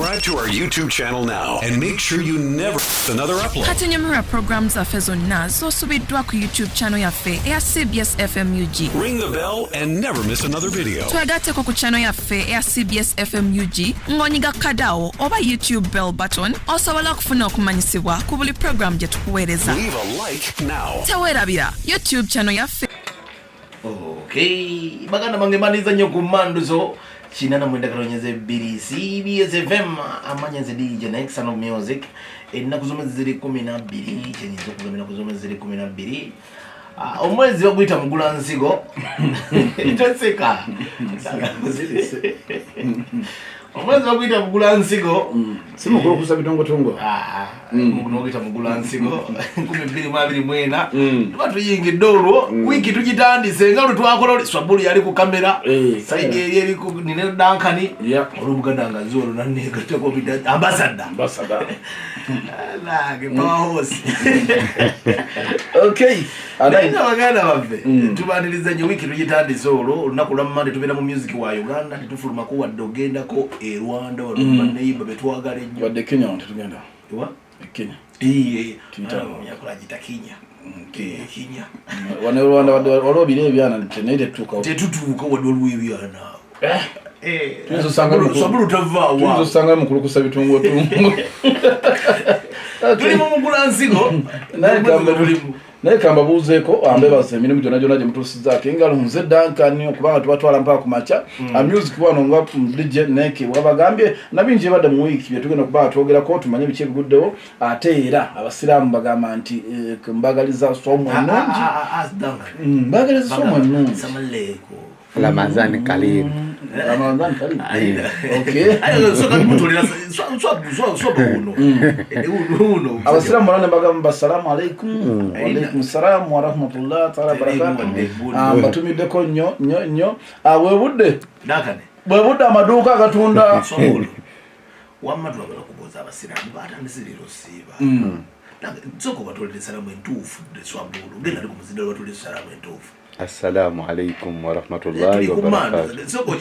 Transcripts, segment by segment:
Subscribe to our YouTube channel now and make sure you never miss another upload. Kati nyumirwa programu zaffe zonna z'osubiddwa ku YouTube channel yaffe eya CBS FMUG. Ring the bell and never miss another video. Twegatteko ku channel yaffe eya CBS FMUG ng'onyiga kadawo oba YouTube bell button osobola okufuna okumanyisibwa ku buli programu gye tukuweereza. Leave a like now. Teweerabira YouTube channel yaffe. Okay, baganda bange mbaniriza nnyo ku manduzo 89.2 CBS FM, amanya nze DJ Next Son of Music. Ennaku z'omwezi ziri 12, kyenyinza okugamba ennaku z'omwezi ziri 12. Ah, omwezi baguyita mugula nsigo, toseka. Omwezi baguyita mugula nsigo. Si mukulu okusa bitongotongo. Ah, nogita mugula nsigo 2024. Tuba tuyingidde olwo wiiki tugitandise nga lwe twakola oli swabulu yali ku kamera side eri eri ku nina Dankani olwomuganda nga nzi olwo nanegatako ambasada Ambassador. Nange power horse. Okay. Naye nga baganda baffe, tubaniriza nnyo. Wiiki tugitandise olwo olunaku lwa Mande, tubeera mu music wa Uganda, tetufulumako wadde ogendako e Rwanda wano baneiba betwagala ennyo. Wadde Kenya wano tetugenda. Ewa? E Kenya. Iye. Tuyita- Yakola gita Kinya. Kenya. Kinya. Wano e Rwanda wadde waliwo biri ebyana naye tetutuukawo. Tetutuuka wadde waliwo ebyana. Tuyinza osanga Sabulu tavaawa. Tuyinza osangayo mukulu kusa bitungotungo. Tuli mu mugula nsigo. Naye Omwezi tulimu. Naye kambabuuzeeko, ambebaza emirimu gyonna gyonna gye mutuusizaako engalo. Nze Duncan, okubanga tubatwala mpaka ku makya. Music wano nga DJ Nek bwabagambye nabingi ebadde mu wiiki byetugenda okuba nga twogerako, tumanye biki ebiguddewo. Ate era abasiraamu bagamba nti mbagaliza somu ennungi. Mbagaliza somu ennungi. Samaleko. Ramazan Karim. Ramadan Karim. Okay. Uno uno. Abasiraamu bonna ne bagamba assalamu alaikum, waalaikum salam warahmatullah taala barakatu. Mbatumiddeko nnyo nnyo nnyo. Ah, bwe budde Dakane. Bwe budde amaduuka agatunda Sobulo wamma twagala kubuuza abasiraamu batandise leero siiba. Sooka obatolera esalamu entuufu. Swabulu genda ali ku muzindalo, batolera esalamu entuufu. Assalamu alaikum warahmatullahi Tuli ku wabarakatuh. mando, sooka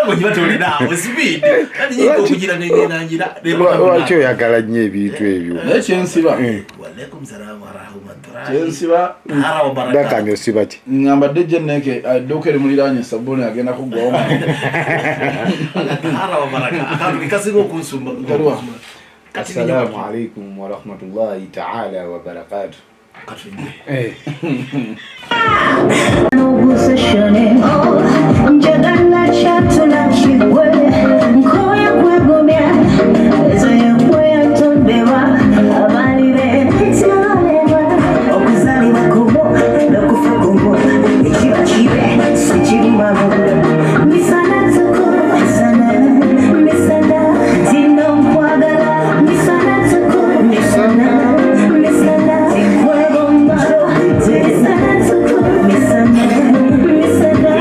ogibatolera awo speed kati nyinza okugira nengenangira. Lwaki oyagala nnyo ebintu ebyo? Naye kyensiba Walaikum salam warahmatullahi kyensiba tahara wa barakatuh. Dakani osiba ki? Ngamba DJ Neke edduuka erimuliraanye sabbuuni agenda kuggwawo. Tahara wa baraka akantu kekasinga okunsumba. Galuwa. Kati Assalamu alaikum warahmatullahi taala wabarakatuh. Kati Obuseshone njagala kyatula kigwe nkoye kwegomya ezo yekwe yatondebwa abaali betalebwa okuzalibwa kumu n'okufa kumu ekiba kibe sikirumamu misana tuku misana misana tino nkwagala misana tuku misana misana tikwegomba misana tuku misana misana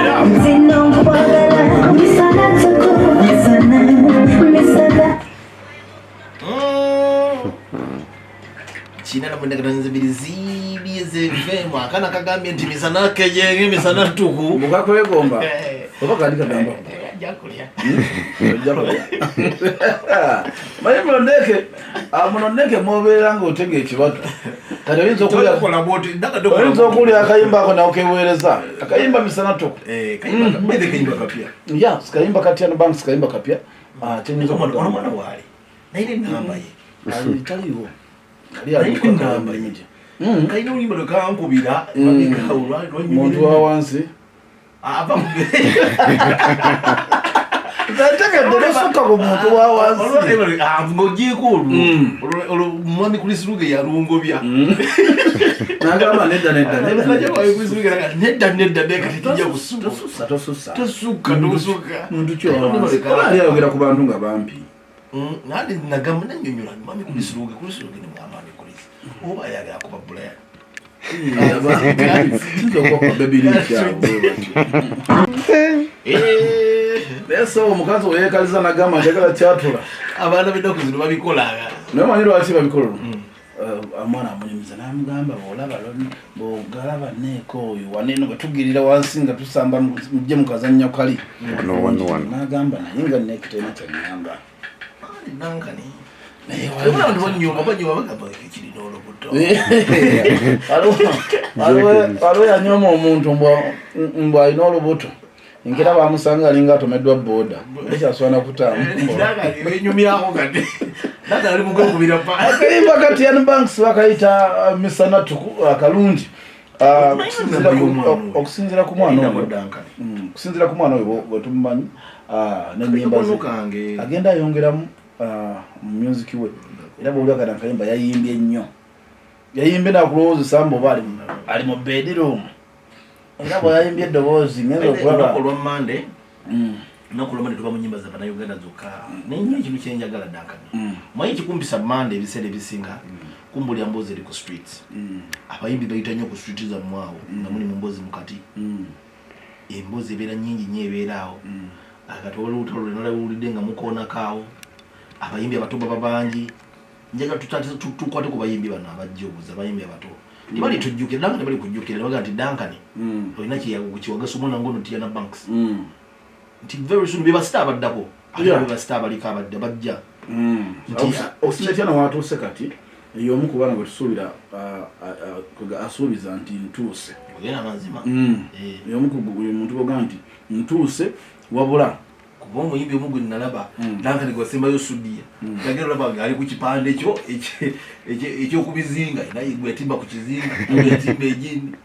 tino nkwagala misana tuku misana misana. 89.2 CBS FM, akana kagambye nti misana kejenge misana tuku. Mukakwegomba oba kandi kagamba Jakulya. Maye munondeke munondeke mwobeera nga otega ekibatu kati oyinza okulya Tokola bwoti ndaka oyinza okulya akayimba ako nawe keweereza akayimba misana tuku. Eh, kayimba bede kayimba kapya. Ya, sikayimba katya no bank sikayimba kapya. Ah, kyenyinza Ono okugamba. mwana waali naye nenamba ye. Ali taliwo. Ali Naye ali namba ye. Kalina oluyimba lwe kankubira mabega Muntu wa wansi. Ava Ntegedde tosukka ku muntu wa wansi. Ng'ogyeko olwo olwo mwami Chris Ruge yalungobya. Nagamba nedda nedda nedda. Nedda nedda nedda kati kijja kusuka. Tosussa tosussa. Tosuka tosuka. Muntu ki wa wansi? Oba ali ayogera ku bantu nga bampi. Nandi nagamba nanyonyola mwami Chris Ruge, Chris Ruge ne mwami Chris oba ayagala kuba Brian. Kiyinza okuba baby link awo bwe batyo. Naye so omukazi weyeekaliza nagamba njagala kyatula. Abaana b'ennaku zino babikolanga. Naye omanyi lwaki babikola olwo? Omwana amunyumiza n'amugamba, bw'olaba bw'ogalaba neeko oyo waneeno nga tugirira wansi nga tusamba, mujje mukazannya kali. Wano, wano, wano. N'agamba naye nga neeko terina kyaŋŋamba. Duncan. Naye Waliwo abantu banyuma banyuma bagamba ekirina olubuto. Waliwo yanyooma omuntu mbu alina olubuto, nkera bamusanga alinga atomeddwa boda, ekyaswana kutaamu. Duncan benyumyako kati. Duncan ali mukwekubira pa. Akayimba ka Tian Banks bakayita Misana Tuku, akalungi. Okusinziira ku mwana oyo, Duncan. Okusinziira ku mwana oyo bwe tumumanyi, n'ennyimba ze Kakono kange. Agenda ayongeramu mu music we, era bw'oli akati akayimba yayimbye nnyo, yayimbye nakulowoozesa mbu oba ali mu bedroom, era bwe yayimbye eddoboozi ngenda Olunaku okulaba. olwa Monday, olunaku lwa Monday tuba mu nyimba za Bannayuganda zokka, naye nnyo ekintu kyenjagala, Duncan, manyi ekikumpisa Monday ebiseera ebisinga kumbulya mboozi eri ku street. Abayimbi bayita nnyo ku street zammwe awo nga muli mu mboozi mukati, emboozi ebeera nnyingi nnyo ebeera awo. Kati olutalo lwenalawulidde nga mukoonako awo, abayimbi abato baba bangi. Njagala tukwate ku bayimbi bano abajja obuza. Abayimbi abato tebali tujjukira Duncan, tebali kujjukira nebaga nti Duncan olina kiwagasa omwana ngono Tiana Banks, nti very soon bebasita abaddako ate bebasita abaliko abadda bajja. Okusinza Tiana watuuse kati, y'omu ku baana gwe tusuubira, asuubiza nti ntuuse. Ogenda mazima. Y'omu ku muntu gwogaa nti ntuuse, wabula Kuba omuyimbi omu gwe nalaba, Duncan, gwasembayo Sudiya, yagenda olaba nga ali ku kipande kyo ekyokubizinga, naye gwe yatimba ku kizinga, gwe yatimba egindi.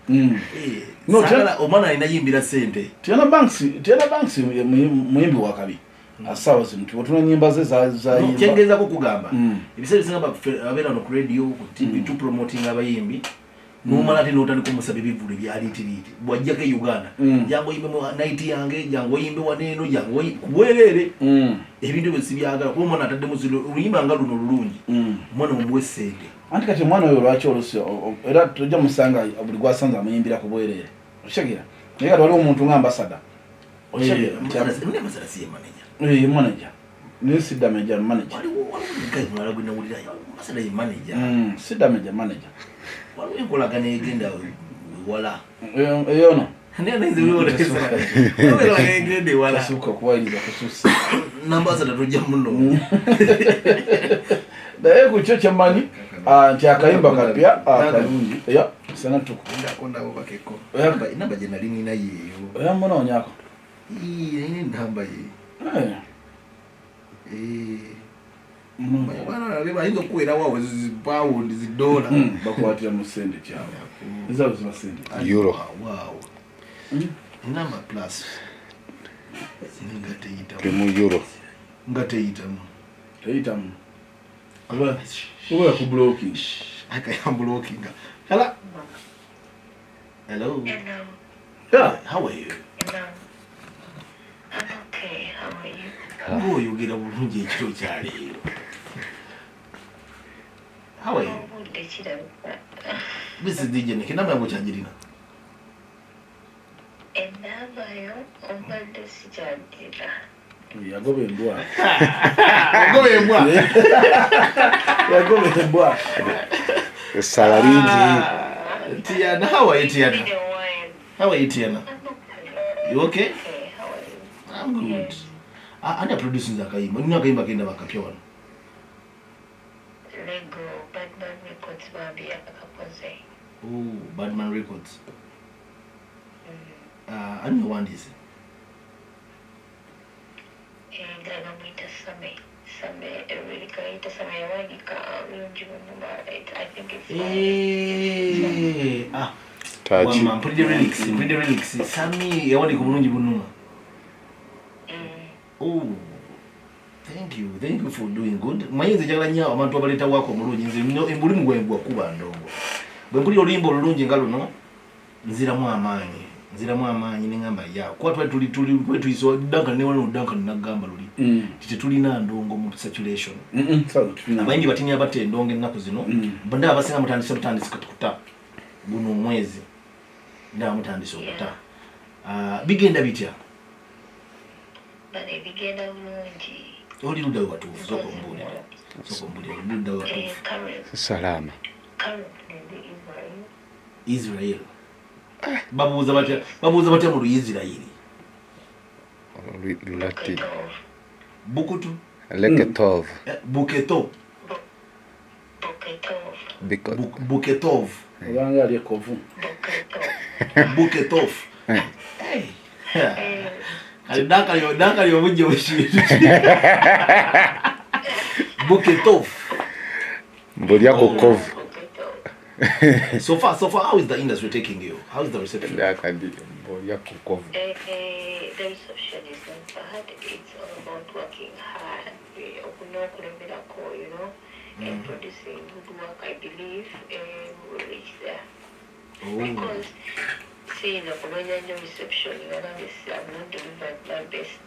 No, Saagala omwana alina yimbira sente. Tiana Banks, Tiana Banks ye muyimbi wa kabi asawa zino, tubotuna nyimba ze zayimba. Kyengezako okugamba, ebiseera ebisinga abeera wano ku radio, ku TV, tupromoting abayimbi, nomala ate notandika omusaba ebivulu ebyaliitiriiti bwajjako e Uganda, jangu oyimbe mu night yange, jangu oyimbe waneeno, jangu kubwereere. Ebintu ebyo sibyagala, kuba omwana ataddemu zino oluyimba nga luno olulungi, omwana omuwe sente. Anti kati omwana oyo lwaki olusi era tojja musanga buli gwasanze amuyimbira ku bwereere, okitegeera? Naye kati waliwo omuntu nga ambasada, okitegeera? Ambasada si ye manager? Eh, ye manager, naye si damage manager. Waliwo guy mulala gwe nawulirayo, ambasada ye manager. Si damage manager. Waliwo enkolagano egenda ewala. Eyo no. Naye nze enkolagano egenda ewala. Tasuuka okuwayiriza kususse. Nambasada tojja muno. Naye ku kyo kyemmanyi, nti akayimba kapya, kalungi, eya Sanatuku. Ndako bakeko enamba gye nali nina yeeyo. Oya munoonyako. Ii, nina enamba ye. Eh, Bayinza okukuwerawo awo zipawundi, zidola. Bakwatira mu sente kyabwe, ezaabwe ziba sente. Euro. Waawo, enamba plus nga teyitamu. Tuli mu euro. Nga teyitamu. Teyitamu oba yakublocking. Akayamblockinga. Hello, hello. Hello. Yeah, how are you? Hello. I'm okay. How are you? Ng'oyogera bulungi ekiro kyaleero. How are you? Obudde kirabika. This is DJ Nick. Enamba yange okyagirina? Enamba yo obadde sikyagira. Yagoba embwa. Ogoba embwa. Yagoba embwa. Essala lingi. Tiana, how are you, Tiana? Been a while. How are you, Tiana? I'm okay. You okay? Okay, how are you? I'm good. Ah, ani aproducinze akayimba? Nina akayimba kenda bakapya wano. Lego, Badman Records bambi akakoze. Oh, Badman Records. Ah, ani yawandiise? Nga bamuyita Same. Same, Erika yita Same yawandika bulungi bunyuma. I think it's Eh, ah. Taji. Wamma, mpulidde lyrics, mpulidde lyrics. Sami yawandiika obulungi bunuma. Oh, thank you, thank you for doing good. Manyi nze njagala nnyo abantu abaleeta waako omulungi. Nze mulimu gwange gwa kuba ndongo. Bwe mpulira oluyimba olulungi nga luno, nziramu amaanyi, nziramu amaanyi ne ŋŋamba ya kuba twali tuli twali tuyisa Duncan ne wano Duncan nagamba luli nti tetulina ndongo mu circulation. Abayimbi batini abatta endongo ennaku zino, ndaba abasinga mutandise butandisi kati kuta guno omwezi, ndaba mutandise okuta. Ah, bigenda bitya? Bane bigenda bulungi. Oli ludda we watuufu? Sooka ombuulire, sooka ombuulire, oli ludda we watuufu? Karen. Salaama. Currently ndi Israel. Israel. Babuuza batya, babuuza batya mu Luisirairi? Lulatini. Buketov. Bukutu. Leketov. Eh, Buketo. Buketov. Biko- Buketov. Obanga ali ekovu. Buketov. Buketov. Hey. Kale Duncan Duncan obujja bwekintu. Buketov. Mbulya ku kovu. Buketov. So far, how is the industry taking you? How is the reception? Dakandi mbulya ku kovu. The reception is not bad. It's all about working hard. Okunokulemerako, and producing good work. I believe we will reach there. Because seeing the colonial reception, I've not delivered my best.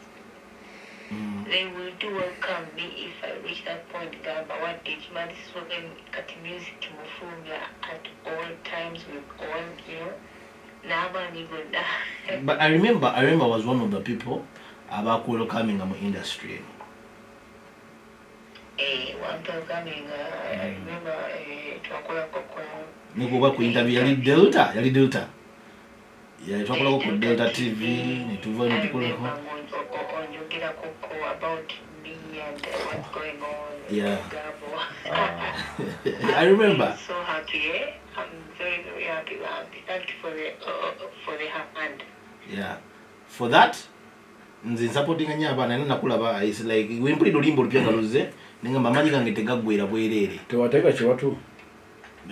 They will do welcome me if I reach that point. Gamba, what did man, this is what I'm at music mufulumya at all times with all, n'amaanyi gonna. But I remember I was one of the people abakwelcominga mu industry eno. Welcoming, I remember twakolako ku Nikuba ku interview yali Delta, yali Delta. Yeah, twakolako ku Delta TV, netuva netukolako. Onjogerako ko about me and what's going on. Yeah. Gabo. I remember. So happy, eh? I'm very, very happy, Bambi. Thank you for the hand. Yeah. For that, nze nsupportinga nnyo abaana era nakulaba, it's like wempulira oluyimba olupya nga luzze nengamba amaanyi gange tegaggwera bwereere. Tewateeka kiwatu.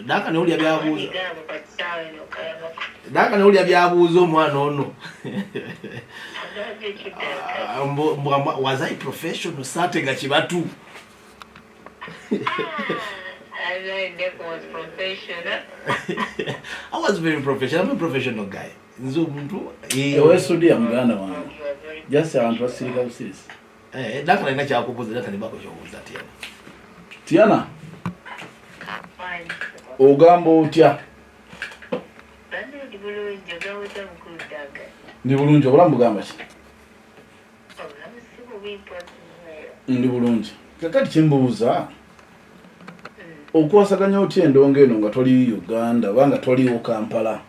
Daka newulya byabuuza. Gabo kati eno kayamako. Daka newulya byabuuza omwana ono. Agambye ekidaka. Ah, was I professional saatega kibatu. I never was professional. I was very professional. I'm a professional guy. Nze omuntu Ewesudiya muganda wange. You are very Jasi abantu basirika busirisi. Eh, Daka alina kyakubuuza, Daka nibako kyobuuza Tiana. Tiana, fine. Ogamba otya? Bambi ndi bulungi, ogamba otya mukulu Duncan? Ndi bulungi, obulamu bugamba ki? Obulamu si bubi mpozi. Ndi bulungi. Kakati kimbuuza, okwasaganya otya endongo eno nga toli Uganda oba nga toliwo Kampala,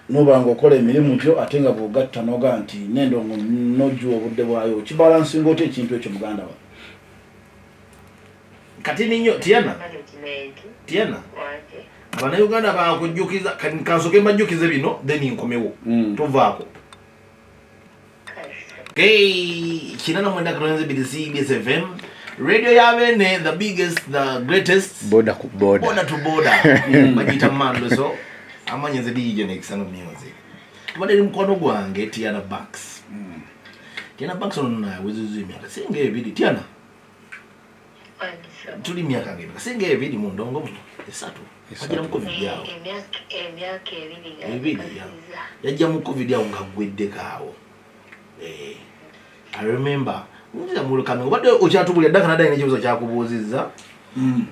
noba nga okola emirimu gyo ate nga bw'ogatta noga nti n'endongo nojjuwa obudde bwayo, kibalansinga otya ekintu ekyo muganda wa? Kati ninyo Tiana, Management Tiana, wange. Abannayuganda bakujjukiza, kansooke mbajjukize bino then nkomewo. Tovaako. Kasi. Okay, 89.2 CBS FM. Radio ya bene, the biggest, the greatest. Border ku border. Border to border. Bagiyita Mando so amanya nze DJ Nexano Music. Tubadde ne mukwano gwange Tiana Banks. Tiana Banks ono nawezezza emyaka singa 2. Tiana, Wange. tuli myaka ng'emeka? Singa 2 mu ndongo muno. 3. Wagira mu COVID awo. Emyaka 2 nga 2 ya. nkakasiza. Yajja mu COVID awo nga ggweddeko awo. Eh, I remember. Nziza mu Lukame, obadde okyatubulira ddaka nadda alina ekibuuzo kyakubuuzizza.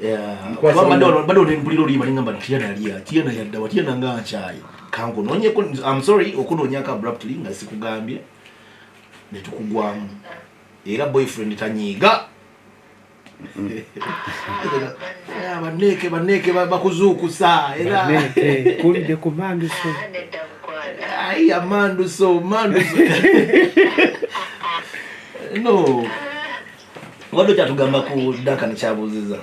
Yeah. Nkwasa Kuba nnyo. mbadde ono mpulira oluyimba nengamba nti Tiana yali Tiana yaddawa, Tiana nga nkyaye kankunoonyeko. I'm sorry okunoonyako abruptly nga sikugambye ne tukugwamu, era boyfriend tanyiiga. Banneeke banneeke bakuzuukusa era. Banneeke, kulidde ku manduso. Ah, nedda mukwano. Ai, amanduso manduso no wadde okyatugamba ku Duncan kyabuuziza.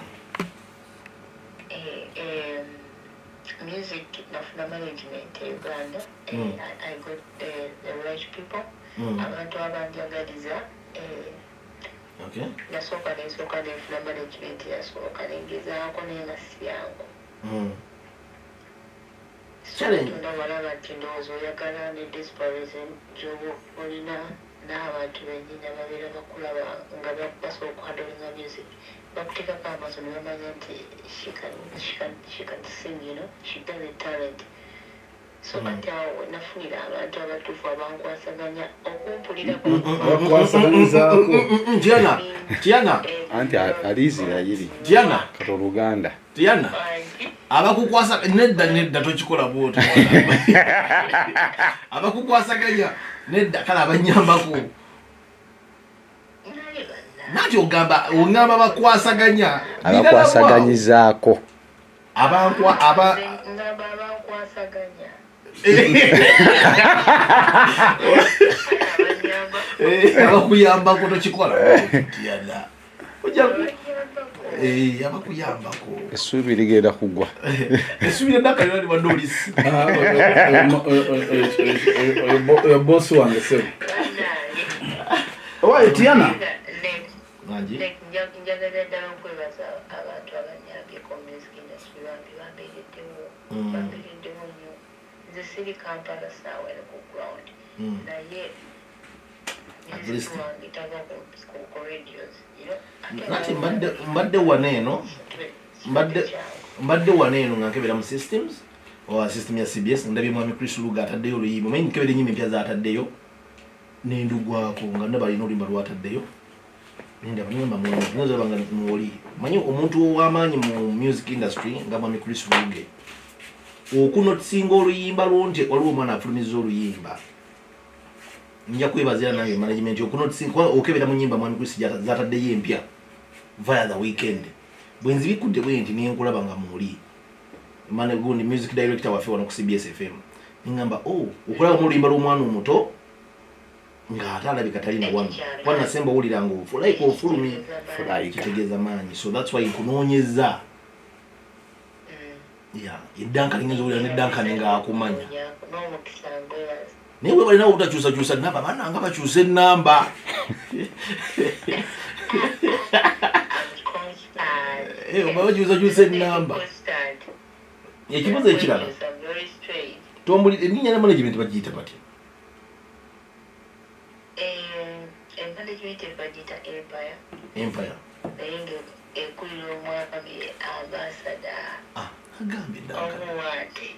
Music nafuna management e Uganda. I got the right people, abantu abanjagaliza. Nasooka nensooka nenfuna management yasooka nengezaako naye nga si yangu. Challenge. Tonda balaba nti ndowooza oyagala ne desperation gyoba olina n'abantu bennyini ababeera bakulaba nga basobola okuhandlinga music bakuteekako amaaso ne bamanya nti she can sing, she does a talent. So kati awo nafunira abantu abatuufu abankwasaganya okumpulira. Bakwasaganyizaako. Tiana, Tiana. Anti ali Isirayiri. Tiana. Kati oluganda. Tiana, abakukwasa, nedda nedda, tokikola bwotyo. Abakukwasaganya nedda, kale abanyambako. Naye banna. Nati ogamba bakwasaganya. Abakwasaganyizaako. Abankwa aba Ngamba abankwasaganya. Abanyamba. Abakuyambako tokikola Tiana. Ojja Abanyambako. Abakuyambako. Essuubi ligenda kugwa. Essuubi ly'eddaka lyonna libadde olisi. Ah, oyo bosi wange sebo. Bannange. Owaye Tiana. Nangi. Like, njagala ddala okwebaza abantu abanyambyeko mu music industry, bambi bambeereddewo, bambeereddewo nnyo. Nze siri Kampala saawa eno ku ground, naye At music least. wange tava ku radios, you know. Ate Nati mbadde wano eno mbadde wano eno nga nkebera mu systems owa system ya CBS, ndabye mwami Chris Luga ataddeyo oluyimba. Omanyi nkebera ennyimba empya z'ataddeyo nendugwako nga ndaba alina oluyimba lwataddeyo, nendaba nengamba mwozaba nga mwoli. Omanyi omuntu ow'amaanyi mu music industry nga mwami Chris Luge okunotisinga oluyimba lwo nti waliwo omwana afulumizza oluyimba, nja kwebazira nange management okunotisinga kuba okebera mu nnyimba mwami Chris zataddeyo empya via the weekend. Bwe nzibikudde bwe nti nenkulaba nga mwoli mane gundi music director waffe wano ku CBS FM, nengamba, oh, okulaba mu oluyimba lw'omwana omuto ng'ate alabika talina wano, kuba nasemba owulira nga like ofulumye. Fulayika. Kitegeeza maanyi, so that's why nkunoonyeza. Ya eddankani ngeza owulira neddankani ng'akumanya. N'omukisa ngwebaza. Naye bwe balina obutakyusakyusa namba, bananga bakyusa enamba. I'm constant. Oba bakyusakyusa enamba. Constant. Ekibuzo ekirala. I'm very straight. Tombuli erinnya lya management bagiyita batya? Management bagiyita Empire. Empire. Naye nga ekulira omwami ambassador. Ah, agambye Duncan. Omuwati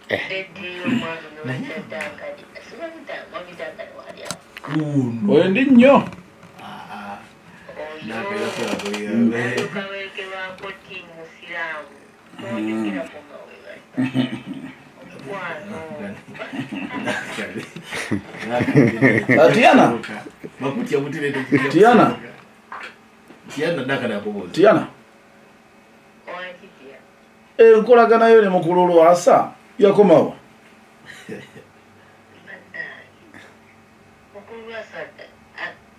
eddiyo omwami noyita Duncan, simanyi mwami Duncan wali awo. Uno. Oyo ndi nnyo. Ah, ah. Oyo kaweekerwako tiimu musiraamu tojukira kumaweba mukwano. Ah, Tiana. Bakutya butire. Tiana. Tiana, Duncan akubuuza. Tiana. Wakitya? Enkolagana yo ne mukulu Lwasa yakomawo? Bannange, mukulu Lwasa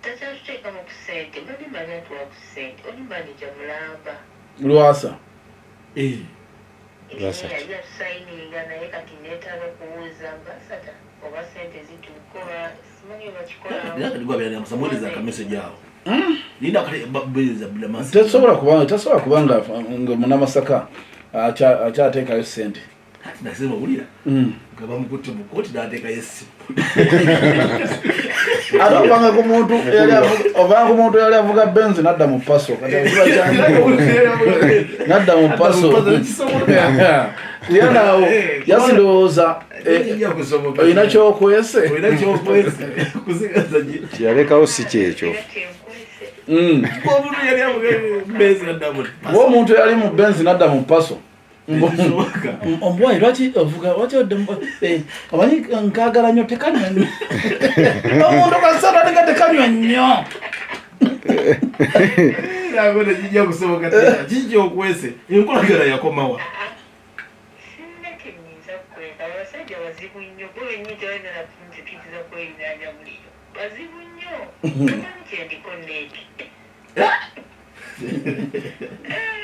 takyatuteekamu ku ssente. Bali manya ntuwa ku ssente, oli manager mulamba. Lwasa. Lwasa ki? Yali atusayininga, naye kati neetaaga kubuuza ambassador oba ssente zituuka oba simanyi bakikola. Duncan gwabera musamuweleza aka message awo. Linda kale babuuliza bulamasi. Tesobola kubanga nga munamasaka akyateekayo ssente. Ati nasema wulira. Nga bamukutte mu kkooti n'ateekayo essimu. Ate ovanga ku muntu eyali avuga Benz nadda mu Passo, kati kiba kyangu nadda mu Passo. Tiana, awo yasindowooza Kijja kusoboka. olina kyokwese. Olina kyokwese. Kusigaza gye. Kyeyalekawo si kyekyo. Era kyenkwese. Omuntu yali avuga Benz n'adda mu Oba omuntu eyali mu Benz nadda mu Passo. Tekisoboka. Ombwayi, lwaki ovuga, lwaki odde omanyi nkagala nnyo tekanywa nnyo, omuntu kasata nga tekanywa nnyo. Ntabwo tekijja kusoboka. Kiki kyokwese? Enkolagana yakomawa? Sirina kyenyinza kukweka. Abasajja bazibu nnyo, bo bennyini tebalina nakunzikiriza kwerinaanya muliro, bazibu nnyo. Tamanyi kyendiko neeki.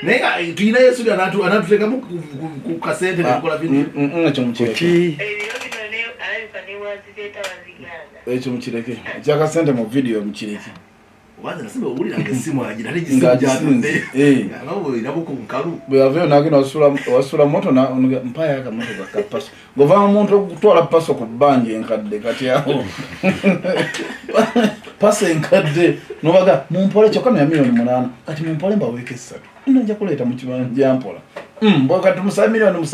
Naye nga tulina Yesu anatuteekamu ku kasente netukola bintu. Ekyo mukireke. Kuti. Ebiro bino alabika newazireeta bazigaana. Ekyo mukireke, ekyakasente mu vidiyo mukireke. Obanza nasimba owulira nga essimu agira ate gisimu. Ng'agisinze. Gyatudde iraboko nkalu. Bwe yavayo nagenda wasula moto, mpayo akamotoka ka Passo, ng'ova omuntu okutwala Passo ku bbanja enkadde. Kati awo Passo enkadde nobaga mumpole, kyokka ya 8 million, kati mumpole mbaweeko 3, nno nja kuleeta mu kibanja mpola. Bwe kati musabe 7 million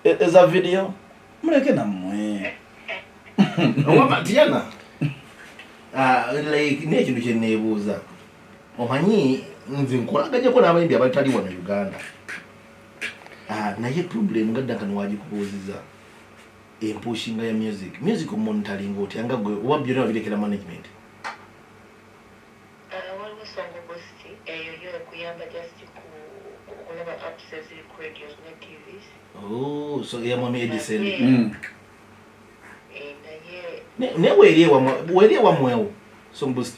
eza vidiyo, muleke nammwe. Owama Tiana, ah, like n'ekintu kye neebuuza, omanyi nze nkolaganyeko n'abayimbi abatali wano Uganda. Ah, naye problem nga Duncan wagikubuuziza, empushinga ya music omonitoringa otya nga gwe, oba byonna babirekera management? Ah, waliwo song boost, eyo yo ekuyamba just okulaba apps eziri ku radio. nga TVs. Oh, so ya mwami Edison. Eh, naye Ne weeri ewamwe, weeri ewamwewo Song Boost.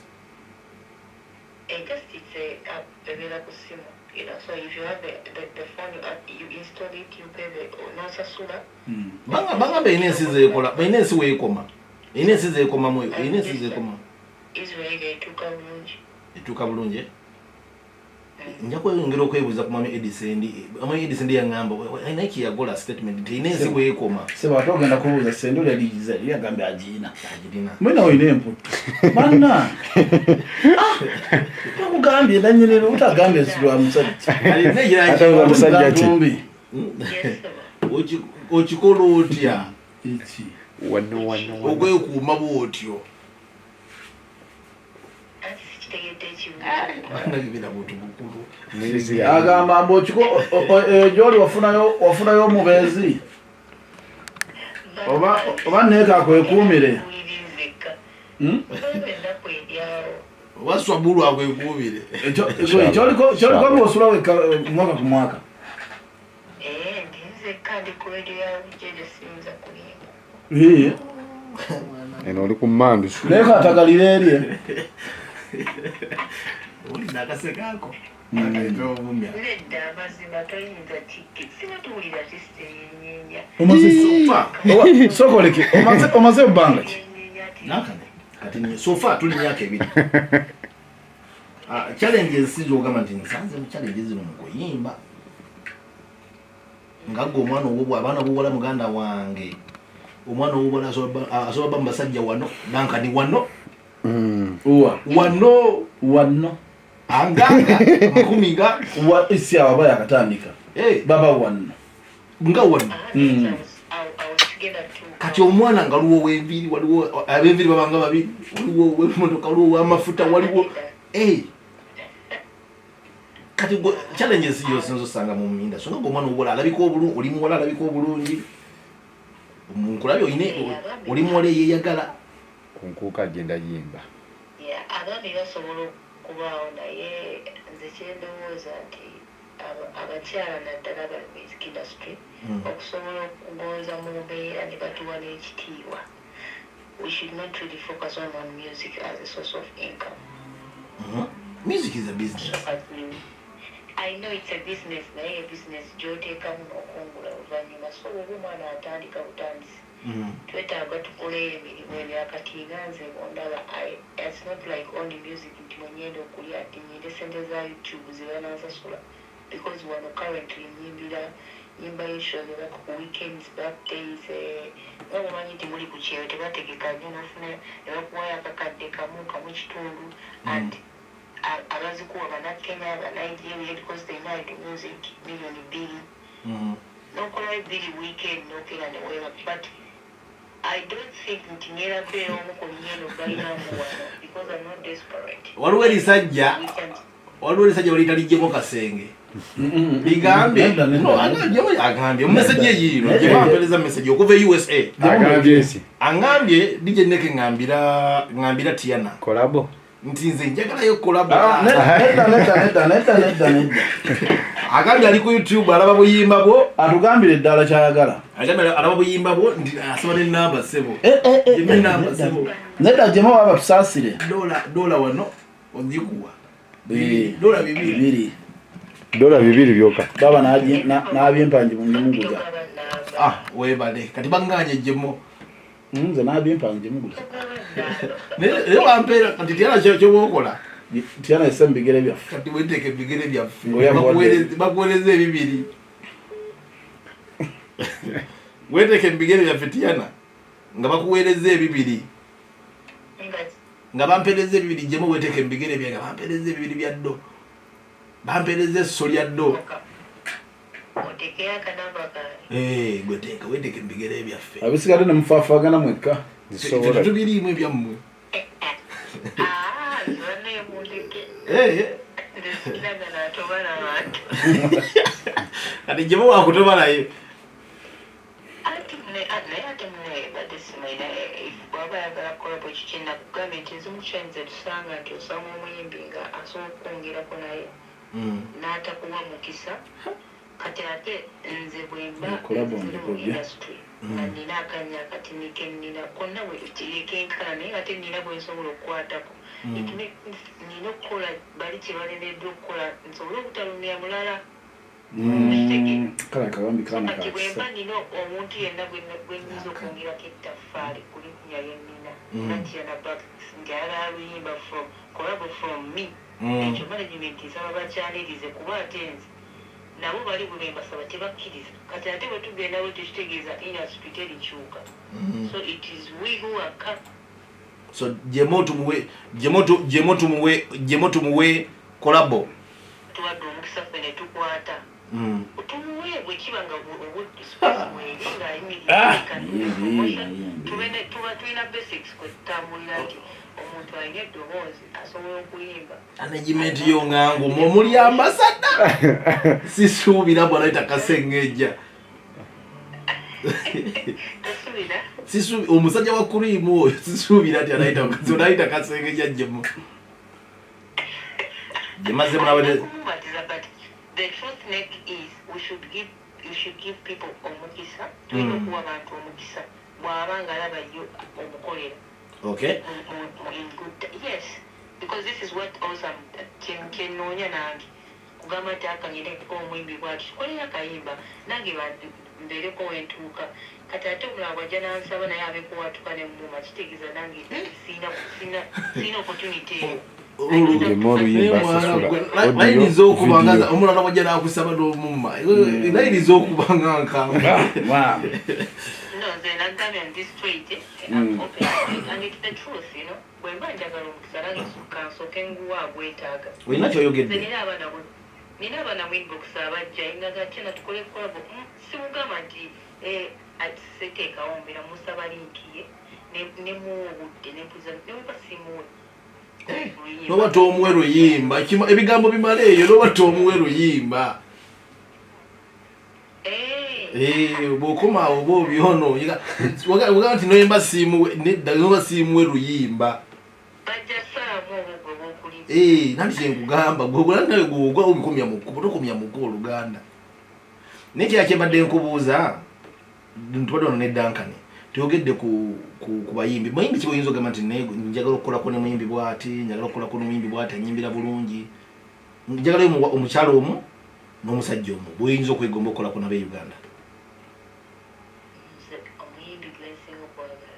Just it's a app ebeera ku ssimu, so if you have the phone, you install it, you pay the n'osasula. Bangamba erina ensi zeekola, erina ensi weekoma, erina ensi zeekomamu, erina ensi zeekoma. Israel etuuka bulungi. Etuuka bulungi, eh? Nja kweyongera okwebuuza ku mwami Edison. Mwami Edison yaŋŋamba alina kyeyagola statement nti erina ensi weekoma. Sebo, ate ogenda kubuuza Sendoli yaligiza yali agambye agiina. Agirina. Mwena olina emputu banna bakugambye nanyini utagambye lwa musajja. Alina ekirala. Ate lwa musajja ki? Ntumbi. Yes, sir. Okikola otya Eki? Wano wano wano. okwekuuma bwotyo? Anti sikitegedde ekibuuzo. Nagibira buntu bukulu. Mwizi. Agamba mbu okiko gyoli wafunayo omubeezi oba neeka akwekuumire. Nzekka. Hmm? Olaba ennaku eryawo. Oba swabulu akwekuumire. Kyoliko ngaosula wekka mwaka ku mwaka. Eh, ndi nzekka, ndi ku radio ya bujeje, siyinza kulimba. Ee, Eno oli ku mandusu. Leeka atagalira erye. Olina akasekaako akaitobumya. Nedda, amazima toyinza kiki siba tuwulira tisenyeenya. Omaze sokoleke omaze ebbanga ki? Yenyeenya ati. Nakane kati so far tuli myaka 2. Ah, challenges si zogamba nti nsanze mu challenges zino mu kuyimba nga gwe omwana owobwa abaana buwala muganda wange, omwana owobwala asobola ba mu basajja wano nankani wano. Uwa? Wano. Wano. Anganga makumi nga. Wa isi awo aba yakatandika. Eh, baba wano. Nga wano. Awo kigenda tuuka. Kati omwana nga waliwo ow'enviiri, waliwo ab'enviiri babanga babiri, waliwo ow'emmotoka, waliwo ow'amafuta, waliwo. Eh. Kati gwe challenges gyosinza osanga mu minda so nga gwe omwana obuwala alabika obulungi, oli muwala alabika obulungi, nkulabye oyine oli muwala eyeeyagala. Ku nkuuka agenda yimba. Yeah, abaami basobola okubaawo, naye nze kyendowooza nti abakyala naddala abali mu music industry okusobola okugonza mu mbeera ne batuwa n'ekitiibwa, we should not really focus on music as a source of income. Music is a business. I know it's a business, naye business gy'oteekamu n'okungula oluvannyuma, so oba omwana atandika butandisi, twetaaga tukoleyo emirimu emyakati nga nze ondaba it's not like only music nti mwenyenda okulya nti nyinde sente za YouTube zebanansasula, because wano currently nyimbira nyimbayo shows like ku weekends, birthdays, nga bwemanyi nti muli ku kyeyo tebategeka nnyo, nofuna ne bakuwayo akakadde kamu kamu kitundu, and abazikuwa bannakenya, banigeria, because they know I do music, 2 million nokolayo 2 weekend nokera neweeba, but I don't think nti ngenda kubeera omu ku myeno balinamu wano because I'm not desperate. Waliwo erisajja. We can Waliwo erisajja baliyita lijjemu kasenge ligambye. Nedda, nedda. No, agambye mu message eyiino Nedda. gye bampereza message okuva e USA. Agambye eki? Aŋambye DJ Neke ŋŋambira Tiana Collabo. nti nze njagalayo collabo. Ah, nedda, nedda, nedda, nedda, nedda, nedda. Agambye ali ku YouTube alaba buyimba bwo. Atugambire eddala kyayagala. Agambye alaba buyimba bwo nti asaba nenamba, ssebo. Eh, eh, eh, Jeme namba, nedda. ssebo. Nedda, jema waba tusaasire. Dola wano ogikuwa. Eh, $2. 2. $2 byokka. Baba n'abyempangi njimuguza. Togaba namba. Ah, weebale, kati baŋŋanye jemo. Nze n'abyempangi njimuguza. Togaba namba. Naye wampeera kati Tiana kyoba okola. Tiana esse mu bigere byaffe. Kati weteeka ebigere byaffe. Ng'oya muwadde. Bakuweereza ebibiri, weteeka ebigere byaffe Tiana nga bakuweereza ebibiri. Nga Nga bampeereza ebibiri jemu, weteeka ebigere byange nga bampeereza ebibiri bya ddo, bampeereza esso lya ddo. Otekeyo akanamba kange. Eh, gwe teeka weteeka ebigere byaffe. Abisigadde ne mufaafagana mwekka. Zisobola. Tetubiriimu ebyammwe. Ah, nze mundeke. Eh, Nze sikiragana atoba n'abantu. Kati jemu wakutoba naye. Anti naye ate mune badde simanyi, naye if bw'aba ayagala kukola bwe kiki, nakugambye nti ezimu kyanyiza tusanga nti osanga omuyimbi nga asobola okwongerako naye n'atakuwa mukisa. Kati ate nze bwemba Collabo nziri mu ngikobye. industry nga nina akanya akatini kennina konna bwekenkana, naye ate nina bwensobola okukwatako. It means nina okukola bali kye balemeddwa okukola nsobole obutalumya mulala. Kale akabambi kaana Kati kakisa. bwemba nina omuntu yenna gwe nnyinza okwongerako ettaffaali ku linnya lye nnina, Natyana Bax, nti ayagala luyimba from collabo from me, ekyo management nsaba bakyanirize, kuba ate nze nabo bali bwe bembasaba tebakkiriza. Kati ate bwe tugenda bwe tekitegeeza industry terikyuka. So it is we who are So Jemo tumuwe, Jemo tumuwe collabo. Tuwadde omukisa ffe ne tukwata, tumuwe bwe kiba nga obudde space weeri Yimbi. Tuba tulina basics kwe tutambulira nti omuntu alina eddoboozi asobola okuyimba. Management yo ngangu mwe muli ambassador, sisuubira bwanaita kasengejja. Tosuubira? Omusajja wa kurimu oyo sisuubira nti anayita kasengejja. Jemo jemaze munabadde. Kumubatiza, but the truth neck is we should give people omukisa. Tulina okuwa abantu omukisa bw'aba nga alaba yo omukolera in good yes, because this is what also kyenoonya nange kugamba nti akanyireko omuyimbi bwati, tukolera akayimba nange mbeereko wentuuka. Kati ate omulala bwajja nansaba naye abeeko watuka nemuma, kitegeeza nange siina opportunity eyo. Jemo oluyimba asasula. Nayiniza okuba nga Video. omulala bwajja nakusaba n'omumma, nayiniza okuba nga nkamba. Wow. No, nze nagambye ndi straight, eh? I'm open to it, and it's the truth. Bwe mba njagala omukisa nange kansooke nguwa agwetaaga. Olina Nze kyoyogedde. Nina abaana mu inbox abajja ngaga kyena tukole collabo. Simugamba nti eh, ati seteekawo mbeera musaba link ye nemuwa obudde nempuliza nemuba simuwe. Noba tomuwe luyimba. Ebigambo bimala eyo, noba tomuwe luyimba. Eh. Eh, bw'okomaawo oba obyonoonye. Wagamba nti noyimba siimuwe, nedda, noba siimuwe luyimba. Bajja salamu obwo gwe bwokulima. Eh, nanti kyenkugamba gwe nawe gwogwa obikomya mu kkubo, tokomya mu kkubo oluganda. Naye kira kyembadde nkubuuza, ntubadde wano ne Duncan, tuyogedde ku bayimbi. Muyimbi ki bwoyinza ogamba nti naye njagala okukolako ne muyimbi bwati, njagala okukolako n'omuyimbi bwati anyimbira bulungi, njagalayo omukyala omu n'omusajja omu bwoyinza okwegomba okukolako nabo e Uganda? Nze omuyimbi gwensinga okwagala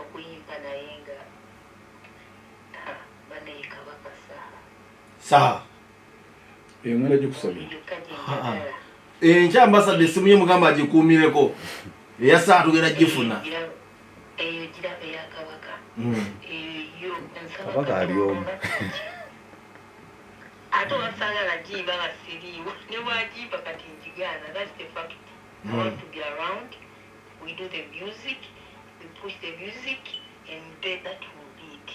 okuyimba naye nga banaye Kabaka Saha. Saha. Eyo ngenda gikusabira. Yokka gyenjagala. Enkya ambassador essimu ye mugamba agikuumireko, eya Saha tugenda gifuna. Eyo giraba eya Kabaka. Eyo nsaba Kabaka ali omu. Katonda. Ate obasaagala gimba nga siriiwo, ne bwagimba kati njigaana. That's the fact. I want to be around. We do the music, we push the music, and then that will be it.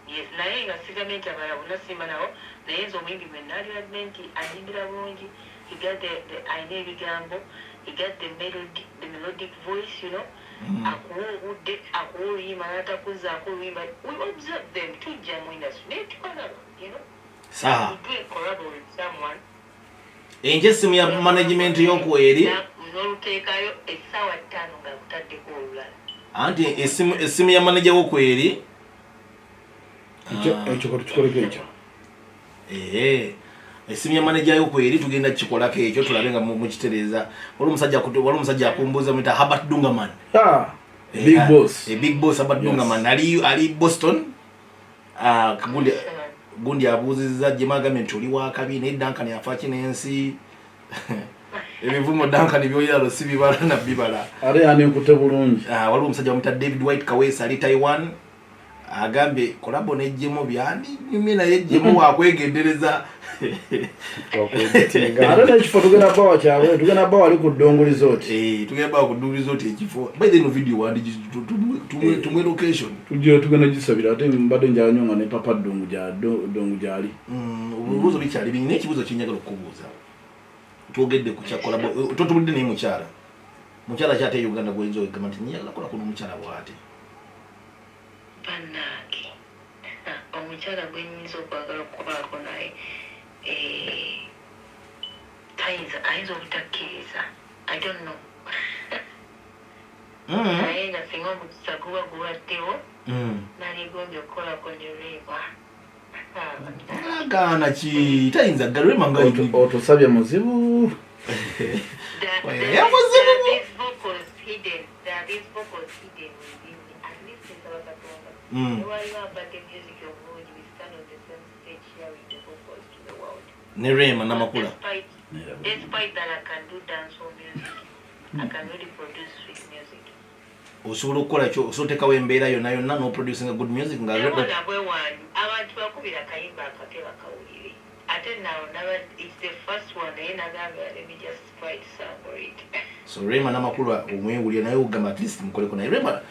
Yes, naye nga sigambye nti abalala bonna simba nabo, naye nze omuyimbi gwe naalibadde nti ayimbira bulungi, he got the alina ebigambo, he got the melody, the melodic voice, akuwa obudde, akuwa oluyimba n'atakuzaako oluyimba. We observe them, tujja mu industry naye tukalaba. Saha. We do a collabo with someone. Enkya essimu ya management y'okweri. N'oluteekayo essaawa 5 nga kutaddeko olulala. Anti esimu ya manager wokweri. Ekyo katukikoleko ekyo. Ee, esimu ya manager yokweri tugenda kikolako ekyo, tulabe nga mukitereeza. Waliwo omusajja akumbuuza, muyita Herbert Dungaman. Ah, big boss. Big boss Herbert Dungaman ali Boston. Ah, gundi abuuzizza gye magambye nti oli wakabi, naye Duncan afa ki n'ensi? Ebivumo Duncan byoyiralo si bibala na bibala. Ate yanenkute bulungi. Ah, waliwo omusajja bamuyita David White Kaweesa ali Taiwan, agambye collabo nejjemu byandinyumye, naye jjemu wakwegendereza. Ate n'ekifo tugenda bawa kyabwe, tugenda bawa ali ku Ddungu Resort. Eh, tugenda bawa ku Ddungu Resort ekifo. By then video wandi tumwe location. Tujja tugenda gisabira, ate mbadde njala nnyo nga ne papa Ddungu Ddungu gyali. Ebibuuzo bikyali bingi, naye ekibuuzo kyenjagala okukubuuza, twogedde ku kya collabo, totubulidde, naye mukyala kyate e Uganda gwoyinza ogamba nti njagala kolako n'omukyala bw'ate? Bannange, omukyala gwe nnyinza okwagala okukolako naye Eh, tayinza, ayinza obutakkiriza, I don't know. Naye nga singa omukisa guba gubaddewo, naligombye okukolako ne Rema. Agaana ki? Tayinza gala Rema nga Otusabye muzibu. Yeah, muzibu. These vocals hidden, there are these vocals hidden within me. At least nsaba Katonda newaliwo abadde music omulungi, we stand on the same stage sharing the vocals to the world. Ne Rema Namakula. Despite that I can do dancehall music, I can really produce sweet music. Osobola okukola kyo, osobola otekawo embeera yonna yonna n'oproducinga good music nga Ewona bwewanyu abantu bakubira akayimba akapya bakawulire. Ate nawo naba, it's the first one, naye nagambye, let me just try to sample it. So Rema Namakula omwewulira, naye ogamba at least mukoleko naye. Rema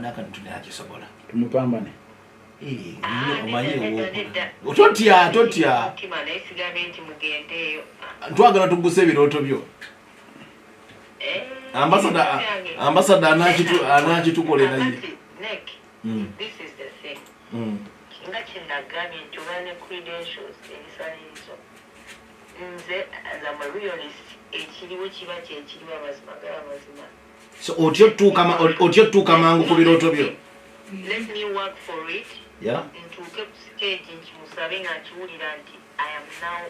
nakantu nakisobola. Tumupambane. Eh, Ah, omanyi. nedda, nedda, nedda. Totya, totya. Mutima, naye sigambye nti mugendeeyo. Twagala tuguse ebirooto byo. Eh, Ambassador, yange. ambassador anakitukolera ye. Kakati, Nick, this is the thing. Nga kyenagambye nti oba ne credentials, ebisaanyizo, nze as am a realist, ekiriwo kiba kyekiriwo, amazima gaba amazima. So otya otuuka mangu ku birooto byo? Let me work for it. Ntuuke ku stage nkimusabe nga nkiwulira nti I am now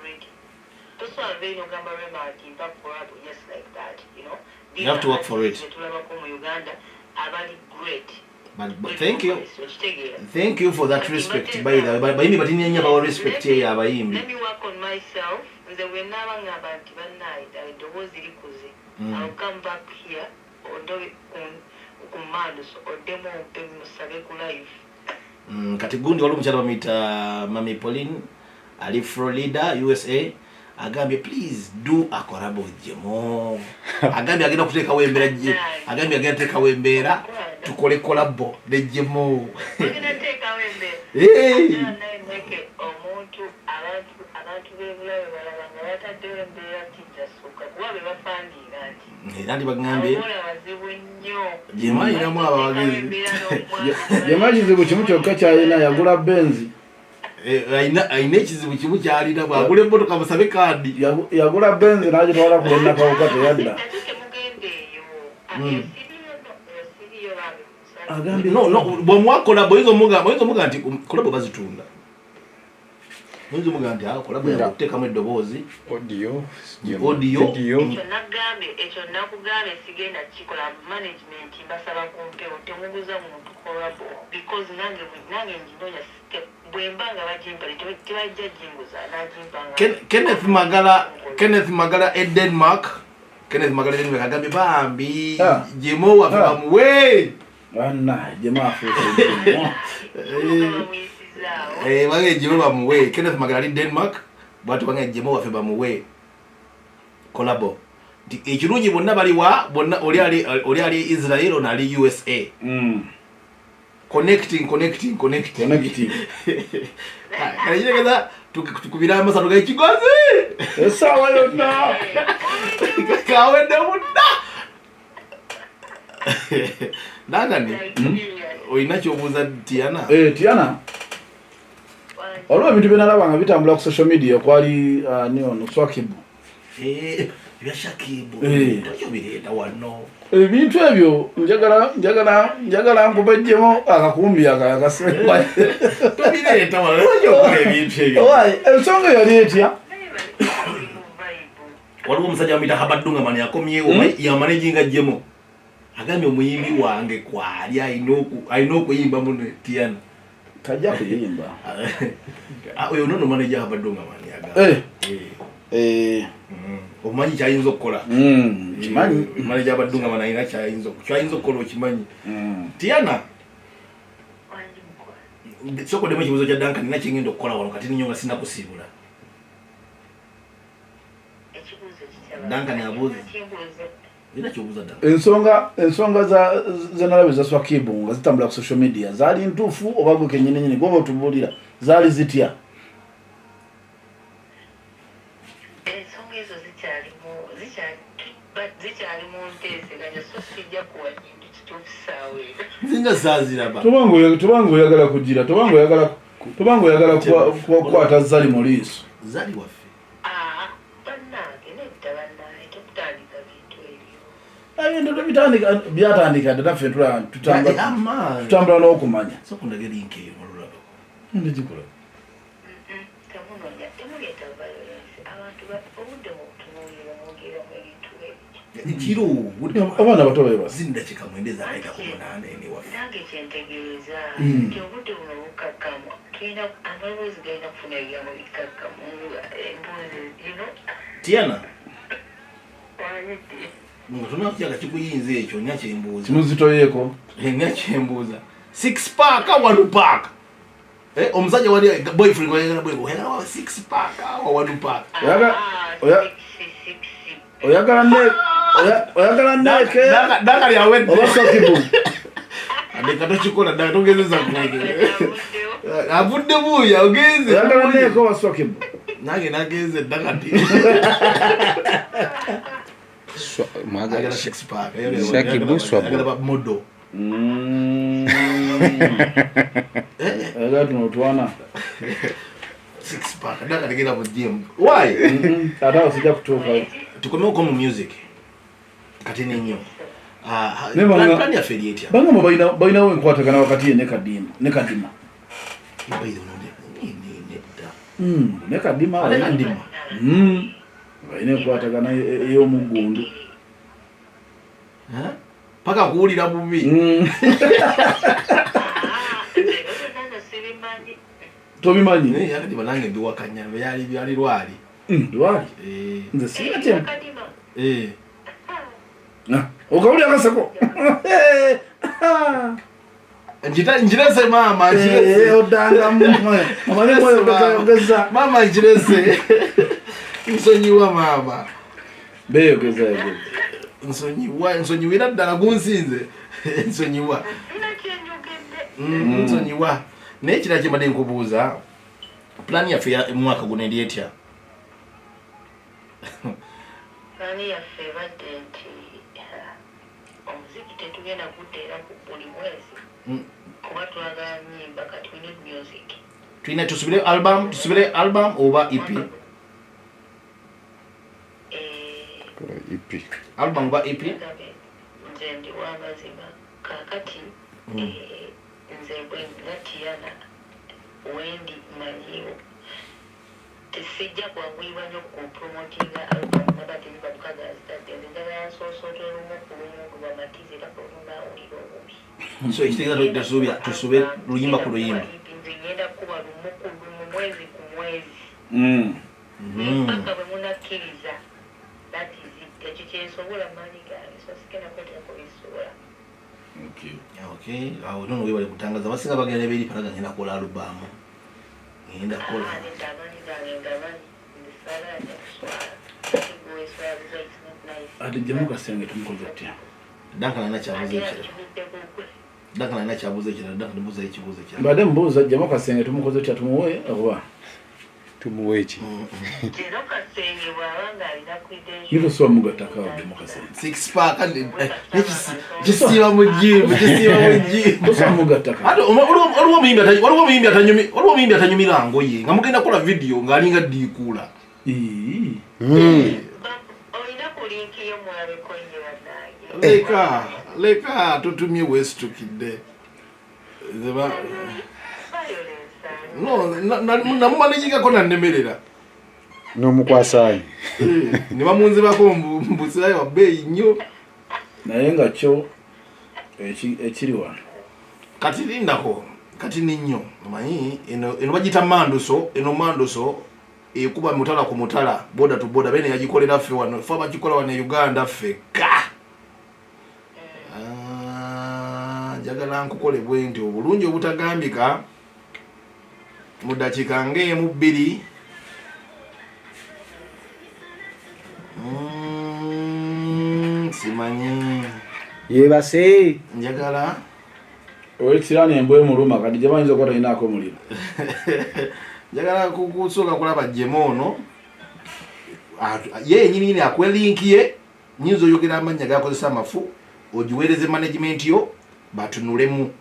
ready. Tosobola veeri nogamba Rema nti mpa collabo just like that. You have to work for it. Tulabako mu Uganda abali great. But thank you. Okitegeera? Thank you for that respect, by the way. Bayimbi batini nnyo abawa respect eyo abayimbi. Let me work on myself. Nze bwe naaba ngamba nti bannaye ddala eddoboozi likuze, I'll come back here ondobe ku manduso, oddemu ompe musabe ku live. Kati gundi waliwo omukyala bamuyita Mami Pauline, ali Florida, USA, agambye, "Please do a collabo with Jemo." Agambye agenda kuteekawo embeera, agambye agenda kuteekawo embeera tukole collabo ne Jemo. Ogenda teekawo embeera. Hey! Ate naye neke omuntu, abantu b'ebulabe balaba nga bataddewo embeera, kijjasuka kuba be bafandiira nti Era ndi bagambye abawola bazibu nnyo. Jemo ayinamu abawagizi. Jema kizibu kimu kyokka kyalina, yagula Benzi. Eh, ayina ekizibu kimu kyalina, bwagula emmotoka musabe kaadi. Yagula Benzi n'agitwala ku lwennakawuka, teyadda. Ate temugenda eyo. Esiriyo bambi musajja. Agambye No, bwemuwa collabo oyinza omugamba nti collabo bazitunda, oyinza omugamba nti, ah, collabo yakuteekamu eddoboozi. Audio. Audio. Video. Ekyo nagambye, ekyo nakugambye sigenda kikola. Management, mbasaba kumpewo, temuguza muntu collabo because nange njinonya bwe mba nga bagimpa, tebajja jinguza nagimpa nga Kenneth Magala, Kenneth Magala e Denmark, Kenneth Magala e Denmark agambye bambi Ah. Jemo waffe Ah. bamuwe. Banna Jema afuuse. Bamuyisizaawo. Eh, bange Jemo bamuwe. Kenneth Magala ali Denmark bwati, bange Jemo waffe bamuwe collabo. Nti ekirungi bonna baliwa bonna, oli ali Israel, ono ali USA. Connecting, connecting, connecting. Connecting. Kale kitegeeza tukubira amasano g'ekigozi. Essaawa yonna. Kawedde mudda nangani. Olina kyobuuza Tiana? Eh, Tiana, waliwo ebintu byenalaba nga bitambula ku social media, kwali ni ono Swakibu. Eh, ebya Shakibu? Eh. Tokyo bireeta wano. Ebintu ebyo njagala nkubejjemu akakumbi akasemba. Tobireeta wano, lwaki okola ebintu ebyo? Ensonga yali etya? Waliwo omusajja bamuyita Habadungamani, yakomyewo, yamanaginga Jemo, agambye omuyimbi wange kwali alina okuyimba muno. Tiana. Tajja kuyimba. Ah, oyo nono manager Habadungamani agambye. Eh, Eh, eh, omanyi kyayinza okukola? Kimanyi. Manager Habadungamani alina kyayinza okukola, okimanyi. Tiana, sokoddemu ekibuzo kya Duncan, nina kyengenda okukola wano kati ninyo nga sinakusiibula. Duncan abuuza. Olina kyobuuza, Duncan? Ensonga zenalaba eza Swakibu nga zitambula ku social media zaali ntuufu oba gwe kenyini nyini gwoba otubuulira zaali zitya? Ensonga ezo zikyali mu nteeseganya, so sijja kuwa kintu kituufu saawa eno. Nzinga saaziraba. Tobanga oyagala kugira, tobanga oyagala kukwata zali mu liiso. Zari waffe. Ah, bannange nedda, bannange tekutandika bintu ebyo. Ebintu tebitandika, byatandika dda, naffe tutambula n'okumanya. Sokundage link eyo olulaba. Ndigikola. Temunoonya, temuleeta violence. Abantu obudde mubutunuulira, mwogeramu ebintu ebyo. Kiro. Abaana bato bebase. Ziri dakiika 9 ezakayita ku 8 ene waffe. Nange kyentegeeza nti obudde buno bukkakkamu, tulina amaloboozi galina kufuna ebigambo bikkakkamu, emboozi, you know. Tiana. Wanyidde. Nga tonakyaga kikuyinza ekyo nya kyembuuza. Kimuzitoyeeko. Nya kyembuuza. Six pack, one pack. Eh, omusajja wali boyfriend wayagala boy oyagala wa six pack wa one pack. Ah, six, six. Oyagala ne oyagala neke Daka lya wedde. oba sokibu. Adeka tokikola ddala togezeza kwogera. Avuddewo. Avudde buuya ogenze. Oyagala neke oba sokibu. Nange nagenze dda kati. Mwagala Ayagala six pack. Shakibu, Swabu. Ayagala ba model. Oyagala tuno otwana. Six pack. Daka tegenda mu gym. Why? Ate awo sijja kutuukayo. Tukomewoko mu music. Kati nnyo. Ah, Ne banga- plan yaffe eri etya? Bangamba balinawo enkwatagana wakati ye ne Kadima. Ne Kadima. Nedda. Ne Kadima. Ate Kadima. Balina enkwatagana ey'omuggundu. Eh? Paka kuwulira bubi. Ah, nze ebyo byonna nno sibimanyi. Tobimanyi? Naye yakadima nange mbiwakanya byali byali lwali. Lwali. Eh. Nze sirina kye. Kadima. Eh. Ah, okawulira akaseko. Nkirese maama, nkirese. Oddangamu. Omanyi mweyogeza. Maama nkirese. Nsonyiwa maama. Beeyogeza yogeza. Nsonyiwa, nsonyiwira ddala gunsinze. Nsonyiwa. Sina kyenjogedde. Nsonyiwa. Naye ekirala kye mbadde nkubuuza, pulaani yaffe ya mwaka guno eri etya? Pulaani yaffe ebadde nti omuziki tetugenda kuteera ku buli mwezi kuba twagala nnyimba, kati we need music. Tulina tusubire album, tusubire album oba EP? Eh, EP. Album oba EP? Gabe, nze ndi w'amazima kaakati, nze bwe nga Tiana wendi manyiwo tesijja kwanguyibwa nnyo kupromotinga album naba tezimba mukaga azitadde. Nze njagala nsoosoota olumu ku lumu lubamatiza era kulunaawulira obubi. So ekitegeeza tusuubira tusube luyimba ku luyimba. Nze ngenda kuba lumu ku lumu, mwezi ku mwezi, paka bwe munakkiriza. That is it. Ekyo kyensobola, maanyi gange, so sigenda kweterako bisobola. Okay, awo nono webale kutangaza. Abasinga bagenda beeri palaga ngenda kukola album. Ngenda kukola. Nedda, amaanyi gange ngamanyi. Nze saagala nnyo kuswala. Ate gwe weswaziza, it's not nice. Ate jjemu Kasenge tumukoze tutya? Duncan alina kyabuuza Ate ekirala. akivuddeko gwe. Duncan alina kyabuuza ekirala. Duncan buuza ekibuuzo ekirala. Mbadde mubuuza jjemu Kasenge tumukoze tutya, tumuwe oba? Tumuwe ki? Geno Kasenge bw'aba ng'alina credentials. Ye tosobola mugattako awo jjemu Kasenge. Six pack kisiiba mu gym, kisiiba mu gym. Tosobola mugattako. Ate waliwo omuyimbi atanyumira ngoye nga mugenda kukola video ng'alinga ddiikuula. Ii. Olina ku link yo mwabeko nnyo bannange. Leka leka tutumye weesitukidde. Nze Violence. No, namumanejigako nannemerera. N'omukwasaayi. Ne bamunzibako mbusirayo wa bbeeyi nnyo. Naye nga kyo ekiri wano. Kati lindako kati ninnyo omanyi eno eno bagiyita manduso. Eno manduso ekuba mutala ku mutala, border to border. Bene yagikolera ffe wano, ffe abagikola wano e Uganda ffekka. Ah, njagala nkukole bwe nti obulungi obutagambika mu ddakiika ng'emu bbiri. Simanyi. Yeebase. Njagala Owekisiraani embwa emuluma kati gye bayinza okuba talinaako muliro. Njagala kusooka kulaba jema ono. Ye yenyini nyini akuwe link ye. Nyinza oyogera amannya gakozesa amafu, ogiweereze management yo batunulemu.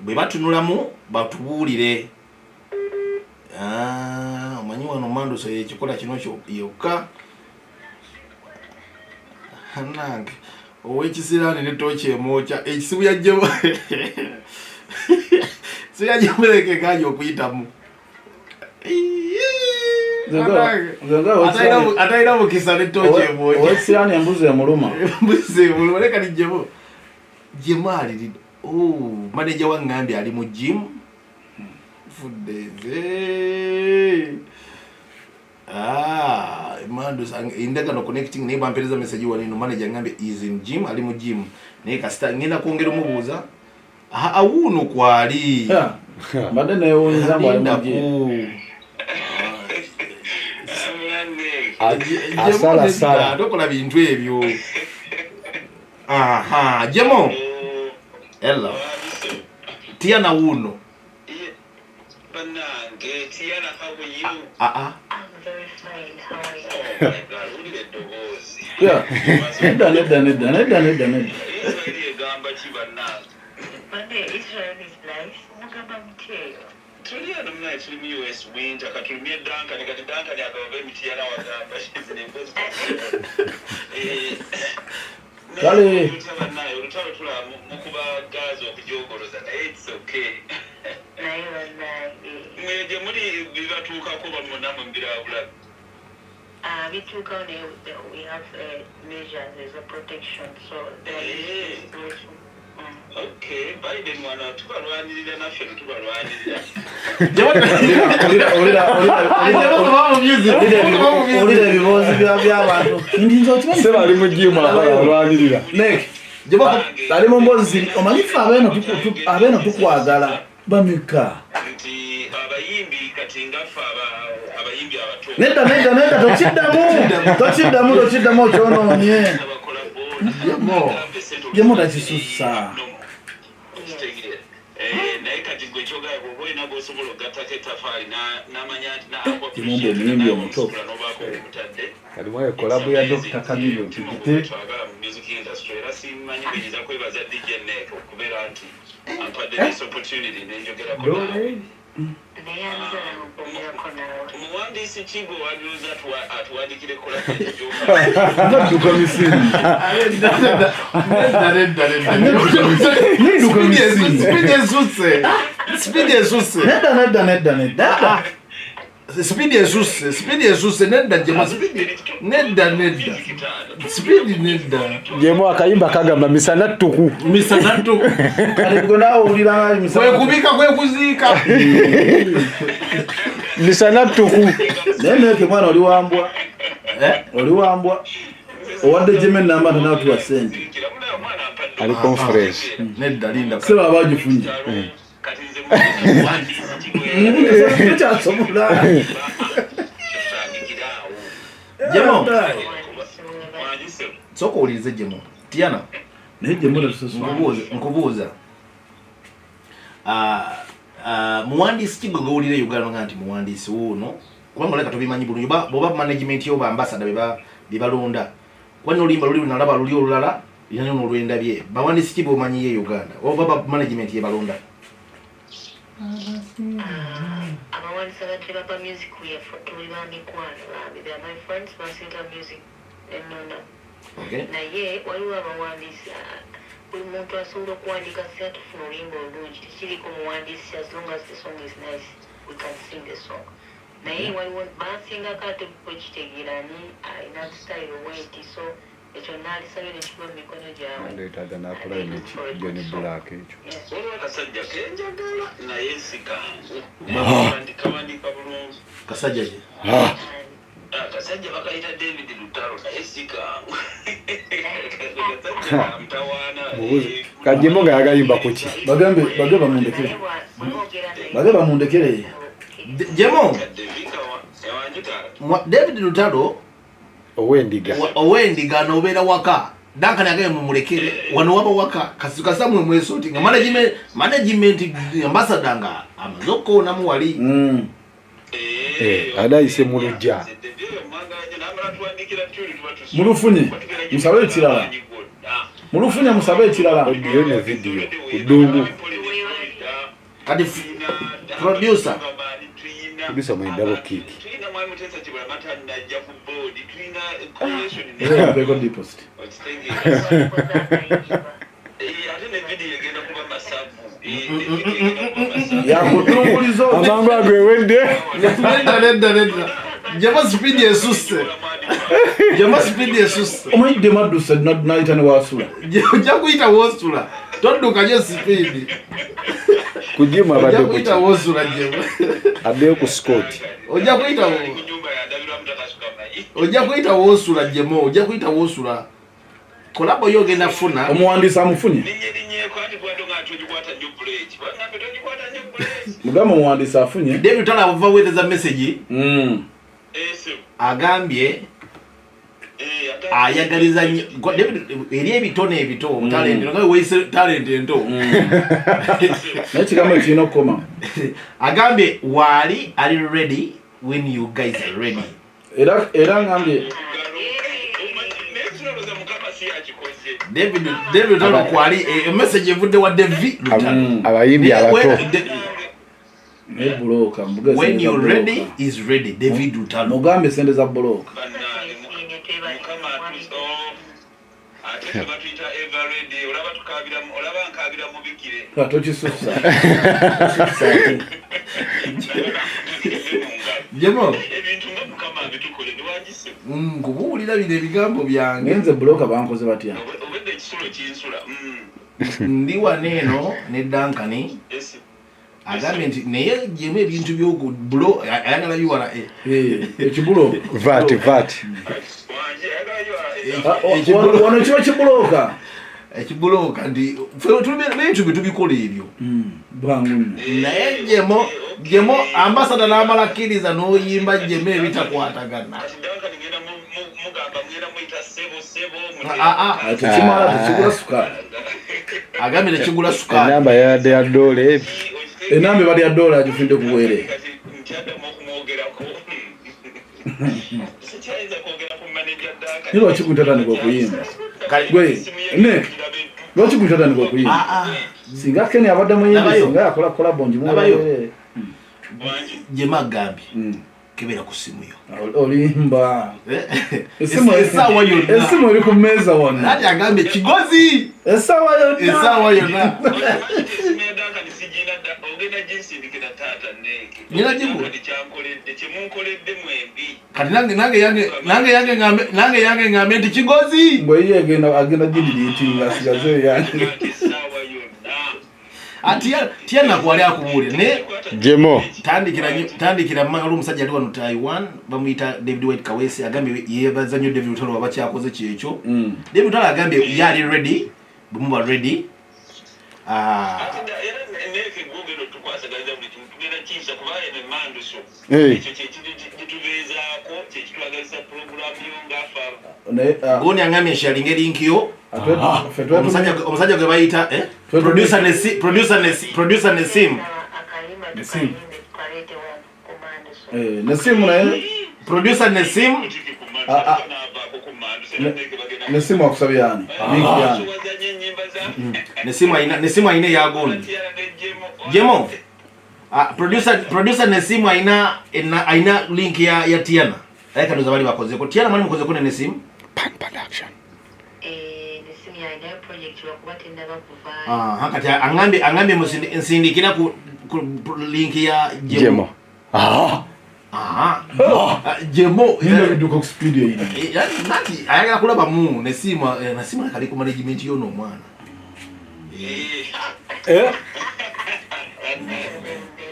Bwe batunulamu batubuulire. Ah, omanyi wano manduso yekikola kino yokka nange owekisiraani ne tooki emwokya ekisibu yajjemu siyajemulekekanya okuyitamu. Atalina mukisa ne tooki emwokya. Owekisiraani embuzi emuluma. Embuzi emuluma. Leka nijjemu jemu aliri. Oh, maneja waŋŋambye ali mu gym. Nfudde nze. Ah, Mandos endagano connecting naye bampereza message wano eno, manager ngambye is in gym, ali mu gym, naye kasita ngenda kwongera omubuuza. Ah, awuuno kwali. Mbadde newuunyiza mbu ali mu gym. Asala sala. Tokola bintu ebyo. Aha, Jemo. Hello. Tiana wuno. Bannange, Tiana, how are you? Ah ah. I'm very fine. How are you? Oh my God, wulira eddoboozi. Yeah. Nedda, nedda, nedda, nedda, nedda, nedda. Israeli egamba ki, bannange? Monday, Israel is nice. Mugamba mutya eyo? Tuli eno munaye, tuli mu US winter. Katulumye Duncan. Kati Duncan agaba emitiana wagamba zino emboozi. Eh, Kale. Bannange, olutalo tulaba mukuba gaazi okujogoloza, naye it's okay. Naye bannange. Mwe gye muli bibatuukako bamwe mbirabulabe? Ah, bituukawo, naye we have measures as a protection, so there is situation. Okay, Biden wano tubalwanirira, naffe tubalwanirira. Owulira ebiboozi by'abantu nti nze okimanyi. Seba ali mu gym alwanirira. Nek ali mu mboozi ziri, omanyi ffe abeeno tukwagala bameka. Nti abayimbi kati ngaffe abayimbi abato. Nedda, nedda, nedda, tokiddamu, tokiddamu, tokiddamu, okyonoonye. Abakola. Jemo takisussa. Okitegeera? Naye kati gwe kyogaye bwoba olina gwosobola okugattako ettafaali n'amanya nti Jemo mbu omuyimbi omuto. N'obaako omutadde. Kati mwaye collabo ya Dr. Chameleone tugite. Twagala mu music industry, era simanyi bwenyinza kwebaza DJ Nek okubeera nti ampadde this opportunity nenjogerako naawe. Naye anzala okwogerako naawe. Omuwandiisi ki gwe waliuza atuwandikire collabo? Nadduka misiri. Nadduka misiri. Speed esusse, speed esusse. Nedda, nedda, nedda, nedda. Speed esusse, speed esusse. Nedda Jema, speed nedda, nedda, speed nedda. Jemo akayimba kagamba misana ttuku. Misanatu. Kati gwe naawe owulira nga misana. Kwekubika kwekuziika. Misana ttuku. Naye neke mwana oli wambwa, oli wambwa, owadde Jemo enamba tanatuwa sente. Ali conference. Nedda, linda. Seba abagifunye. Kati nze muwandiisi ki gwe Tokyasobola. tutandikiraawo? Jemo. Wangise. Sooka owulirize Jemo. Tiana. Naye Jemo tatusasula. Nkubuuza, Ah, ah, muwandiisi ki gwe gowulira e Uganda nga nti muwandiisi wuuno? Kubanga oleka tobimanyi bulungi. Bwoba management yo ba ambassador bebalonda, kuba noluyimba luli nalaba luli olulala lina nolwendabye. Bawandiisi ki bomanyiyo e Uganda oba ba management yebalonda? Abawandiisi abadde baba music yaffe tuli ba mikwano bambi. They are my friends, bansinga music enona. Naye waliwo abawandiisi, buli muntu asobola okuwandiika singa tufuna oluyimba olulungi. Tekiriko muwandiisi, as long as the song is nice, we can sing the song. Naye waliwo bansingako ate bwekitegeera ani alina style bweti, so ekyo naalisabye nekiva mu mikono gyabwe. Ndeetaaga nakola neki John Black ekyo. Waliwo akasajja kenjagala naye si kangu, kawandiika bulungi. Kasajja ki? Akasajja bakayita David Lutalo, naye si kangu, kasajja kamutawaana. Kajemo nga yagayimba kuki? Bagambe bage bamundekere, bage bamundekere. Jemo. Ewanjutala. David Lutalo. Owendiga. Owendiga nobeera waka. Duncan agaye mumulekere wano waba waka kasukasamwe mwesoti nga management ambassador nga amaze okukoonamu wali. Eh, adayise mu luggya. Mulufunye musabe ekirala, mulufunye musabe ekirala. Audio ne video ku ddungu. Kati producer. Producer mwenye double kick. Tulina mwami Mutesa Kibulama tannajja ku board, tulina correlation ne- Era mpeeko deposit. Okitegeera? Ate ne video egenda kuba masavu. Ne video egenda kuba masavu. Yakutunguliza Amangu ago ewedde. Nedda, nedda, nedda. Jema sipiidi esusse. Jema sipiidi esusse. Omanyi madduse nayita ne wasula. Ojja kuyita woosula. Todduka nyo sipiidi. Ku gym Ojja abadde kuyita ku woosula Jema. addeyo ku Scott. Ojja kuyita Ali ku nyumba yandabirwamu takasuka mayi. Ojja kuyita woosula Jema. Ojja kuyita woosula. Kolabo yo ogenda funa. Omuwandiisi amufunye. Linye linyeeko anti bwadde nga togikwata nnyo buleeki. Bangambe togikwata nnyo buleeki. Mugamba omuwandiisi afunye. David Lutalo ava weereza message Ese, agambye ate- ayagaliza nnyo David eri ebitone ebito talent nga weeyise talent ento. Naye ekigambo ekyo kirina okukoma. Agambye waali ali ready when you guys are ready. Era era ngambye Naye kirowooza Mukama si akikoze. David Lutalo kwali message evudde wa David Lutalo. Abayimbi abato. Naye bulooka mbuga When sente za you're ready bulooka. is ready David Lutalo. Mugambe sente za bulooka. Bannange, Mukama ate ffe batuyita ever ready. Olaba tukaabira olaba nkaabira mubikire. Nga tokisussa. Jemo Ebintu nga Mukama abitukole niwagise. nkubuulira bino ebigambo byange. Naye nze bulooka bankoze batya? Obedda ekisulo kinsula. Ndi wano eno ne Duncan Ese. agambye nti naye jemu ebintu byoku bulo ayagala biwala Ekibulooka. Vat vat. Wanje ayagala Ekibulooka. Wano kiba kibulooka. Ekibulooka nti ffe ebintu bye tubikola ebyo. Bwangu nnyo. Naye jemo jemo ambasada n'amala kkiriza n'oyimba jemo ebitakwatagana. Kati Duncan ngenda mugamba ngenda muyita sebo sebo. Ah, ah. Ah, tekimala tekigula sukaali. Agambye tekigula sukaali. Enamba yabadde ya ddoola ebyo. Enamba ebadde ya ddoola agifudde ku bwereere. Kati nkyaddamu okumwogerako. Sikyayinza kwogera ku manager Duncan. Naye lwaki gwe tatandika okuyimba? Gwe, Nick, lwaki gwe tatandika okuyimba? Ah, ah. Singa Ken abadde muyimbi Labayo. singa yakola collabo Labayo. ngimuweerere. Wangi. Jemo agambye kebera ku ssimu yo. Olimba. Essaawa yonna. Essimu eri ku mmeeza wonna. Ati agambye kigozi Essaawa yonna. essaawa yonna. Esimu ya Duncan sigina dda ogenda ginsindikira taata Nick. Nina giku. Duncan kyankoledde kyemunkoledde mwembi. Kati nange nange yange nange yange ngambe nange yange ngambe nti kigozi. Mbwe ye agenda agenda gidiriitinga asigaze eyange. Ati essaawa yonna. Ati tiya nakwali akubuulira naye Jemo. tandikira tandikira mmange oli omusajja ali wano Taiwan bamuyita David White Kaweesi agambye yeebaza nnyo David Lutalo waba kyakoze kyekyo. David Lutalo agambye ye ali ready bwe muba ready. Ah, Ate era Nick gwogenda otukwasagaliza buli kimu tugenda kiyisa kuba eno emmanduso. Ekyo kyekitubeezaako kyekitwagazisa pulogulaamu yo ng'afa. Naye ah, gundi angambye nsharinga link yo. ffe twetu- Omusajja gwe bayita producer Nesi producer Nesi producer Nesim Akayimba Nesim. tukayimbe tukaleete wano ku Manduso. Nesimu naye producer Nesim Kutiki ku mmanduso, Ah, ah. naavaako ku mmanduso, era Nick bagenda Nesimu akusabye ani? Link yani. Wazanye ennyimba za Nesimu alina Nesimu alina eya gundi. Tiara ne Jemo. Jemo. Ah, producer Nesimu alina alina link ya Tiana. Naye kanoza bali bakozeko. Tiana mwali mukozeko ne Nesimu? Pan production. Nesimu yalinayo project lwakuba tennaba kuvaayo. Aha, kati angambye nsindikira ku link ya Jemo. Jemo. Ah. Aha. Ah, Jemo. Nina bidduka ku speed eyina. Nati ayagala kulaba mu Nesimu Nesimu akali ku management y'ono omwana.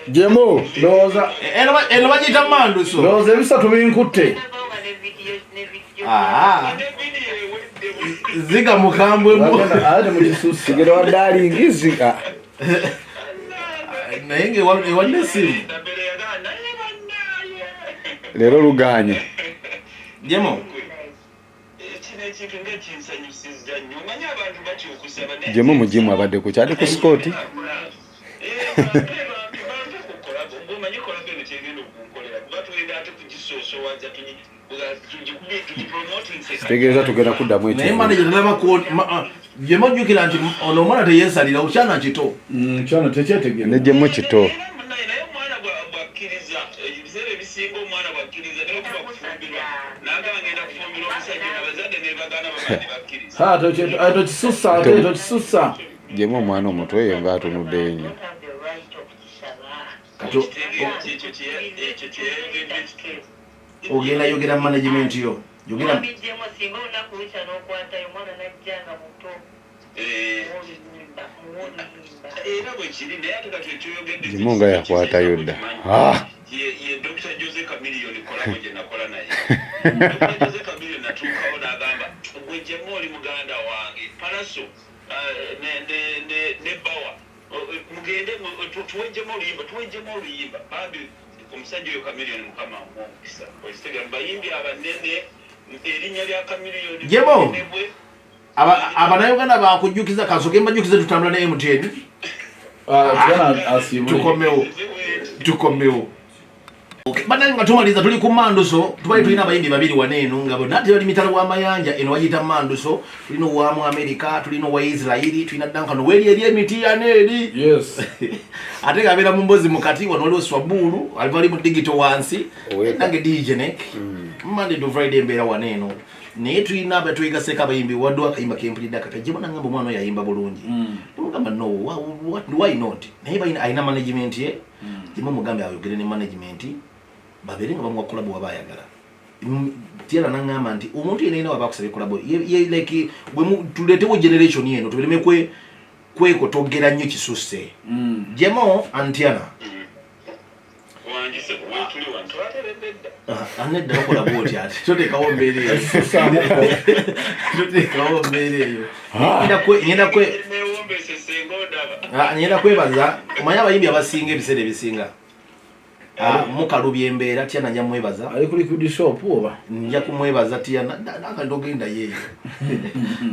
Jemo. Ndowooza Eno bagiyita Manduso. ndowooza ebisatu binkutte. Tennavaawo nga ne video ne video. Ah, Ne video ewedde. ziga mukambwe mu. Bagenda ate mukisussa. Kigero wa darling zika. Naye nga ewa Nesimu. Ndabere yagaana, naye bannaaye. Leero luganye. Jemo. Kino ekintu nga kinsanyusizza nnyo. Omanyi abantu batya okusaba naye Jemo mugimu abadde ku kyali ku Scott. Bampe ku collabo. Ng'omanyi collabo eno kyegenda okunkolera kuba tugenda ate kugisoosowaza tugipromoting. Kitegeeza tugenda kuddamu Naye ekyo. manager talaba ku Jemo jjukira nti ono omwana teyeesalira okyana kito. Kyano tekyetegeera. Ne Jemo kito. Era munnaye naye omwana bw'akkiriza okufumbirwa omusajja abazadde ne bagaana bamala ne bakkiriza. Ha, tokisussa ate tokisussa. Jemu omwana omuto eyo ng'atunuddeyo nnyo. Don't have the right okukisaba. Kati Okitegeera ekyo ekyo kyeyayogedde kituufu. Ogenda yogera management yo, yogera. Mwami Jemo, singa olunaku lukya n'okwatayo omwana n'ajja nga muto, muwe oluyimba, muwe oluyimba. Era bwe kiri, naye ate kati ekyoyogedde Jemu nga yakwatayo dda. Ah! Ye Dr. Jose Chameleone collabo gye nakola naye. Dr. Jose Chameleone natuukawo n'agamba, gwe Jemu oli muganda wange, Pallaso ne Bawa, mugende tuwe Jemu oluyimba, tuwe Jemu oluyimba. Bambi omusajja oyo Chameleone, Mukama amuwe omukisa. Okitegera, mu bayimbi abanene erinnya lya Chameleone Jemo! bunene bwe. Abannayuganda bakujjukiza, kansooke mbajjukize tutambula ne MTN. Tugana asiibule. Tukomewo, tukomewo. Okay, bannange, nga tumaliriza, tuli ku Manduso. Tubali tulina abayimbi babiri wano eno nga bonna tebali mitalo w'amayanja. Eno bagiyita Manduso. Tulina owa mu America, tulina owa Israeli, tulina Duncan weri eri emitiyana eri. Ate ng'abeera mu mbozi mukati. Wano waliwo Swabuulu aliva ali mu digito wansi. Oweka. Nange DJ Nek, Monday to Friday embeera wano eno, naye tulina abatwegaseeko abayimbi. Wadde akayimba kempulidde akapya, gye nagamba omwana oyo ayimba bulungi, nemugamba no, why not? Naye balina, alina management ye. Gye mugambe ayogere ne management, babeere nga bamuwa collabo waba ayagala. Tiana naŋŋamba nti omuntu yenna yenna waba akusaba collabo, like tuleetewo generation eno, tubireme kwekotogera nnyo kisusse. Jemo and Tiana. Wangi sebo, wetuli wano twateredde dda. Anedda tokola bwoti, ate toteekawo mbeera eyo, toteekawo mbeera eyo. Ngenda Newombese senga ondaba. Ah, ngenda kwebaza. Omanyi abayimbi abasinga ebiseera ebisinga, mukalubya embeera. Tiana, nja mwebaza. Ali ku liquid shop oba? Nja kumwebaza Tiana nakandi ogenda yeeyo.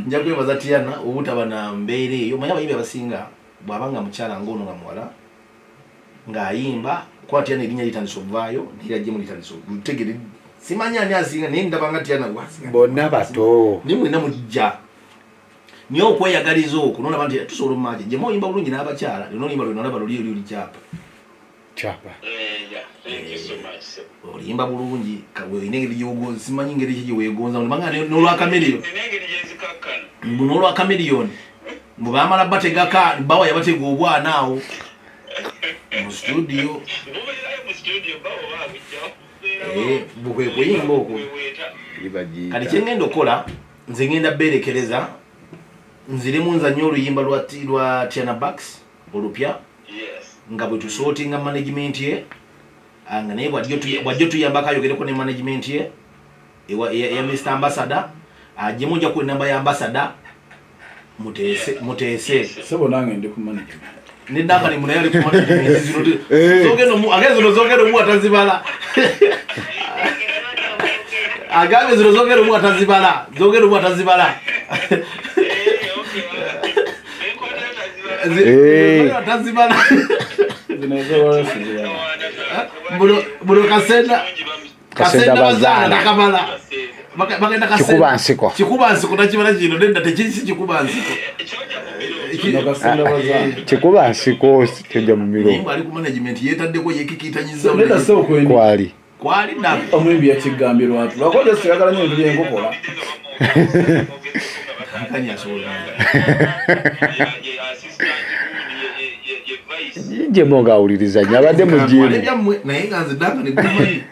Nja kwebaza Tiana obutaba na mbeera eyo. Omanyi abayimbi abasinga bw'abanga mukyala ngaono nga muwala ng'ayimba, kuba Tiana erinnya litandisa okuvaayo, naye litandisa lutegere. Simanyi ani asinga, naye ndabanga Tiana gwasinga. Bonna bato. Naye mwenna mujja, naye okweyagaliza okwo nolaba nti tusobola omumaaki. Jemu oyimba bulungi n'abakyala, noluyimba lwe nalaba luli eri oli kyapa. Kyapa. Yeah, thank you so much, sir. Oluyimba bulungi, olina engeri gyogonza, simanyi ngeri ki gyeweegonza, banga n'olwa Chameleone. Nina engeri gyenzikakkana. Mbu n'olwa Chameleone, mbu baamala bategaka bawa, yabatega obwana awo mu studio. Bubeerayo mu studio, bawo babujjawo. Eh, bwe kuyimba okwo. Libagiita. Kati kyengenda okukola, nze ngenda beerekereza, nziremu nzanye oluyimba lwa Tiana Bax olupya, nga bwe tusootinga management ye, nga naye bw'ajja tuyambako ayogereko ne management ye eya Mr Ambassador. Ajjemu, ojja kuwa enamba ya Ambassador, muteese muteese. Sebo, nange ndi ku management. Ne Duncan munaye ali ku management zino ageze zino zogenda omuwa tazibala. Agambe zino zogenda omuwa tazibala, zogenda omuwa tazibala. Tazibala. Zino ez'olwaleero sizibala. Buno kasenda. Kasenda bazaana. Nakamala bagenda kasenda. Kikuba nsiko. Kikuba nsiko nakibala kino, nedda, tekisi kikuba nsiko. Kino kasenda bazaana. Kikuba nsiko kyojja mu Naye miro. mbw ali ku management, yeetaddeko, yekikiitanyiza. Nedda sebo, kwendi. Kwali. Kwali dda. Omuyimbi yakigambye lwatu, lwakuba just oyagala nnyo ebintu byenkokola. Kani asobola. Jemo ng'awuliriza nnyo, abadde mu Twale jimu. byammwe, naye nga nze Duncan gumanyi.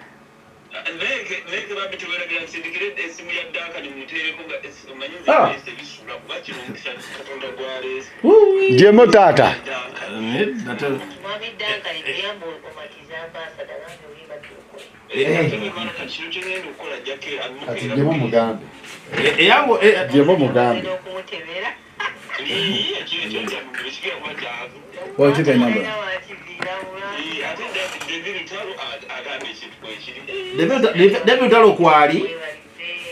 Naye bambi tewerabira nsindikire esimu ya Duncan muteereko nga omanyi Ah. nze ebisula kuba kino omukisa Katonda gwaleese. Jemo taata. Nedda Mwami Duncan, tuyamba omatiza ambassador, bambi oluyimba tulukole. Kati Jemo mugambe. Eyango. Jemo mugambe. N'okumutebera. Wateeka enamba. Era wakiviira. David Lutalo kwali. Webalize.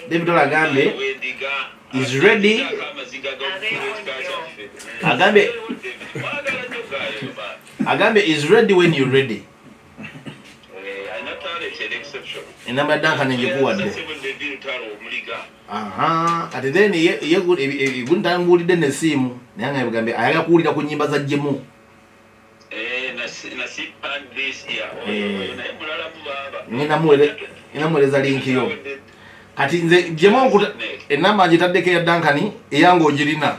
David Lutalo agambe is ready. Agambe is ready when you ready. Enamba ya Duncan ngikuwadde. Aha, kati then guntanguulidde nesiimu, naye nga bugambe ayagala kuwulira ku nyimba za Jemu. Ngenda muweereza link yo. Kati nze jemu nkuta enamba ngitaddeko eya Duncan, eyange ogirina.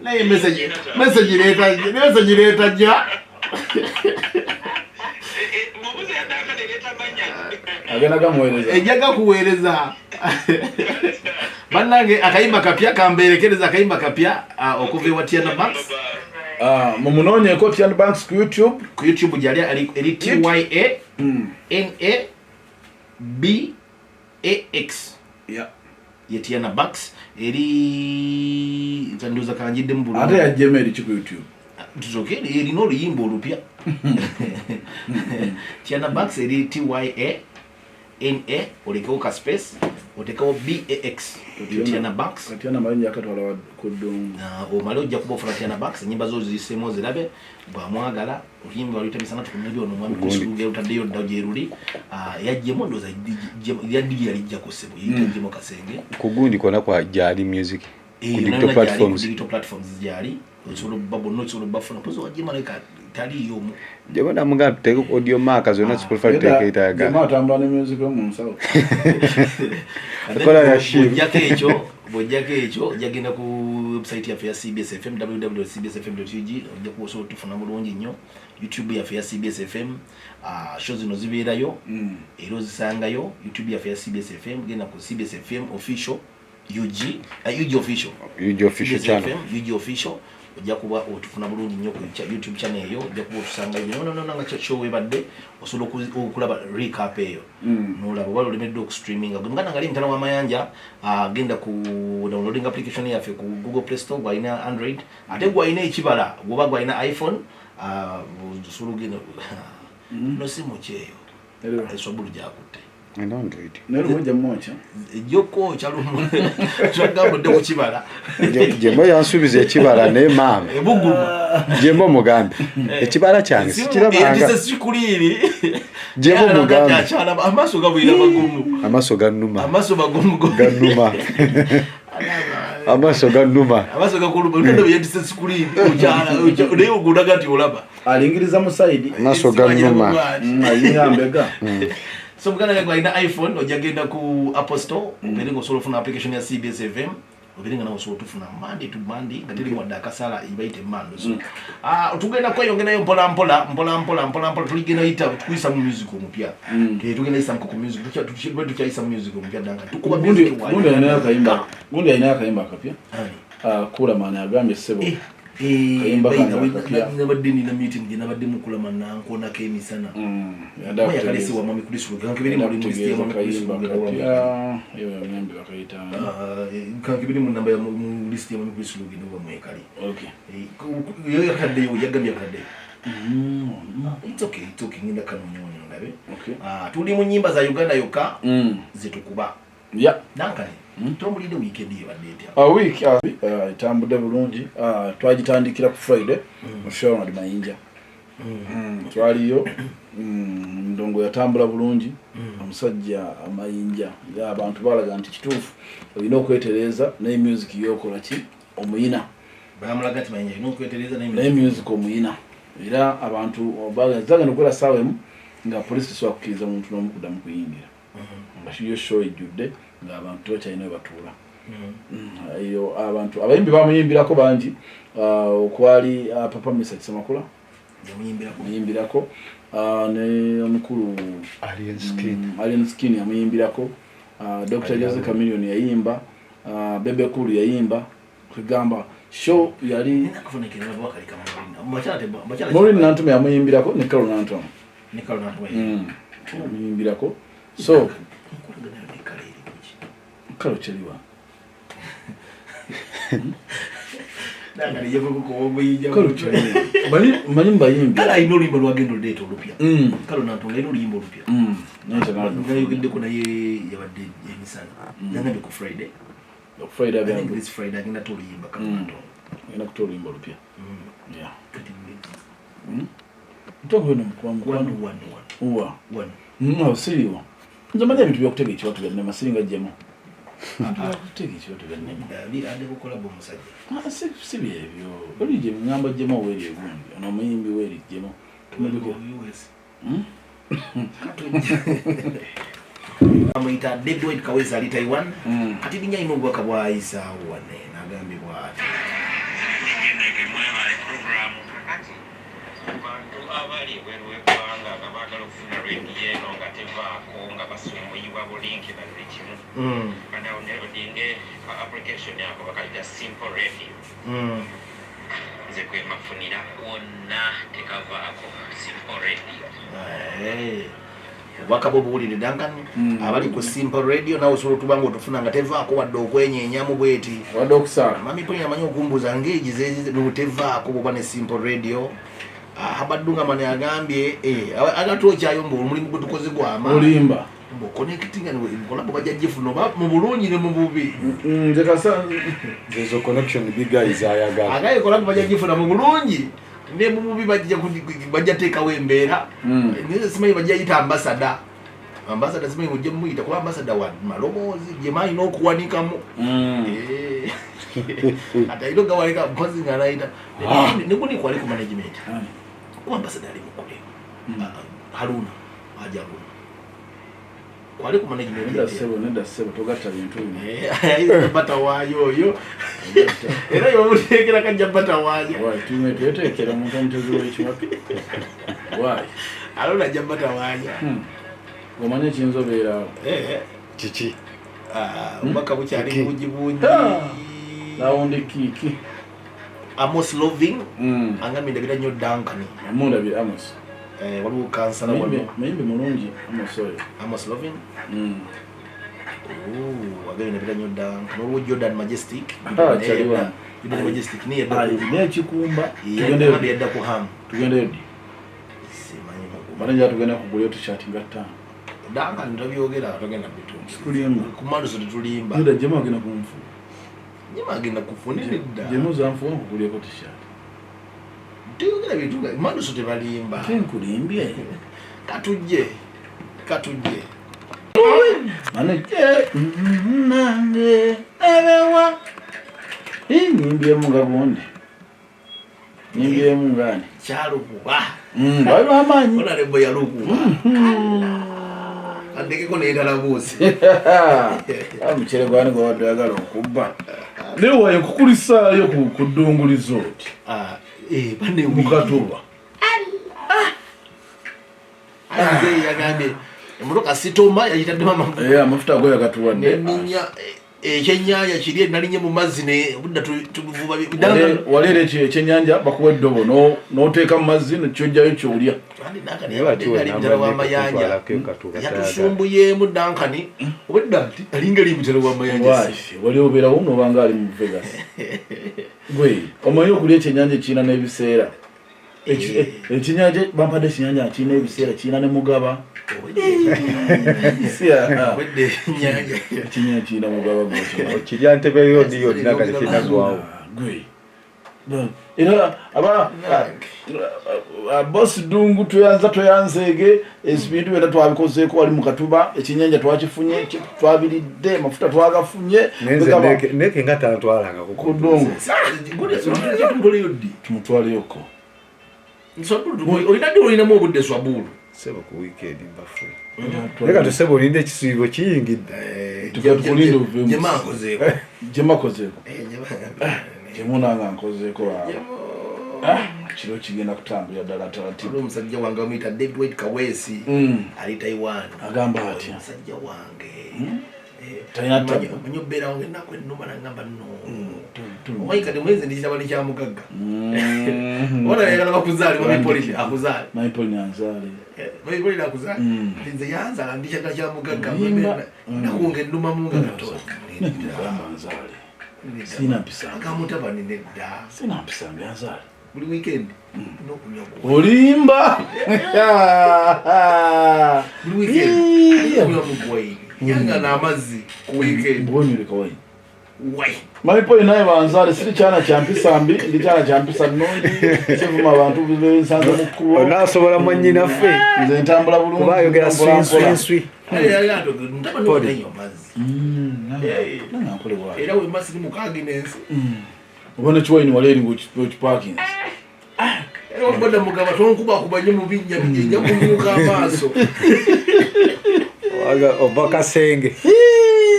Naye message message leeta message leeta jja. Mubuze ya Duncan ereeta mannya. Agenda gamuweereza. Ejja gakuweereza. Bannange, akayimba kapya kambeerekereza, akayimba kapya okuva ewa Tiana Banks. Ah, mumunoonyeeko Tiana Banks ku YouTube. Ku YouTube gyali ali, eri Tya Na B A X. Ye Tiana Banks eri ndoza kanjiddemu bulungi. Ate yajjemu eriki ku YouTube? Tusoke erina oluyimba olupya. Tiana Banks eri Tya Na, olekewo ka space, otekewo Bax. Yo Tiana Banks. Katiana Mayinja akatwala ku ddungu. Omale ojja kuba ofuna Tiana Banks, ennyimba zo ziyiseemu ozirabe bwamwagala. Oluyimba luyita misana tukumibye ono omwami Chris Luge lutaddeyo dda gyeruli. Yajjemu ndowooza yaddigi yalijjako ssebo, yeyita Jjemu Kasenge. Ku gundi kwona kwa gyali music. Eh, Ku digital yonna gyali, ku platforms. digital platforms gyali, osobola obba bonna, osobola obbafuna. Mpozi wajjemu aleka taliiyo omu. Jjemu namugamba tuteeke audio mark zonna Spotify tuteeke etayagala. Jjemu atambula ne music we mu nsawo. Kola ya shit. Bw'ojjako ekyo, bw'ojjako ekyo, ojja genda ku website yaffe ya CBS FM, www.cbsfm.ug, ojja kuba osobola otufuna bulungi nnyo. YouTube yaffe ya CBS FM, show zino zibeerayo, era ozisangayo. YouTube yaffe ya CBS FM, genda ku CBS FM official UG, UG official. UG official CBS channel. FM, UG official, ojja kuba otufuna bulungi nnyo ku YouTube channel eyo, ojja kuba otusangayo. No, no, no, no, nga show webadde, osobola okulaba recap eyo. N'olaba oba olemeddwa okustreaminga. Gwe muganda nga ali emitala w'amayanja, genda ku downloading application yaffe ku Google Play Store, gwalina Android, ate gwalina ekibala, gwoba gwalina iPhone, osobola ogenda. No simu ki eyo? Eriwa? Esobulu gyakutte. And Android. Naye lumu ojja mwokya. Ejjokwookya lumu. Twagambudde ku kibala. Jembo yansuubiza ekibala naye maama. Ebuguma. Jembo mugambe. Ekibala kyange sikirabanga. Entise sikuliiri. Jembo mugambe. Akyalaba amaaso gabwira magumu. Amaaso gannuma. Amaaso magumu. Gannuma. Amaaso gannuma. Amaaso gakuluma. Ndondo yentise sikuliiri. Okyala naye ogulaga nti olaba. Alingiriza mu side. Amaaso gannuma. Alinga mbega. So muganda wange alina iPhone, ojja genda ku Apple Store, obeere ng'osobola ofuna application ya CBS FM, obeere nga nawe osobola otufuna Monday to Monday nga teri wadde akasala ebayita emmando. So tugenda kweyongerayo mpola mpola mpola mpola mpola mpola, tuligenda yita tukuyisa mu music omupya. Tugenda yisa ku music, tukyayisa mu music omupya ddanga tukuba music wa Gundi alinayo akayimba. Gundi alinayo akayimba akapya. Ani? Kulaman agambye ssebo. Kayimba kange akapya. Nabadde nina meeting gye nabadde mu Kulaman nankoonako emisana. Yadde Oba yakalese wa Mwami Chris Luge, kankebere mu list ya kutegeeza Mwami Chris kayimba Luge. kapya. Eyo yamwembe bakayita. Kankebere mu namba ya mu list ya Mwami Chris Luge n'oba mwekali. Okay. Yo yakaddeyo, yagambye yakaddeyo. It's okay, it's okay, ngenda kanoonya wano ndabe. Okay. Tuli mu nnyimba za Uganda yokka zetukuba. Duncan, tombulidde weekend ebadde etya? Week etambudde bulungi. Twagitandikira ku Friday mu show Ronald Mayinja. Twaliyo. Ndongo yatambula bulungi. Omusajja Mayinja ya abantu balaga nti kituufu olina okwetereza naye music yokola ki omuyina. Bamulaga nti Mayinja olina okwetereza naye Naye music omuyina. Era abantu bagenda okukola ssaawa emu nga poliisi tesobola kukkiriza muntu n'omu kuddamu kuyingira. Nga yo show ejjudde ng'abantu tebakyalina we batuula. Eyo abantu abayimbi bamuyimbirako bangi. Okwali Papa Misa Kisemakula yamuyimbirako. Muyimbirako. Ne omukulu Alien Skin. Alien Skin yamuyimbirako. Dr. Jose Chameleone yayimba. Bebe Cool yayimba. Kugamba show yali Maureen Nantume yamuyimbirako ne Carol Nantume. Ne Carol Nantume. Yamuyimbirako. So Carol kyeriwa. Carol kyeriwa. Manyi mbayimbi. Kale alina oluyimba lwagenda oleeta olupya. Carol Nantume alina oluyimba olupya. Naye tenalufuna. Nayogeddeko naye yabadde emisana. Nangambye ku Friday. Friday I think agenda this Friday agenda to oluyimba Carol Nantume. Agenda kutoa oluyimba olupya. Yeah. Kati Ntongo yino mukwano. One, one, one. Uwa. One. Siriwo. Nze manyi ebintu by'okutega ekiwatu bya nnema, siringa jjemu. Okutega ekiwatu bya nnema. Ali ade kukola bo omusajja. Si byebyo. Oli gye ngamba jjemu weeri egundi. Ono omuyimbi weeri jjemu. Tumujjukira. US. Amuyita David White Kawesa ali Taiwan. Kati linnya alina obubaka bw'ayisaawo wane n'agambibwa ati Kakati ku bantu abali ebweru w'eggwanga nga baagala okufuna rediyo eno nga tevaako nga basumbuyibwa bulinki na buli kimu, badownloadinge ka application ako bakayita Simple Radio. Nze kwe mafunira wonna, tekavaako, Simple Radio. Obubaka bwo buwulire, Duncan. Abali ku Simple Radio, nawe osobola otuba nga otufuna nga tevaako wadde okwenyenyamu bweti. Wadde okusaala. Mami Poni amanyi okumbuuza ngaegize tevaako bwoba ne Simple Radio. Habaddungamani agambye agatwokyayo mbu omulimu gwe tukoze gwama Olimba. Connecting collabo bajja gifuna oba mu bulungi ne mu bubi. Nze kasa. Zezo connection big guys ayagala. Agaye collabo bajja gifuna mu bulungi ne mu bubi, bajja teekawo embeera. Naye simanyi bajja yita ambassador, ambassador simanyi mujje muyita kuba ambassador wa maloboozi gye maalina okuwanikamu. Ate alina ogawanika mpozi nga nayita neguni kwali ku management kuba ambassador ali mukule Haruna Haji Haruna kwali ku management. Nedda ssebo, nedda ssebo, togatta bintu bino. Ayinza batawaayo oyo, era yomuteekera kajja batawaayo. Why tume tweteekera omuntu omutezi w'ekiwapi? Why? Haruna ajja batawaanya. Omanyi ekiyinza obeerawo? Kiki? Obubaka bukyali Kiki? bungi bungi. Lawundi kiiki? Amos Loving angambye ndabira nnyo Duncan. Amundabire Amos. Waliwo kansala wano. Muyimbi mulungi Amos oyo. Amos Loving. Oh, agambye ndabira nnyo Duncan. Waliwo Jordan Majestic. Ah, kyali wano. Jordan Majestic niye Alina ekikumba. yadda yadda ku ham. Tugendeyo ddi? Simanyi. Manager, tugenda kugulayo t-shirt nga 5. Duncan, tobyogera, togenda bitundu. Sikulimba. Ku maluso tetulimba. Nedda, Jema agenda kunfu. Jema agenda kufuna nedda. Jema ozanfuwa nkugulyeko t-shirt. Toyogera bintu nga maluso tebalimba. Ate nkulimbye? Katujje, katujje. Manager nange ebewa nyimbyemu nga gundi, nyimbyemu ngani. Kyalukuba. Waliwo amaanyi. Honorable yalukuba kandekeko neyetalabuusi. Omucere gwani gwewadde oyagala okubba? Naye waye nkukulisaayo ku Ddungu Resort mukatuba. Yagambye emotoka sitoma yagitaddemu amafuta. Amafuta ago yagatuwadde. Neninya ekyenyanja kiri nalinye mu mazzi ne budda tuvuba. Waleero ekyo ekyenyanja bakuwa eddobo n'oteeka mu mazzi kyojjayo kyolya. Naye bati we Ali mutala w'amayanja. kutwalako ekatuba. Yatusumbuyemu Duncan obwedda nti alinga ali mutala w'amayanja. Why? Wali obeerawo nobanga ali mu Vegas. Gwe omanyi okulya ekyenyanja ekirina n'ebiseera. Ekyenyanja bampadde, ekyenyanja kirina ebiseera, kirina ne mugaba. Obwedda ekyenyanja. Ekyenyanja kirina mugaba gwekyo. Okirya ntebe yonni yonna nga tekinagwawo. Gwe era aba bosi Ddungu tweyanza tweyanzeege ebintu byonna twabikozeeko wali mu katuba. Ekyenyanja twakifunye, twabiridde, amafuta twagafunye. Nenze neke nga tantwalangako. Ku Ddungu. Tumutoleyo ddi? Tumutwaleyoko. Olina ddi olinamu obudde, Swabuulu? Sebo, ku weekend mbafu. Naye kati sebo olinde ekisiibo kiyingidde. Tukulinde ovemu. Jema nkozeeko. Jema kozeeko, jemunanga nkozeeko awo. Kiro kigenda kutambulira ddala taratibu. Waliwo omusajja wange bamuyita David White Kaweesi. Ali Taiwan. Agamba atya? Omusajja wange. Talina tabu. Manyi obeerawo ngaennaku ennuma nagamba no omanyi kati mwezi ndikiraba nekyamugagga ona yagala bakuzaale mamipolini akuzaale. Mamipolini anzaale. Mamipolini akuzaale. Kati nze yanzaala ndikyagala kyamugagga. Limba. Ennaku nga ennumamu nga katono. Gamba anzaale, sirina mpisa. Akamutabani nedda. Sirina mpisa mbi, anzaale. Buli weekend nokunywa ku Olimba. Buli weekend okunywa mu gwayini yanga n'amazzi ku weekend. Bwonyuleka wayini. Wai. Mamipolini naye banzaale. Siri kyana kyampisa mbi, ndi kyana kyampisa nnungi, sivuma abantu bensanze mu kkubo. Onaasobola mwannyinaffe. Nze ntambula bulungi. Kuba ayogera mpola mpola. swinswinswi. Mutabani wange amazzi. Nange nkole bwati. Era wemba siri mukaginensi. Oba nekiwayini wali eri ngaokipakinzi. Era wabadda mugamba tonkubakuba nnyo mu binnya bijja kumyuka amaaso. Oba kasenge.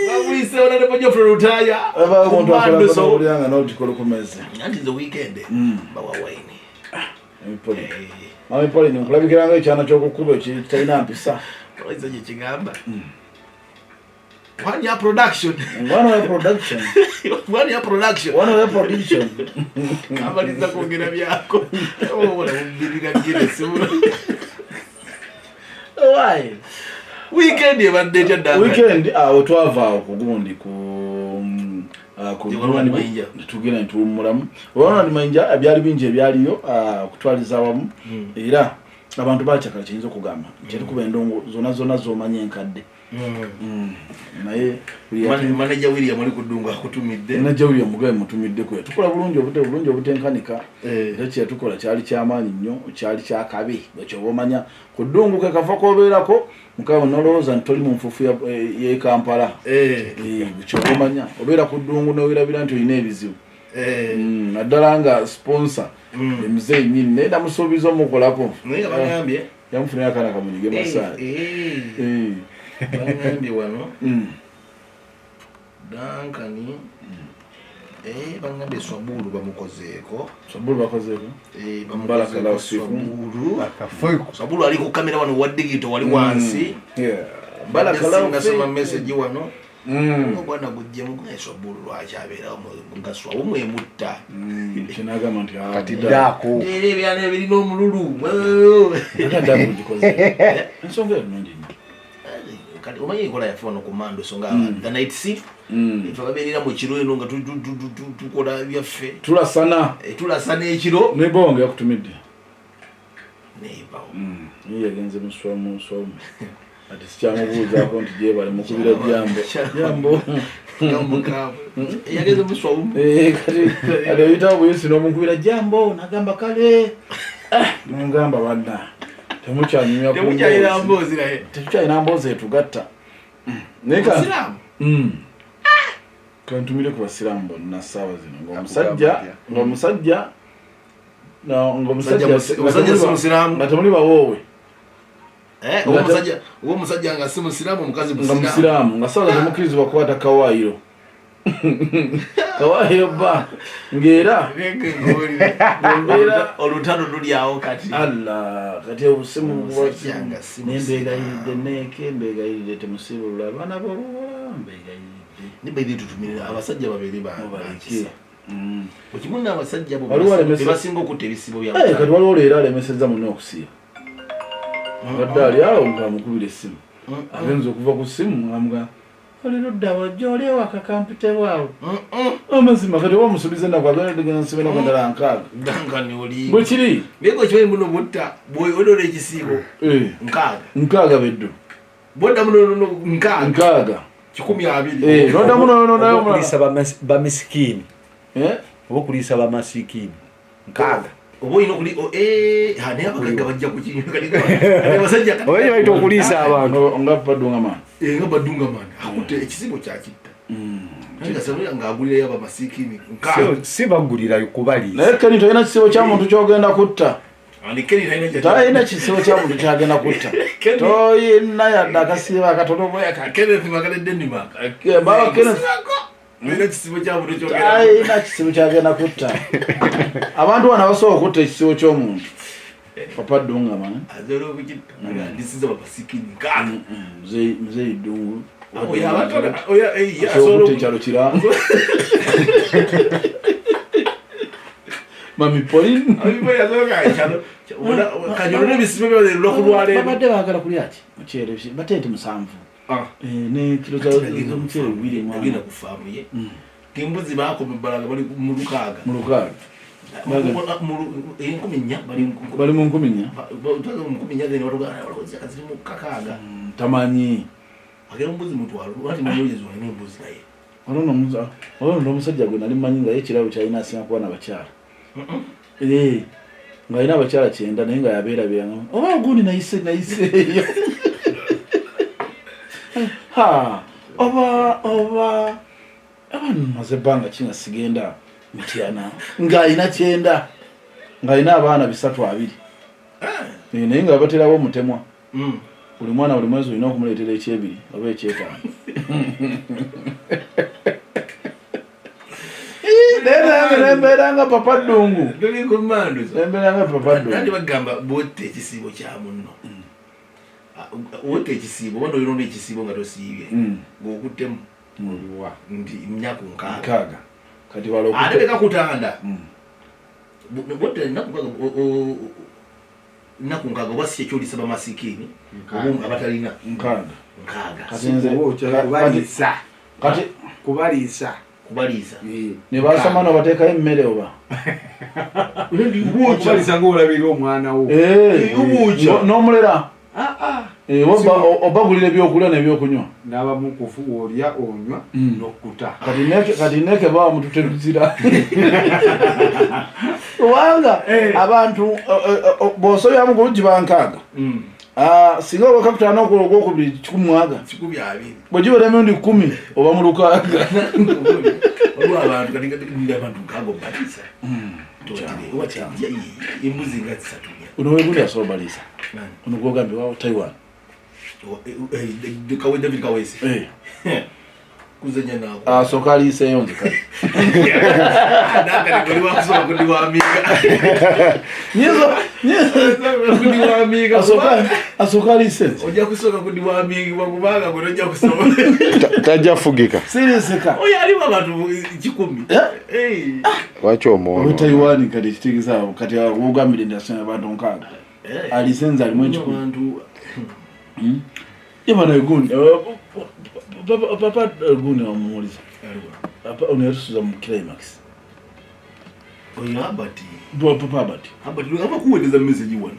Bamuyise Honorable Geoffrey Lutaaya. Aba omuntu Kumanduso. akola nga n'otikola ku meze. Anti the weekend bawa wine. Mami Pauline. Mami Pauline nkulabikira nga ekyana ky'okukuba ekitalina mpisa. Oyinza gye kigamba. One year production. One way production. One year production. One way production. Kamaliza kwogera byako. Obola mubirira Guinness. Why? Weekend ebadde etya ddala? Weekend awo twava awo ku gundi ku ku Gye Ronald Mayinja. Tugenda ne tuwummulamu. Ronald Mayinja byali bingi ebyaliyo okutwaliza awamu era abantu bakyakala kiyinza okugamba nti tukuba endongo zonna zonna z'omanyi enkadde. Naye buli Manager William ali ku ddungu akutumidde. Manager William Mugabe mutumiddeko yatukola bulungi obudde bulungi obutenkanika. Eh. Era kye yatukola kyali kyamaanyi nnyo, kyali kyakabi. Bwekyo oba omanya ku ddungu ke kafo k'obeerako mukama n'olowooza nti toli mu nfuufu y'e Kampala. Eh. Bwekyo oba omanya obeera ku ddungu n'owerabira nti olina ebizibu. Eh. Naddala nga sponsor emuzeeyi nnyini naye namusuubiza omukolako. Naye nga bagambye. Yamufunira akaana kamunyige masaali. Eh. Bagambye wano. Duncan. Bagambye Swabulu bamukozeeko. Swabulu bakozeeko? Eh, Baraka bamukozeeko lahu siku. Swabulu. Swabulu ali ku kamera wano wa digital wali wansi. Yeah. Baraka Baraka lahu nasoma siku. message wano. Obwana gujjemu naye Swabulu lwaki abeerawo nga Swabu mwemutta. Kinagamba nti Kati ddaako. Era ebyana ebirina omululu. Ate ddaako gikoze. Ensonga eyo nnungi nnyo. Kati omanyi enkola yaffe wano ku Mando so nga the night shift. Ife babeerera mu kiro eno nga tukola byaffe. Tulasana. Tulasana ekiro. Ne bonge yakutumidde. Neibawo. Ye yagenze mu swamu. Ati sikyamubuuzaako nti gyebale mukubira jambo. Jambo. Jambo kaabwe. Yagenze mu swamu. Kati oyitawo buyisi n'omukubira jambo n'agamba kale. N'angamba banna. Temukyanyumya ku Temukyalina mboozi. mboozi naye. Tetukyalina mboozi etugatta. Naye Musiraamu? Kantumire ku basiraamu bonna ssaawa zino Akugamba ng'omusajja Omusajja si musiraamu. nga temuli bawoowe. Oba omusajja nga si musiraamu, omukazi Nga musiraamu. musiraamu nga ssaawa temukkirizibwa kukwata kawaayiro. Kawaayiro bba ng'era Olutalo luli awo kati. Allah kati obusimu Omusajja nga si ne mbeegayiridde neeke mbeegayiridde temusiibulula abaana b'obuwala mbeegayiridde. Ne baidi tutumirira abasajja babeere Mubaleke. bakisa. Okimu n'abasajja bo Waliwo alemesa- be basinga okutta ebisibo bya Kati waliwo leero alemesezza munne okusiiba. Abadde ali awo ng'amukubira essimu. Agenze okuva ku ssimu ng'amugamba oli ludda wajja oli ewaka kampitewo awo. Amazima kati oba omusuubiza ennaku agenda tugenda nsiba ennaku endala 6. Duncan oli. Bwe kiri. Naye gwe okimanyi muno mutta bw'onoona ekisiibo 6. 6 beddu. Bw'oddamu n'onoona 6. 6. 120. N'oddamu n'onoona Oba omulala. okuliisa bamisikiini. Oba okuliisa bamasikiini. 6. Oba olina okuli, ha, naye abagagga bajja kukinywa kati abasajja kati- Oba bayita okuliisa abantu. Nga badungamani. Nga badungamani. Akutte ekisibo kyakitta. Naye nga Samira ng'agulirayo abamasikiini 6. Si bagulirayo kubaliisa. Naye Kenny tolina kisibo kya muntu ky'ogenda kutta. Ani Kenny talina kya- Talina kisibo kya muntu ky'agenda kutta. Kenny- Toyina yadde akasiibo akatono bwe kati. Kenneth Magale Denmark. Baba Kenneth. Talina kisibo kya muntu ky'ogenda kutta. Talina kisibo ky'agenda kutta. Abantu bano abasobola okutta ekisibo ky'omuntu. Papa Dungaman. Azola okukitta. Ndisiza abamasikiini 6. Muzeeyi Ddungu. Oyo abatona, oyo, ye, Asobola asobola okutta ekyalo kiramba. Mami Pauline. Kanyolole ebisibo byabwe olunaku lwaleero. Babadde baagala kulya ki? Muceere, batente 7. Ne kilo z'omuceere 2 mwana. Agenda ku faamu ye. Embuzi baakoma ebbalaga bali mu 6. Mu 6. 4,000 bali Bali mu 4,000. Mu 4,000 then batugamba balowooza ziri mu 6. Tamanyi. Agenda mbuzi mutwalo, lwaki munoonyeza olina embuzi naye? Waliwo n'omusajja gwe nali mmanyi nga ye ekirabo ky'alina asinga kuba n'abakyala. Ng'alina abakyala 90 naye nga yabeerabeera nga, oba ogundi nayiseeyo. Ha, oba maze ebbanga ki nga sigenda Mityana ng'alina 90 ng'alina abaana 320. Naye nga baterawo omutemwa. Buli mwana buli mwezi olina okumuleetera ekyebiri oba ekyetaano. Naye nange nembeera nga papa Ddungu. Tuli ku manduzo. Nembeera nga papa Nandi Ddungu. bagamba bwotta ekisiibo kya munno. Wotta ekisiibo oba noyonona ekisiibo nga tosiibye ng'okuttemu nti nnaku 60. 60. Kati wala Ate okutte. tekakutanda. Bwotta ennaku 60 nnaku 60 oba si ekyolisa bamasikiini oba abatalina. 60. 60. Kati nze Kubaliisa. Kati kubaliisa. Kubaliisa. Ne basoma no bateekayo emmere oba? Kubaliisa ng'olabirira omwana wo. N'omulera. Obagulira ebyokulya n'ebyokunywa. N'abamu kufu olya onywa n'okkuta. Kati neke bawa mutute luzira. Kubanga abantu bw'osobyamu ku luggi bankaaga. Singa oba kakutaano ogwokubiri 120. 120. Bwe giwera emirundi 10 oba mu 60. Waliwo abantu kati nga abantu 60 obaliisa. Embuzi nga 3. Ono wegundi asobola obaliisa. Ono gw'ogambye wa Taiwan. Kawe David Kawesi. Kuzanya nako. Asooka aliiseeyo nze kale. Nakati goli wakusobola kudiwamiga. Nyizo asooka aliise nze. Ojja kusooka kudiwamigibwa kubanga gwe tojja kusobola. Tajja fugika. Siriseka. Oyo alimu abantu 100. Lwaki omwono? Owe Taiwan kati ekitegeeza awo kati wogambire nti asoma abantu 60. Aliise nze alimu 1,000. Abantu Yabana gundi papa gundi wamuwuliza. Papa ono yatusuza mu climax. Oyo Herbert. Papa Herbert. Herbert aba kuweereza message wano.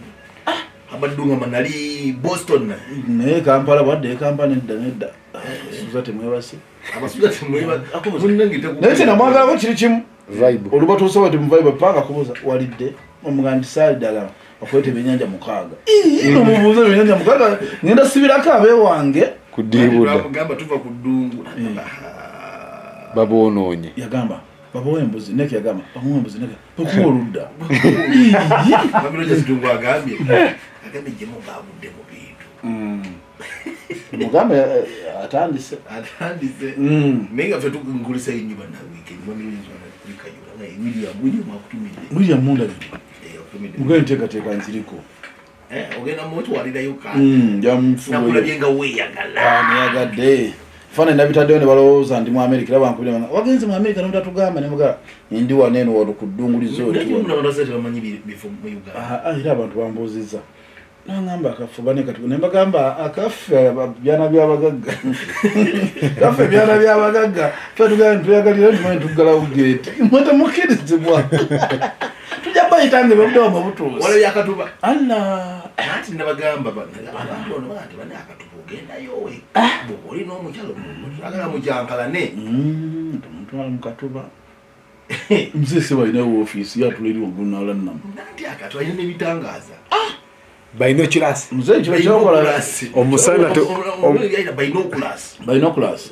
Herbert Dungama nali Boston. Naye Kampala bwadde e Kampala nedda nedda. Suza temwebase. Abasuza temwebase. Munnange taku. Naye kye namwagalako kiri kimu. Vibe. Olubatuusa bati mu vibe panga kubuuza walidde omugamba nti saali ddala bakwete ebyennyanja 6. Omubuuza ebyennyanja 6 ngenda sibirako abeewange. Kudiibuda. Twamugamba tuva ku ddungu. Baboonoonye. Yagamba babawe embuzi neke yagamba bamuwe embuzi neke bakuwa oludda. Babiro Ddungu agambye. Agambye gye muba avudde mu bintu. Mugambe atandise. Atandise. Naye nga ffe tukulisa ennyo banna weekend. Babiro kulikayo. William akutumidde. William mundabidde. Mugambe nteekateeka nziriko. Ogenda mutwalirayo ka. Nakulabye nga weeyagala. Neyagadde. Faananyi nabitaddeyo ne balowooza ndi mu Amerika era bankubira banga wagenze mu Amerika n'otatugamba ne mugamba ndi wano eno wano ku ddungu resort. Era abantu bambuuzizza. Nangamba akaffe bane kati ne mbagamba akaffe byana by'abagagga. Kaffe byana by'abagagga. Ffe tugamba tuyagalira nti tuggalawo geeti. Mwe temukkirizibwa. Tujja bayitanga ebyo budde butuuse. Waliwo akatuba. Allah. Anti nabagamba abantu bano banti bane akatuba ogendayo wekka. Bw'oba olina omukyalo agala mukyankalane. Tumutwala mu katuba. Mzee se balina woofiisi yatula eri waggulu n'awula nnamu. Nanti akatuba alina n'ebitangaaza. Binoculars. Mzee kino kyokola. Omusana binoculars. Binoculars.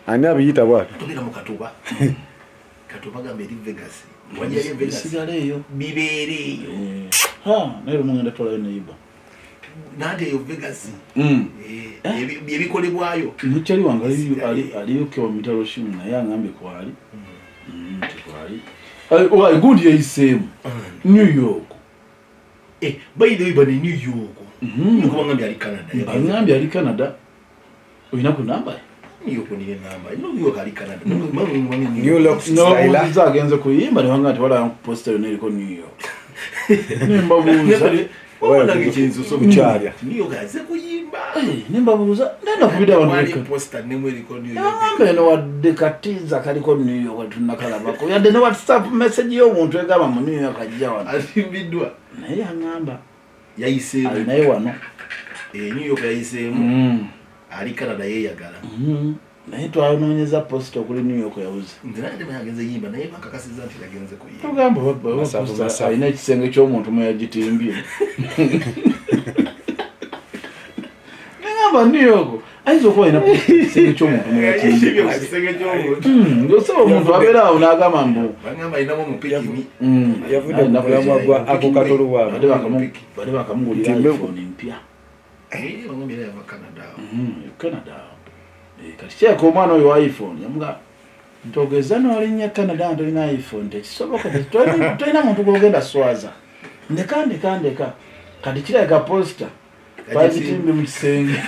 Ani abiyita bw'atyo? Tugenda mu katuba. Katuba gamba eri Vegas. Wajjayo Vegas. Bisigale eyo. Bibeere eyo. Naye lumu ngenda twalayo neighbor. Nanti eyo Vegas. Ebikolebwayo. Mukyali wange ali UK wa mitalo shimu naye angambye kwali. Tekwali. Gundi yayiseemu. New York. By the way bano New York. Nkubangambye ali Canada. Bangambye ali Canada. Olina ku namba ye? New York nina namba. New York ali Canada. New York style. N'obuuza agenze kuyimba ne bangamba nti wala poster yonna eriko New York. Ne mbabuuza. Kukyalya. New York azze kuyimba. Ne mbabuuza nenda kubidde abantu Wali beka. poster nemu eriko New York. Nagamba eno wadde katiza kaliko New York tunnakalabako. Yadde ne WhatsApp message y'omuntu egamba mu New York ajja wano. Asimbiddwa. Naye yangamba. Yayiseemu. Alinaye wano. New York yayiseemu. Ali Canada yeeyagala. Naye twanoonyeza poster okuli New York yabuze. Nze nange temanyi agenze yimba naye bankakasizza nti yagenze kuyimba. Tugamba poster alina ekisenge ky'omuntu mwe yagitimbye. Nagamba New York ayinza okuba alina ekisenge ky'omuntu mwe yatimbye. Ekisenge ky'omuntu. Ng'osaba omuntu abeera awo n'agamba mbu. Bangamba alinamu omupikini. Yavudde ku mulamwa gwa ako katolo bwabwe. Bade bakamugulira iPhone mpya. Bangambye yava Canada. Canada. Kati kyeka omwana oyo wa iPhone yamuga ntogeza nolinnya Canada ntolina iPhone, tekisoboka, tolina muntu gwogenda swaza, ndeka ndeka ndeka. Kati kirabika poster bagitimbe mu kisenge.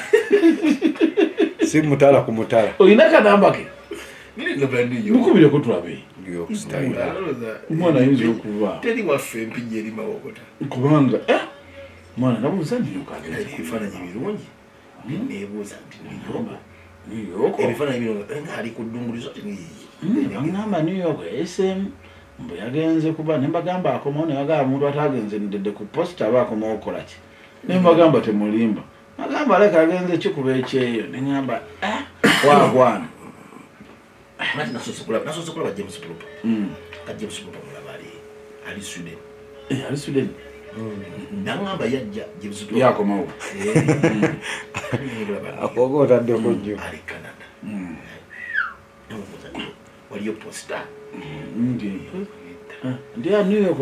Si mutala ku mutala. Olina kanamba ke? Nina New York. Mukubireko tulabe. New York style. Omwana ayinza okuba Teri waffe empijja eri Mawokota. Kubanga mwana nabuuza New York agenze. Ebifaananyi birungi, nebuuza nti New York? New York. Ebifaananyi bino nga ali ku ddungu lizo. Baŋŋamba New York yayiseemu, mbu yagenze kuba ne mbagamba akomawo, ne bagamba omuntu atagenze ndedde ku posita aba akomawo kukola ki? Ne mbagamba temulimba, bagamba aleka agenze kikuba ekyeyo, ne ŋŋamba wagwana. Ati nasoose kulaba James Propa. Ka James Propa mulaba ali Sweden. Ali Sweden. Naŋŋamba yajja James Propa. Yakomawo. Akoga otaddeko nnyo. Ali Canada. Namubuuza nti waliyo poster? Ndi a New York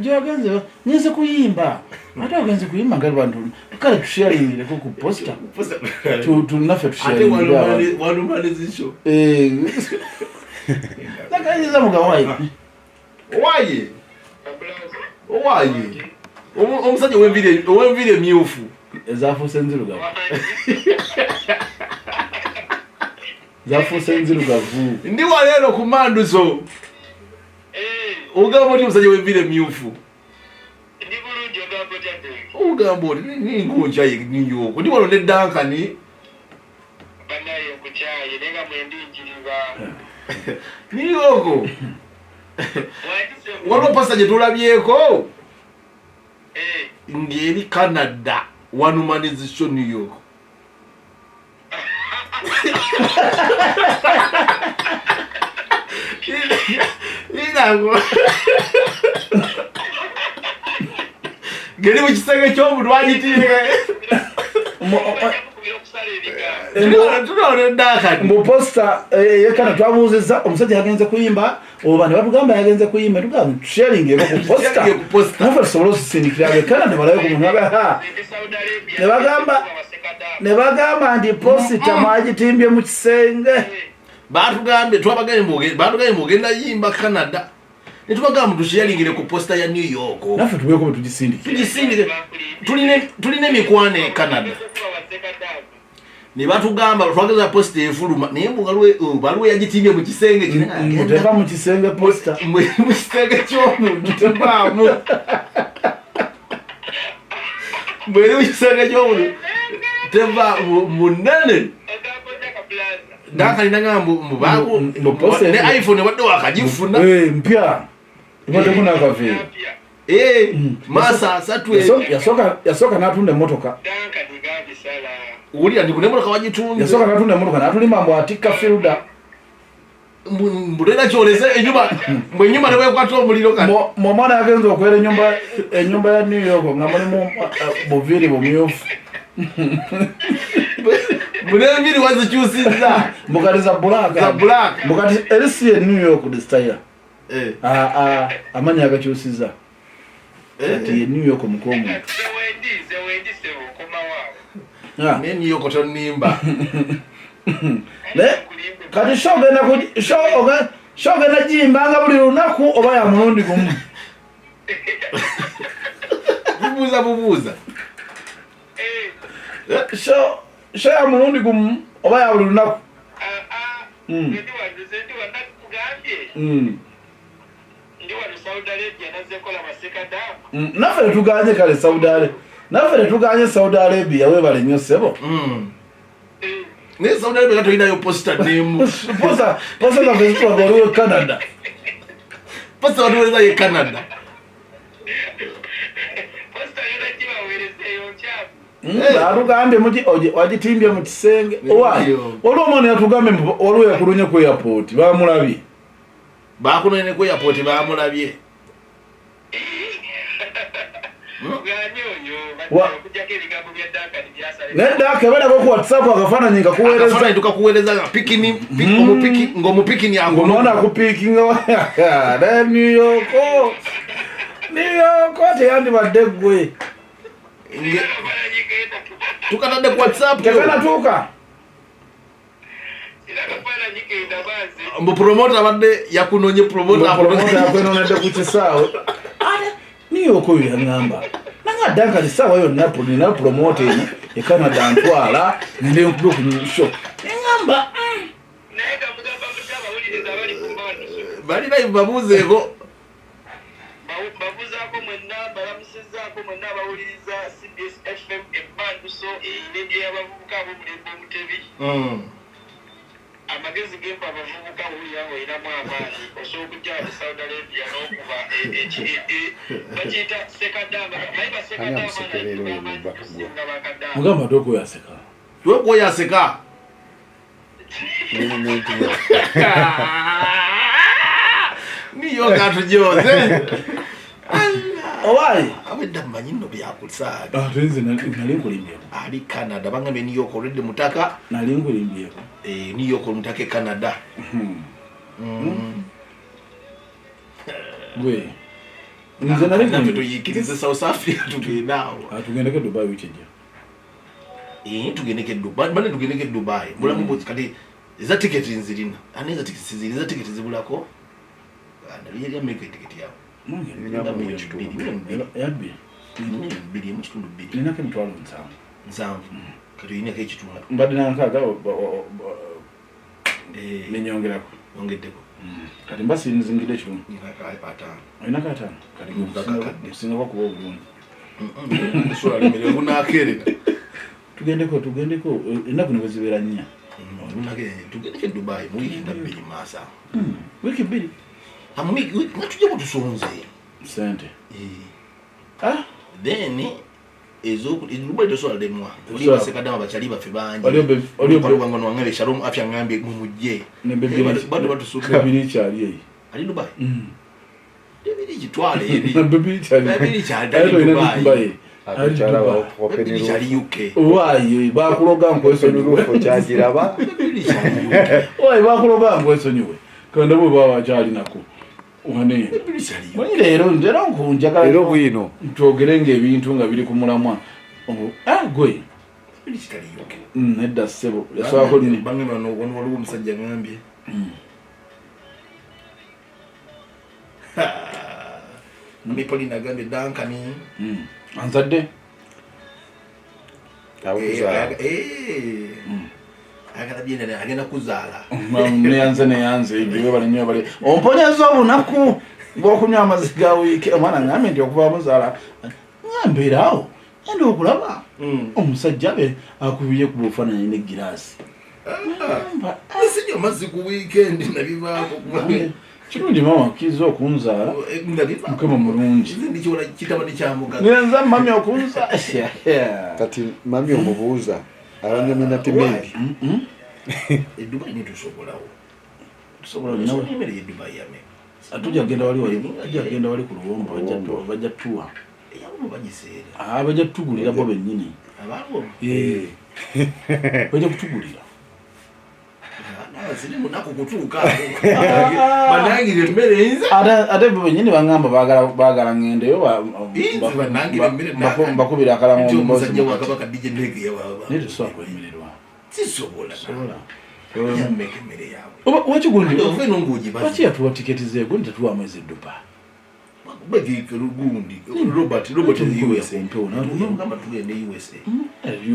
gyewagenze ngenze kuyimba, ate ogenze kuyimba nga bantu kale tusharingireko ku poster naffe Ate tusharingire abantu. Walumalizisho. Nakayinza mugawayi. Owaye, owaye, omusajja ow'enviiri emyufu. Ezafuuse nzirugavu, zafuuse nzirugavu. Ndi waleero ku manduso. Ogamba oti omusajja w'enviiri emyufu? Ndi bulungi, ogamba otya? Ogamba oti ningonjaye New York, ndi wano ne Duncan. Bannaye, nkukyaye naye nga mwendi njiriba. New York, waliwo poster gye tulabyeko ng'eri Canada, wanumanizisho New York. Inango ngeri mu kisenge ky'omuntu wagitiire. Tunaona Duncan. Mbu poster yekana twabuuzizza omusajja yagenze kuyimba oba ne batugamba yagenze kuyimba, tugamba tusharingeko ku poster. Tusharinge ku poster. Naffe tusobole osisindikira abekana ne balabe ku muntu ha. Ne bagamba nti poster mwagitimbye mu kisenge. Batugambye, twabagambye, batugambye mugenda yimba Canada, netubagamba tusharingire ku poster ya New York. Naffe tubeeko bwe tugisindikira. Tugisindike, tulina emikwano e Canada. Ne batugamba twageza poster efuluma, naye mbu waliwo yagitimbye mu kisenge kino. Muteva mu kisenge poster. Mu kisenge ky'omuntu tevaamu, bweri mu kisenge ky'omuntu teva munene. Duncan nagamba Mbu poster ne iPhone wadde wakagifuna. Mpya, ebaddeko n'akaveera. Masa 30. Yasooka n'atunda emmotoka. Wulira ndi kunemotoka wagitunze. Yasooka n'atunda emmotoka n'atulima mbu atikka Fielder. Mbulera kyolese enyumba, mbwe enyumba nebwekwata omuliro kati. Omwana yagenza okwera enyumba ya New York nga mulimu buviiri bumyufu. Munenviri wazikyusizza. Mbukati za black. Za black. Mbukati erisi ye New York the style. Amanya agakyusiza kati ye New York mukwomuntu. Ne New York tonimba. Naye kati show ogenda show ogenda giyimbanga buli lunaku oba ya mulundi gumu? Bubuuza bubuuza. Show ya mulundi gumu oba ya buli lunaku? Ndi wano Saudi Arabia, nazekola masekadamu. Naffe tetuganye kale Saudi Arabia, naffe tetuganye Saudi Arabia, weebale nnyo ssebo. Naye Saudi Arabia tolinayo poster nemu. Poster zaffe zitulaga oliwo Canada. Poster watuwerezayo e Canada. Poster yona gibaweerezeeyo nkyamu. Atugambye wagitimbye mu kisenge. Owaaye, waliwo omwana yatugambye mbu waliwo yakulunye ku airport bamulabye. Bakunene ku airport bamulabye. Gani oyo? Okujjako ebigambo bya Duncan byasale. Naye Duncan ebalako ku WhatsApp akafaananyi nga kuweereza. Akafaananyi tukakuweereza nga pikini omupiki ng'omupikini. Ng'omwana akupiikinga naye New York, New York teyandibadde ggwe. Tukatadde ku WhatsApp. Tekanatuuka. Mbu promoter abadde yakunonye, promoter. Promoter yakwenonedde ku kisaawe. Niye okoyo yaŋŋamba nanga Dankani saawa yonna nina promoter eno e Canada ntwala ngende nkube ku show, neŋŋamba. Bali live, babuuzeeko. Babuuzaako mwenna, balamusizaako mwenna abawuliriza CBS FM Emmanduso, rediyo y'abavubuka ab'omulembe Omutebi. Amagezi gempa abavubuka, owulira nga olinamu amaanyi, osobola okujja mu Saudi Arabia n'okuba bakiyita sekadama, naye Ani amusekerera oyo mubaka gwa? Basekadama. Mugamba ate okoyo aseka. Twekoyo aseka. N'omuntu. Niyo katujoze. Owaayi. Abedda mmanyi nno byakusaaga. Ate nze nali nkulimbyeko. Ali Canada, bangambye New York olwedde mutaka. Nali nkulimbyeko. Eh, New York omutaka e Canada. Gwe nze nali naffe tuyikirize South Africa, tugende awo. Ah, tugendeko e Dubai wiiki ejja. Eh, tugendeko e Dubai bane, tugendeko e Dubai. Bulamu bwe kati eza tiketi nzirina, ane eza tiketi sizirina, eza tiketi zibulako. Yeri Amerika etiketi yawe. Milioni 2, Yabbi. 2.2 milioni. Ninako 70,000. 70. Kati oyinako ekitundu. Mbadde nankaaga nenyongerako. Ongeddeko. Kati mba sinzingidde ekitundu. Ninako 50. Olinako 50, kati gusingako kuba obulungi. Sula lemerera bunakerera. Tugendeko, tugendeko ennaku ne bwe zibeera 4. Tugendeko e Dubai mu wiiki nga 2 maaso awo. Wiiki 2. Nga tujja kutusunze. Sente. Then Dubai tosobola lemwa. Oli Tosobola. basekadama bakyali baffe bangi. Oli Wange Shalom Afya ngambye mumujje. Ne Baby Bado batusumba. Baby kyali eyi. Ali Dubai. Baby kitwale eri. Baby kyali. Baby kyali Ali ali olina Dubai. Dubai. Ali Abakyala Dubai. Baby kyali UK. Waayi bakuloga nkwesonyiwe. Kyagiraba. Baby kyali UK. Waayi bakuloga nkwesonyiwe. Kanda bwe baba bakyalinako. Wane. Baby kyali UK. Manyi leero leero nkunjagala. Leero bwino. Twogere ng'ebintu nga biri ku mulamwa. Oh, ah gwe. Baby kyali UK. Nedda ssebo. Yasobola nini? Bange bano wano waliwo omusajja ngambye. Mami Pauline agambye Duncan. Anzadde. Akuzaala. Ayagala byendala, agenda kuzaala. Neyanze, neyanze ebyo bali nnyo bali omponyeza obunaku bw'okunywa amazzi ga wiiki. Omwana ngambye nti okuva muzaala ngambeeraawo enda okulaba omusajja be akubye ku bufaananyi n'egiraasi. Sinywa amazzi ku weekend, nabivaako. Kirungi mama akkiriza okunzaala. Nabivaako. Mukama mulungi. Nze ndikiwola kitabani kya mugaga. Nyanza mami okunzaala. Kati mami omubuuza abanyamye natimendi. E Dubai netusobolawo. Tusobola. Tusobola emmere ye Dubai yameka? Tujja kugenda wali wali, tujja kugenda wali ku luwombo, bajja tuwa. Eyabo bagiseera. Ah, bajja tutugulira bo bennyini. Abaabo. Eh. Bajja kutugulira. Siri munaku kutuuka banangire emmere nze. Ate bo bennyini baŋŋamba baagala ŋŋendeyo Nze banangire emmere. Mbakubira akalamu. Nti omusajja wa Kabaka DJ Ndege yawa. Naye tosobola kwemererwa. Sisobola. Sobola. Yammeka emmere yaabwe? Oba waki gundi Ove eno ng'ogibaze. Lwaki yatuwa tiketi zeego nti tetuwa mwezi Dubai? Gundi Robert Tumukubira USA. ku mpewo. Ngamba tugende USA.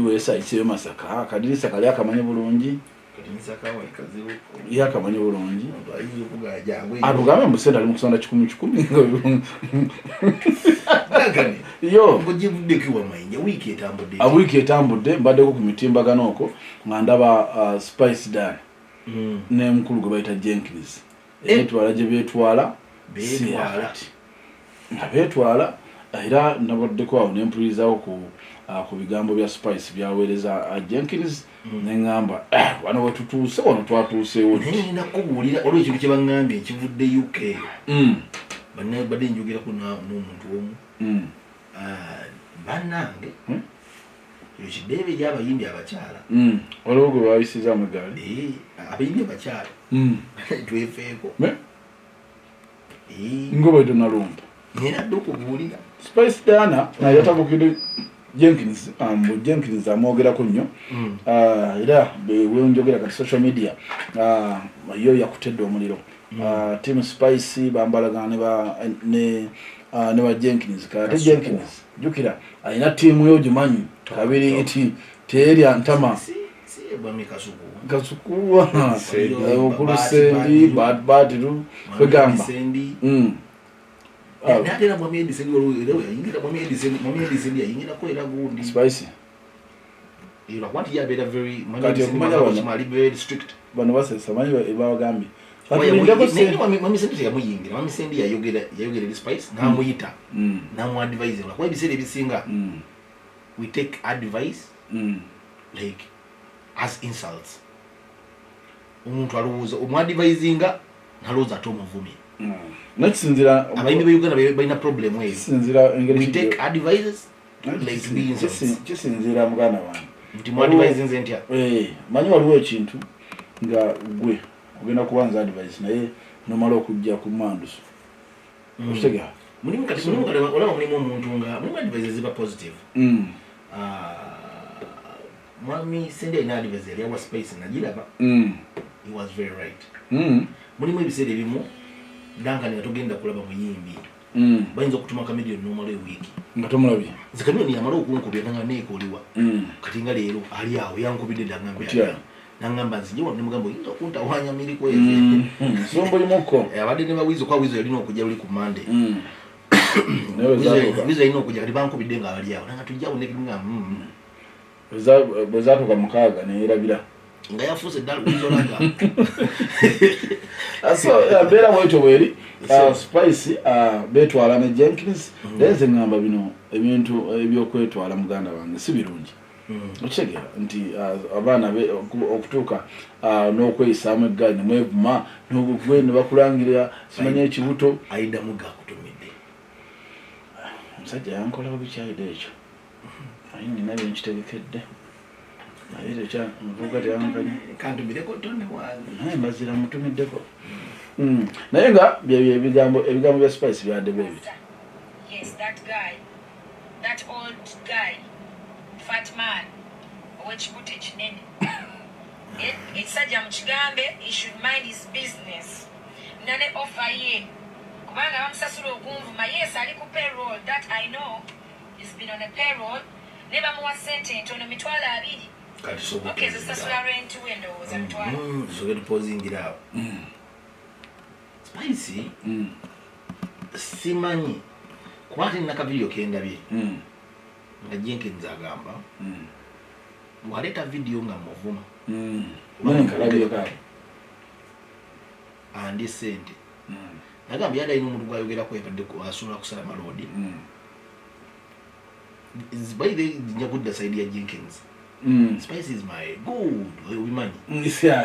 USA ikiyo Masaka akadirisa kali akamanyi bulungi. Kadinisa kawa kazibu. Ye akamanyi bulungi. Ayinza okugaa jangu. Atugambe mbu sente ali mu kusonda kikumi kikumi. Duncan, yo. Ng'ogivuddeko wa Mayinja wiiki etambudde. Wiiki etambudde mbaddeko ku mitimbagano okwo nga ndaba Spice Dan ne mukulu gwe bayita Jenkins, etwala gye beetwala si Beetwala. yakati nga beetwala. Era nabaddeko awo nempulirizawo ku bigambo bya Spice byaweereza Jenkins, neŋŋamba, "Eh, wano wetutuuse, wano twatuuseewo." Naye nina kubuulira, waliwo ekintu kye baŋŋambye ekivudde UK. Badde njogerako n'omuntu omu. Ah, bannange, ekyo kiddeebe gy'abayimbi abakyala. Waliwo gwe bayisizaamu egaali. Eh, abayimbi abakyala twefeeko. Eh, Nga bwe tonalumba. Nina dde okubuulira. Spice Diana naye yatabukidde. Jenkins Jenkins amwogerako nnyo era wenjogera kati social media yo yakutedde omuliro. Team Spice bambalagana ne ba Jenkins. Kati Jenkins jjukira alina ttiimu yo ogimanyi kabiri nti teerya ntama. Bwami Kasuku. Kasuku okulu Sendi Bad Badiru kwegamba. Sendi. Naye ate era Mwami Eddie Sendi waliwo era yayingira Mwami Eddie Sendi, Mwami Eddie Sendi yayingirako era gundi. Spice. Lwakuba nti ye abeera very Mwami Kati Eddie Sendi okumanya mwami bano- ali very strict. Bano basesa manyi babagambye Naye batulindeko sente. Mwami Sendi teyamuyingira. Mwami Sendi yayogera eri Spice n'amuyita n'amuadvise, lwakuba ebiseera ebisinga we take advice like as insults. Omuntu alowooza omuadvisinga nalowooza ate omuvumye. Nakisinzira Abayimbi ba Uganda balina problem eyo. Kisinzira engeri We take advices like to be insults. Kisinziira muganda wange. Nti muadvise nze ntya? Eh, manyi waliwo ekintu nga gwe ogenda kubanza advice naye nomala okujja ku manduso, okitegera? Mulimu kati olaba mulimu omuntu nga mulimu advice ziba positive. Ah, Mwami Sendi alina advice yali awa Spice, nagiraba. He was very right. Mulimu ebiseera ebimu, Duncan, nga togenda kulaba muyimbi. Bayinza okutuma Chameleone nomala ewiiki nga tomulabye. Nze Chameleone yamala okunkubira nga neekoliwa. Kati nga leero ali awo yankubidde dda, ngambye Kutya? nangamba nzije wano, nemugamba oyinza okuntawanya miriko ezo. Sumbulimuko. Abadde ne bawizo kwa Wizo yalina okujja luli ku Monday. Naye bwe Wizo yalina okujja, kati bankubidde nga abali awo nanga tujja awo nekinga Bwe zatuuka 6 neyerabira. Nga yafuuse ddala Wizo laga. So mbeera bwetyo bweri. Spice betwala ne Jenkins, naye nze ŋŋamba bino ebintu ebyokwetwala, muganda wange, si birungi. Okitegeera nti abaana okutuuka n'okweyisaamu eggaali nemwevuma nogwe ne bakulangira simanya ekibuto. Aida Muga akutumidde. Omusajja yankola bubi kyayida ekyo, naye nina byenkitegekedde, naye tekya muvubuka teyankanya. Kantumireko tone wange. Naye mbazira mutumiddeko. Naye nga byebyo ebigambo bya Spice byadde bwe biti. Yes, that guy, that old guy, fat man, ow'ekibuto ekinene. Ekisajja mukigambe, he should mind his business. Nane offer ye. Kubanga bamusasula okunvuma. Yes, ali ku payroll, that I know. He's been on a payroll. Ne bamuwa ssente entono, 20,000. Kati sobola Okay, zisasula rent we ndowooza 20,000. Tusoke tupozingira awo. Spice simanyi kuba ate nina kavidiyo kendabye nga Jenkins agamba bwaleeta vidiyo nga muvuma Nane nkalabyeko. Andi sente nagamba yali alina omuntu gwayogerako yabadde asobola kusala maloodi. By the nja kudda side ya Jenkins. Spice is my good, obimanyi.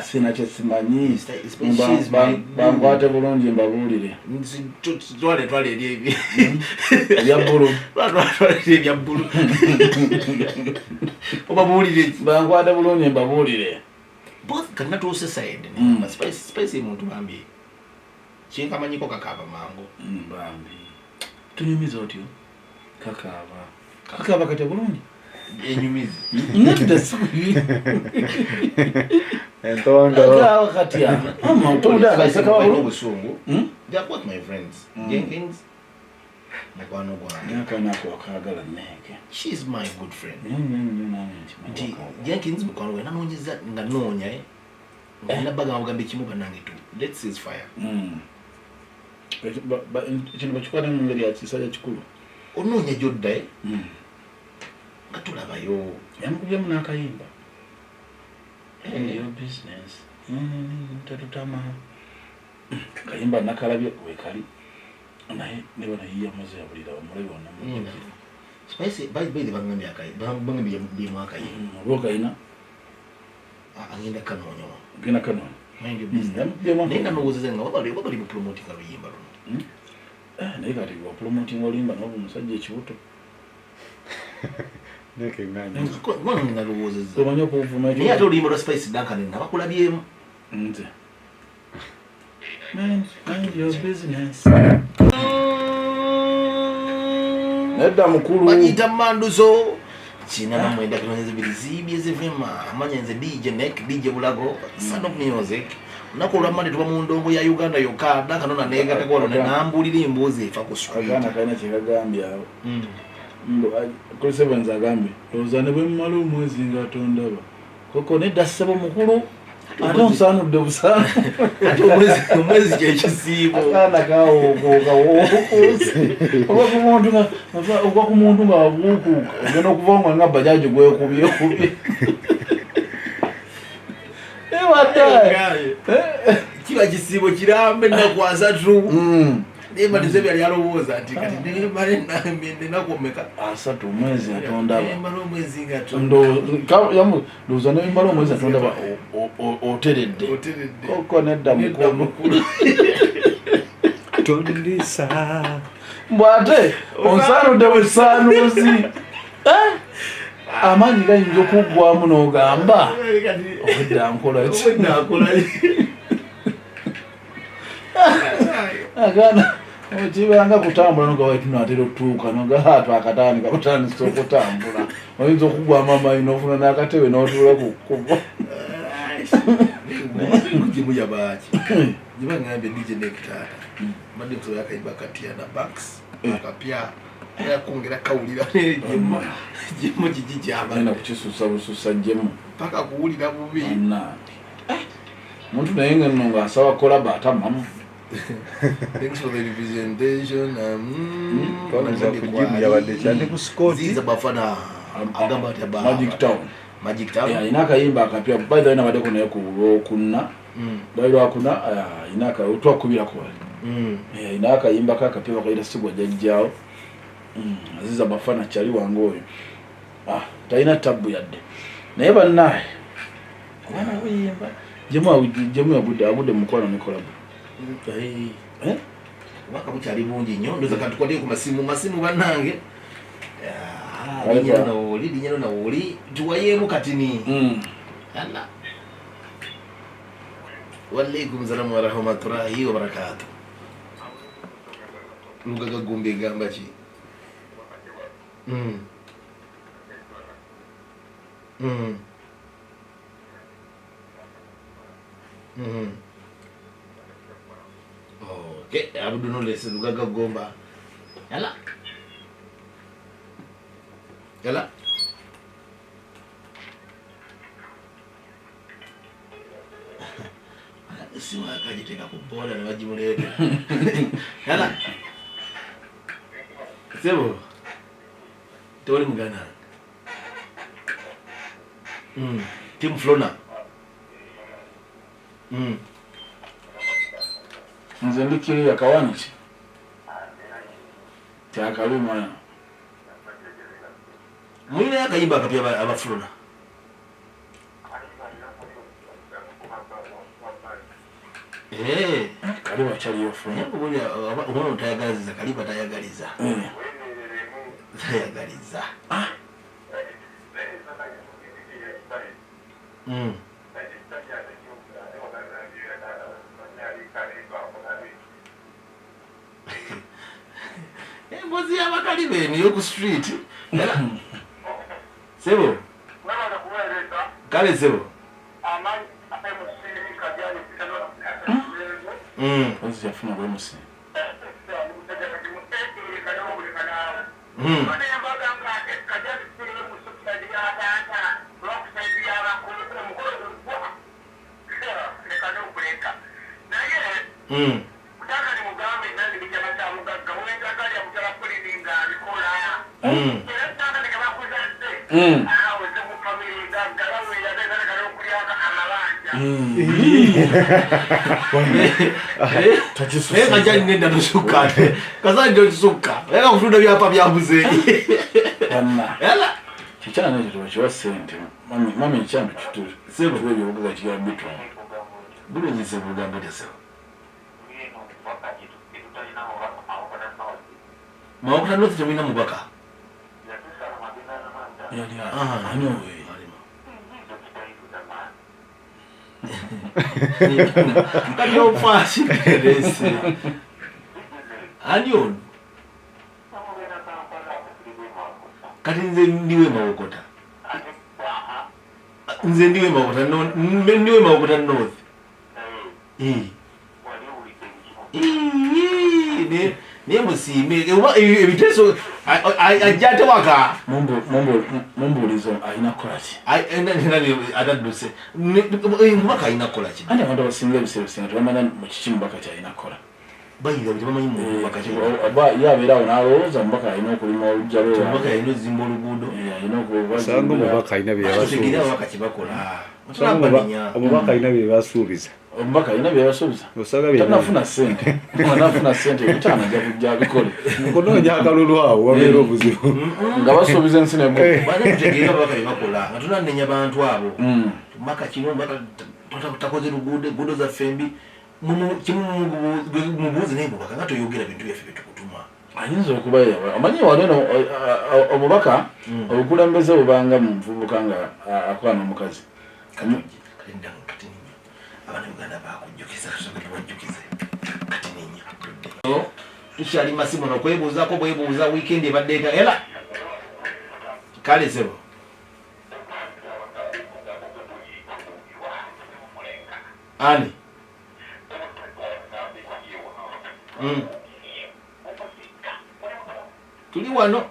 Sina kyesimanyi. Spice is my Bankwate bulungi mbabuulire. Twale twale eri ebi Ebya bbulu. Twale eri ebya bbulu, obabuulire. Bankwate bulungi mbabuulire. Both kati natuuse side. Spice, Spice muntu bambi kyenkamanyiko kakaaba mangu. Bambi tunyumiza otyo, kakaaba kakaaba katya bulungi. Enyumizi. Nedda, si Entongolo. Kakaaba katya? Ama towulira akaseka bulungi. Obusungu. They are both my friends. Jenkins mukwano gwange. Akaana ako akaagala neeke. She is my good friend. Nnyo nnyo nange nkimanyi. Nti Jenkins mukwano gwange, nanoonyeza nga noonya nga nina bagamba bugambo ekimu, bannange tu let's cease fire. Ekintu bakikwata mu ngeri ya kisajja kikulu. Onoonya gyodda nga tulabayo. Yamukubyemu n'akayimba your business tetutama kayimba nakalabye wekali, naye ne bano yiyamaze yabulira omulabi wonna. Spice by the bangambye akayi bangambye yamukubyemu akayimba. Oba okayina. Agenda kanoonya wano. Genda kanoonya. Mind your business. Yamukubyemu. Naye nanowoozeza nga wabali mu promotinga luyimba luno. Naye kati wapromotinga oluyimba noba omusajja ekibuto. Kubanga nalowoozezza Omanyi okuvuma. Naye ate oluyimba lwa Spice Duncan nabakulabyemu. Nze mind your business. Nedda mukulu. Bagiyita manduso. 89.2 CBS FM. Amanya nze DJ Nek, DJ Bulago, Son of Music. Olunaku olwa Monday tuba mu ndongo ya Uganda yokka. Nakanona neegatako wano nambulira emboozi efa ku street. Akaana kalina kyekagambye awo. Chris Evans agambye, ndowooza ne bwe mmala omwezi nga tondaba. Koko nedda ssebo mukulu, ate onsaanudde busaanu. Ate omwezi kyekisiibo. Akaana kawookuusi ogwa ku muntu nga wabuukuuka, ogenda okuva nga nga bajaji gwekubyekubye. Kiba kisiibo kirambe ennaku 30. Naye maliza ebyali alowooza nti kati nemala ennaku mmeka? 30 omwezi atondaba. Nemala omwezi nga Ndowooza nemala omwezi atondaba oteredde. Koko nedda mukulu. Tondisa. Mbw ate onsaanudde busaanuuzi. Amaanyi gayinza okuggwamu n'ogamba obwedda nkola ki? Agaana kibanga kutambula noga tunaatera otutuuka noga twakatandika butandisa okutambula, oyinza okugwamu amaanyi n'ofuna n'akatebe n'otuula ku kkubo. Jimu yabaaki giba ngambye DJ Nek taata mbadde nkusobola akayimba Katiana Banks akapya era kwongera kawulira jimu kiki kyabadde. Agenda kukisusa bususa jemu paka kuwulira bubi. Muntu naye nga nno ng'asaba collabo atamamu. Thanks for the representation. Twanuza ku gym yabadde kyande ku Scott. Ziza Bafana agamba ati aba Magic Town. Magic Town. Alina akayimba akapya. By the way, nabaddeko naye ku Lwokuna. Lwali Lwakuna, alina twakubirako wali. Alina akayimba ke akapya bakayita Sigwa Jajjaawo. Aziza Bafana kyali wange oyo. Talina tabbu yadde. Naye bannaye omwana buyimba jemu agudde mu mukwano ne collabo. Obubaka bukyali bungi nnyo, ndowooza katukwateko ku masimu bannange. Linyalo nawoli, linyalo nawoli, tuwayeemu katini. Ala. Walaikum salam wa rahmatullahi wa barakatuh. Lugaga Gombe egamba ki? Okay, Abdu Knowless Lugaga Gomba. Yala. Yala. Simu akagiteeka ku booda ne bagimuleetera. Yala. Sebo. Tewali muganda wange. Team Flona. Nze ndi kiriya kawani ki? Kyakaluma. Mulina akayimba akapya aba Flona. Kaliba kyaliyo Flona. Omwana tayagaliza, Kaliba tayagaliza. Tayagaliza. Embozi y'abakaliba eno ey'oku street. Sebo. Kale sebo. Ozi yafuna bwemusi. Naye kajani nenda tosukka, kazani tosukka, naye kakutunda byapa bya muzeeyi. Kikyana ekyo tebakiwa ssente. Mami ekyana Sebo. Tuwe ebyobugaga kigala bitunda. Bulungi sebo, ugamba otya sebo? Mawokota North temulina mubaka? Yali ani oyo? Kati ofaaki resi. Ani ono? Kati nze ndiwe Mawokota, nze ndiwe Mawokota, ndiwe Mawokota North. Naye musiime ebiteeso ajja ate waka. Mumbuulizo alina kukola ki? Atadduse mubaka alina kukola ki? Anti abantu abasinga ebiseera bisinga tebamanya mu kiki mubaka kyalina kukola. Bayira tebamanyi mubaka. Ye abeera awo n'alowooza mubaka alina okulima olujja lwe. Omubaka alina ozimba oluguudo. Osanga omubaka alina bye ababaka kye bakola. Omubaka alina bye basuubiza. Omubaka alina byebasuubiza, tanafuna sente, anafuna sente ebitaano ajja kujja abikole. Mukunoonya akalulu awo wabeera obuzibu. Nga basuubiza ensi negutegeera ababaka bye bakola nga tunanenya bantu abo. Mubaka kino, mubaka takoze luguudo, enguudo zaffe mbi. Kimubuuze naye mubaka nga toyogera bintu byaffe byetukutuma. Ayinza okuba omanyi wano omubaka obukulembeze bubanga mu muvubuka nga akola n'omukazi. Abaana Uganda bakujjukiza, tubajjukize kati ninyo tukyali masimu nokwebuuzako bwebuuza weekend ebadde eta era kale sebo. Ani tuli wano.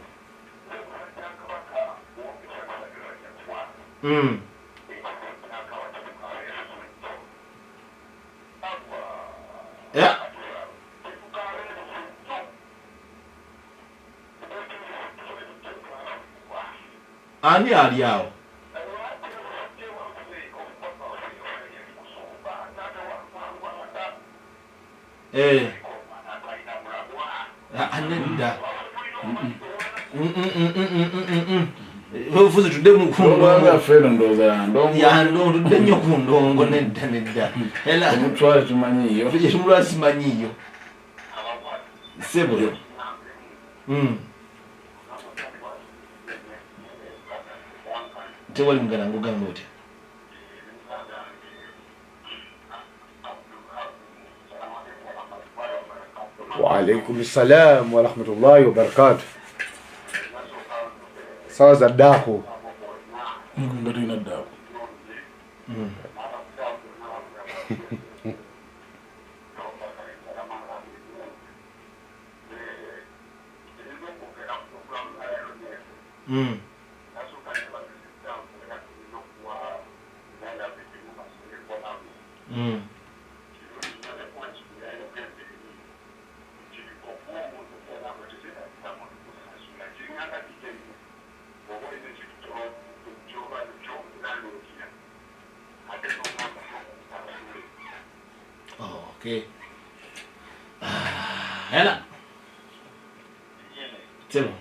Yeah. Ani ali awo? Nedda. Obufuzi tudde mu tudde nnyo ku ndongo. Nedda nedda. Omutwale tumanyiiyo. Tumulwale simanyiiyo. Sebo. Tewali muganda ngugamba otya? Waalaikum salam warahmatullahi wabarakatuh. Sawa za daku. Nga tulina ddaku. Okay. Hela. Sebo.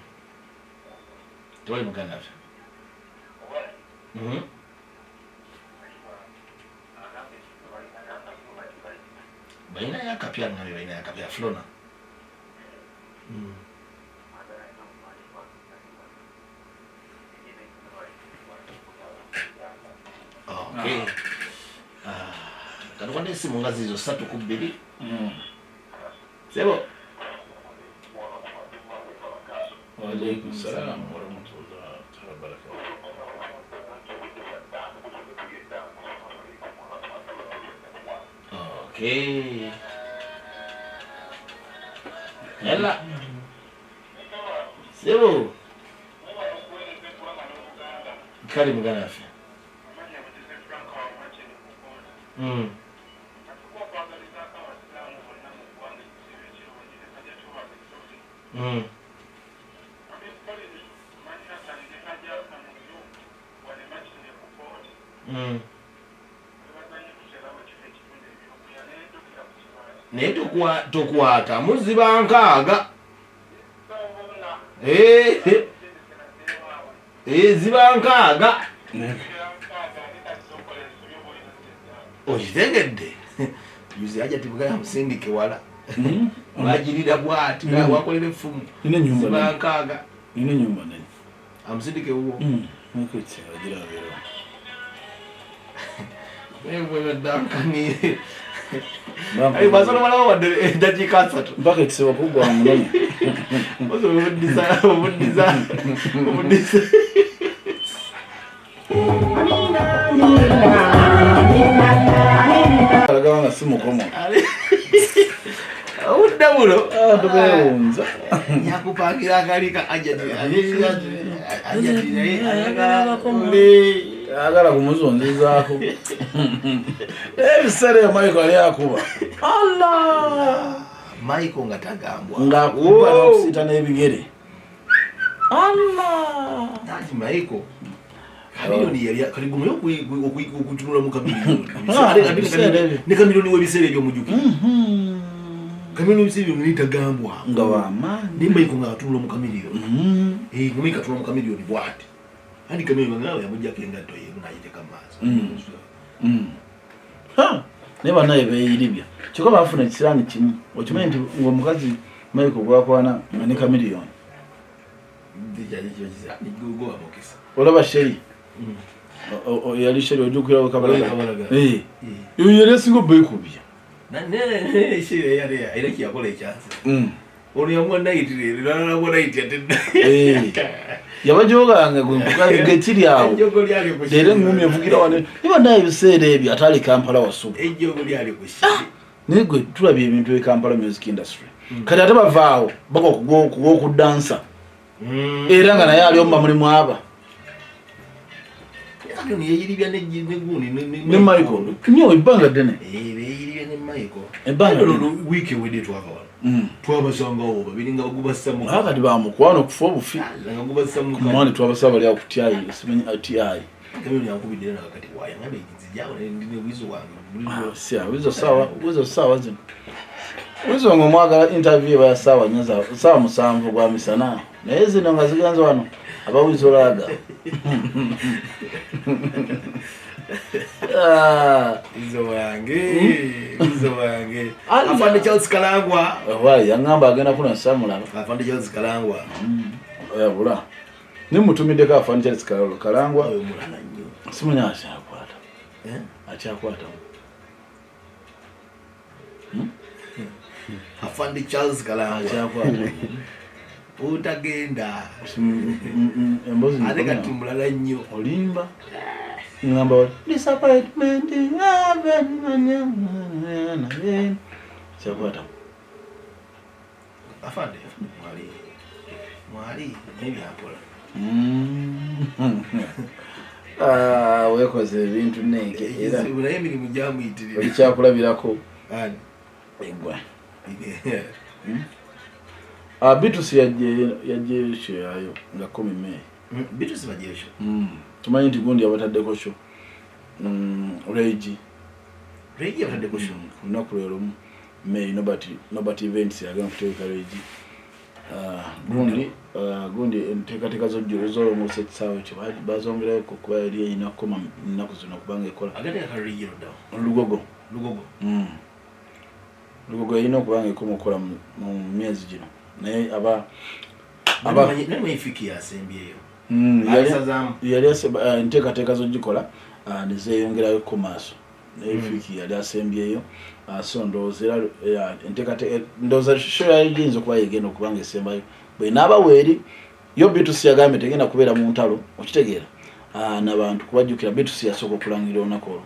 Tewali muganda waffe. Balinayo akapya ngambye balinayo akapya Flona. Okay. Katukwate esimu nga zizo 3 ku 2. Sebo. Waalaikum salam warahmatullahi wabarakatuh. Okay. Ella. Sebo. Kale muganda waffe. Naye tokwata muziba nkaaga. Ziba nkaaga. Okitegedde. Yuzi aja tibugala musindike wala. Wajirira bwati wakolera effumu. Ziba nkaaga. Nina ennyumba nene. Amusindike wuwo. Nkutse agira abeerawo. Ayi basolo walawo wadde eddakiika 3. Mpaka ekisebo kuggwa munene. Obuddiza obuddiza obuddiza. Alagaba nga si mukomo. Obudda buno. Ah, tobewunza. Yakupangira akalika ajati ajati naye ayagala Ayagala kumuzunzizaako. Ebiseera ebyo Michael yali akuba. Allah! Michael nga tagambwa. Ng'akuba n'okusiita n'ebigere. Allah! Anti Michael Kamiliyoni yali kali gumu okutunula mu kamiliyoni. Ah, ebiseera ebyo. Ne kamiliyoni w'ebiseera ebyo mujjuki. Kamiliyoni w'ebiseera ebyo naye tagambwa. Nga w'amaanyi. Naye Michael ng'atunula mu kamiliyoni. Eh, nga Michael atunula mu kamiliyoni bw'ati. Anti kamiliyoni nga yamuggyako engatto ye n'agiteeka mu maaso. Ha! Naye bannaye beeyiribya. Kyokka baafuna ekisiraani kimu. Okimanyi nti ng'omukazi Michael gw'akwana nga ne kamiliyoni. Olaba Sheri. Yali Sheri ojjukira we Kabalaga. Kabalaga. Eh. Oyo yali asinga obbeekubya. Era kyeyakola ekyansi. Ono yamuwa nayiti leero nayiti ate Eh. Yabajoganga gwe mukazi gekiri awo. Ejjogo lyali ku Leero eŋŋumi evugira wano. Naye bannaye ebiseera ebyo ataali Kampala wasubu. Ejjogo lyali ku Sheri. Naye gwe tulabye ebintu e Kampala music industry. Kati ate bavaawo bagwa kugw'okudansa. Era nga naye ali omu mulimu aba. Kamiliyoni yeeyiribya ne gundi Ne Michael. Nnyo ebbanga ddene. Beeyiribya ne Michael. Ebbanga ddene. Wiiki ewedde twava wano. Twabasangawo babiri nga bagubassa mu Kati bamukwano okufa obufi. Nga gubassa mu Kumwani twabasaba bali ku TI, simanyi TI. Kamiliyoni yankubidde era nakati waaya ngambe nzijawo ne wizo wange. Si wizo sawa, wizo sawa zino. Wizo nga omwagala interview eba ya ssaawa nnya za 7:00 gwa misana. Naye zino nga zigenze wano aba wizo laaga. Wizo wange, wizo wange. Afande Charles Kalangwa. Wayi yangamba agenda kuna samulaba. Afande Charles Kalangwa. Yabula. Nimutumiddeko Afande Charles Kalangwa. Oyo mulala nnyo. Simanyi akyakwata. Eh? Akyakwata. Afande Charles Kalangwa. Akyakwata. Otagenda. Embozi Ate kati mulala nnyo. Olimba. Ngamba wali. Disappointment. Kyakwata. Afande, mwali. Mwali naye byampola. Ah, weekoze ebintu neeke era Ekizibu naye emirimu gyamuyitirira. oli kyakulabirako. Ani? Eggwe. Ah, B2C yajje show yayo nga 10 May. B2C bajje show. Tumanyi nti gundi yabataddeko show. Regi. Regi yabataddeko show. Ku lunaku lwe lumu May Nobert Events yagenda kuteeka Regi. Gundi enteekateeka z'olongoosa ekisaawe ekyo bazongerayo kuba yali erina kukoma ennaku zino kubanga ekola. Agateeka ka Regi luddawo. Lugogo. Lugogo. Lugogo erina okuba nga ekoma okukola mu myezi gino. Naye aba Nani Fiki yasembyeyo. Yali enteekateeka z'ogikola ne zeeyongerayo ku maaso. Naye Fiki yali asembyeyo. So ndowooza era enteekateeka ndowooza show yali giyinza okuba yegenda okuba nga esembayo. Bw'enaaba weeri yo B2C yagambye tegenda kubeera mu ntalo okitegeera. N'abantu kubajjukira B2C yasooka okulangirira olunaku olwo.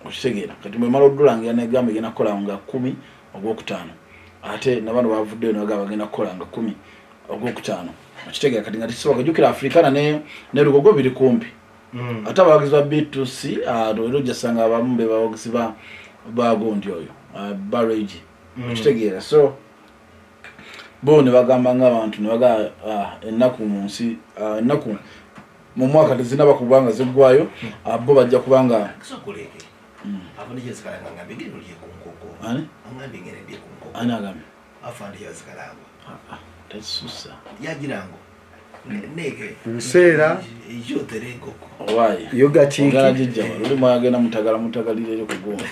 Okitegeera. Kati bwemala okudulangira negamba egenda kukola nga 10 ogwokutaano. Ate nabano bavuddeyo ne bagamba bagenda kukola nga 10 ogwokutaano. Okitegeera kati nga tekisoboka jjukira Africana ne Lugogo biri kumpi. Ate abawagizi ba B2C era ojjasanga abamu be bawagizi ba gundi oyo ba Regi. Okitegeera. So bo ne bagamba ng'abantu ne bagamba ennaku mu nsi ennaku mu mwaka tezinaba kubanga ziggwayo bo bajja kubanga Sokoleke. Afande Charles Kalangwa ngambye genda olye ku nkoko. Ani? Angambye ngenda ndye ku nkoko. Ani agambye? Afande Charles Kalangwa. Tasusa. Yagirango. Neke. Nseera. Ejotere enkoko. Owaye. Yoga kiiki. Ogala gijja wano. Oli mwagenda mutagala mutagalira eri ku gundi.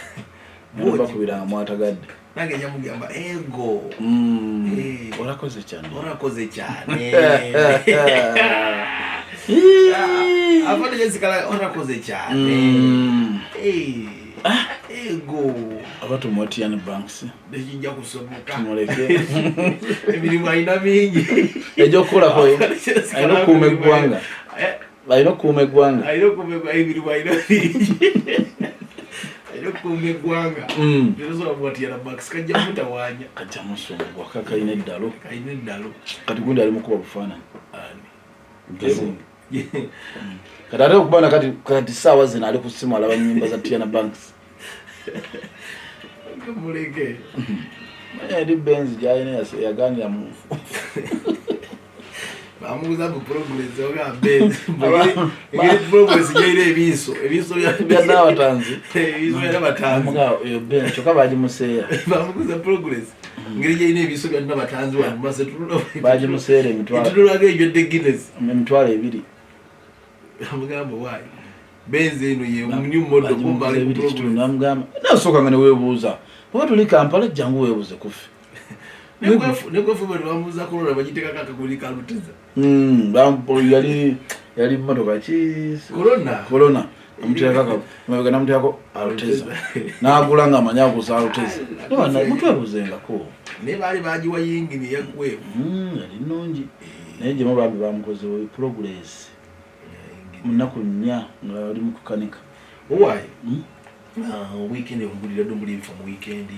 Bakubiranga mwatagadde. Nange nja mugamba ego. Orakoze cyane. Orakoze cyane. Afande Charles Kalangwa orakoze cyane. Ego. Oba tumuwe Tian Banks. Tekijja kusoboka. Tumuleke. Emirimu alina mingi. Egy'okukolako alina okukuuma eggwanga. Alina okukuuma eggwanga. Alina okukuuma eggwanga, emirimu alina mingi. Alina okukuuma eggwanga. Tetusobola kumuwa Tiana Banks, kajja mutawaanya. Kajja musumbuwa, kalina eddalo. Kalina eddalo. Kati gundi ali mukuba bufaananyi. Ani? Kati ate okuba na kati ssaawa zino ali ku ssimu alaba nnyimba za Tiana Banks. Muleke. Manya eri Benz gy'alina yaganira mu bamuguza mu progress oga Benz. Engeri progress gy'erina ebiiso, ebiiso bya Nabatanzi. Ebiiso bya Nabatanzi. Muga eyo Benz kyokka bagimuseera. Bamuguza progress. Engeri gy'erina ebiiso bya Nabatanzi wano mu maaso bagimuseera emitwalo. Etululaga ejjodde Guinness. Emitwalo 2. Amugamba why? Benz eno ye new model kumba ali ku progress. Namugamba nasooka nga ne weebuuza. Oba tuli Kampala jangu weebuuze kuffe. Nekwefu bwe bamubuuza Corona bagitekako akaguli ka Luteza. Yali mmotoka ki? Corona. Corona. Namuteekako, mabega namuteekako Aluteza. N'agula ng'amanyi aguza Aluteza. Mutwebuuzengako. Naye baali bagiwa yingini eyaggweevu. Yali nnungi. Naye gye bambi bamukoze progress. Mu nnaku 4 nga ali mu kukanika. Owaaye. Weekend ongulira ddo muli ebifo mu weekend.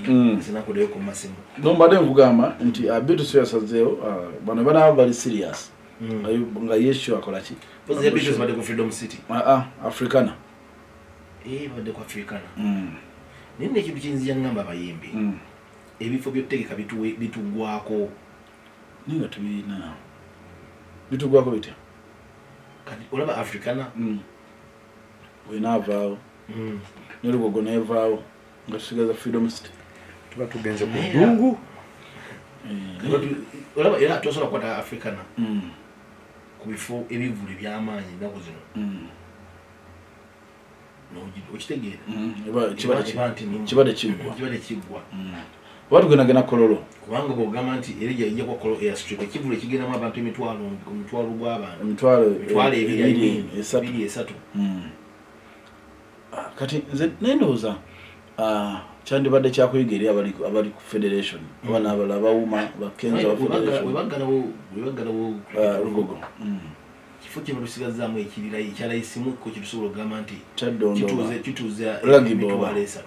Sinakoleyo ku masimu. No mbadde nkugamba nti Beatrice yasazeewo bano banaaba bali serious. Nga Yesu akola ki? Mpozi ya Beatrice badde ku Freedom City. Africana. Badde ku Africana. Naye nno ekintu kiyinza ngamba abayimbi. Ebifo by'okutegeka bitugwako. Naye nga tubirina. Bitugwako bitya? Kati olaba Africana. Wenaavaawo. Ne Lugogo n'evaawo nga tusigaza Freedom City. Tuba tugenze ku ddungu. Olaba era tosobola kukwata Africana. Ku bifo ebivvulu eby'amaanyi ennaku zino. Okitegeera. Kibadde kiggwa. Kibadde kiggwa. Oba tugendagenda Kololo. Kubanga bw'ogamba nti era ejja kuba Kololo Airstrip, ekivvulu ekigendamu abantu omutwalo gw'abantu. Emitwalo 2, 3. Kati nze nendowooza kyandibadde kyakuyiga eri abali ku federation oba n'abalala bawuma bakenza ba federation. Webaggalawo Lugogo. Kifo kye balusigazaamu ekirira ekyalayisimu ko kye tusobola okugamba nti kituuze emitwalo 3.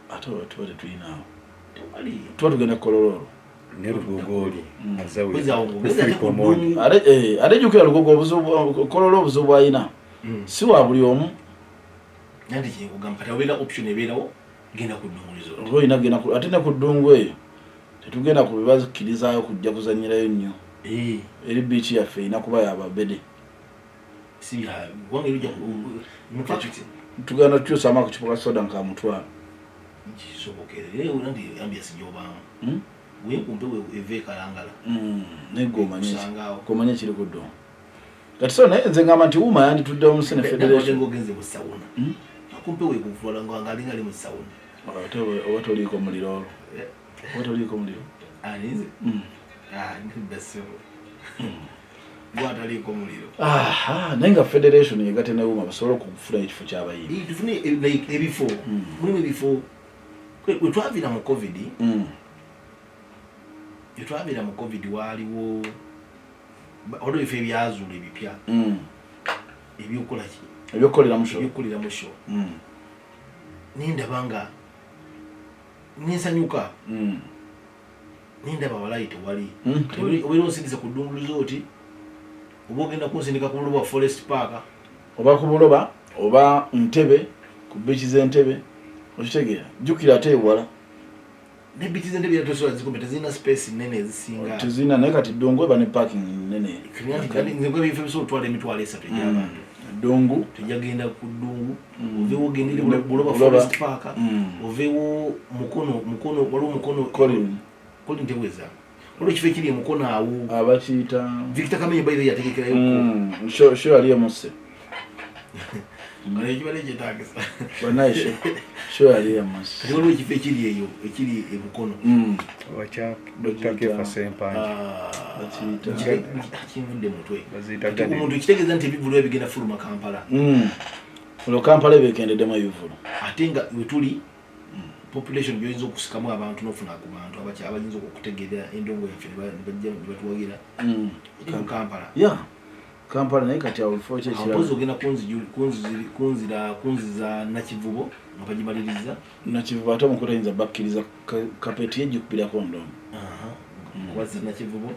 Ate oba tuba tetuyinaawo. Tuba tugenda Kololo olwo. Ne Lugogo oli. Ate jjukira Lugogo obuzibu Kololo obuzibu bw'alina. Si wa buli omu. Nanti kye nkugamba kati obeera option ebeerawo genda ku ddungu resort. Oba olina genda ate ne ku ddungu eyo tetugenda ku bibakkirizaayo kujja kuzannyirayo nnyo. Eri beach yaffe erina kuba ya babede. Si bya kubanga eri ojja in fact tugenda tukyusaamu akacupa ka soda nka mutwalo. Kisobokere. Era nti ambiance gy'obaamu. Weekumpe eva e Kalangala. Naye gwe omanye ekiri ku ddungu. Kati so naye nze ngamba nti UMA yanditudde mu Sene Federation. Ogenze mu sauna. Akumpe weekufula nga alinga ali mu sauna. Ate oba toliiko muliro olwo. Oba toliiko muliro. Aninze? Ndidda ssebo. Gwe ataliiko muliro. Naye nga federation yegatte ne UMA basobole okufuna ekifo ky'abayimbi. Tufune ebifo. Mulimu ebifo. We twaviira mu COVID. We twaviira mu COVID waaliwo waliwo ebifo ebyazuula ebipya. Ebyokukola ki? Ebyokukoleramu show. Ebyokukoleramu show. Nendaba nga nensanyuka. Nendaba walayi tewali. Obeera onsindise ku Ddungu Resort oba ogenda kunsindika ku Buloba Forest Park. Oba ku Buloba oba Ntebe ku beach z'Entebe okitegeera. Jjukira ate ewala. Ne beach z'Entebe era tosobola zikumbe tezirina space nnene ezisinga. Tezirina naye kati Ddungu eba ne parking nnene. Nze nkuba ebifo ebisobola okutwala emitwalo 3 egy'abantu. Ddungu. Tejja ku Ddungu. Oveewo ogende eri Buloba Forest Park. Oveewo Mukono, Mukono, waliwo Mukono. Colin. Colin teweza. Waliwo ekifo ekiri e Mukono awo. Abakiyita. Victor Kamenyo by the way yategekerayo. Sho yali emuse. Kale ekibadde kyetaagisa. Banaye sho yali emuse. Kati waliwo ekifo ekiri eyo, ekiri e Mukono. Wakya Dr. Kefa Sempanja. Kinvudde mutwe. Omuntu ekitegeeza nti ebivvulu ebigenda fuluma Kampala. Olwo Kampala ebeekendeddemu ebivvulu. Ate nga we tuli Population gyoyinza okusikamu abantu nofuna ku bantu abayinza okutegeera endongo yaffe ne bajja ne batuwagira eri mu Kampala. Ya, Kampala, naye kati awo bifo ki Awo ekirala? mpozi ogenda kunziza Nakivubo nga bagimaliriza. Nakivubo ate omukulu tayinza bakkiriza kapeti ye gikubirako ndongo. Kubazza Nakivubo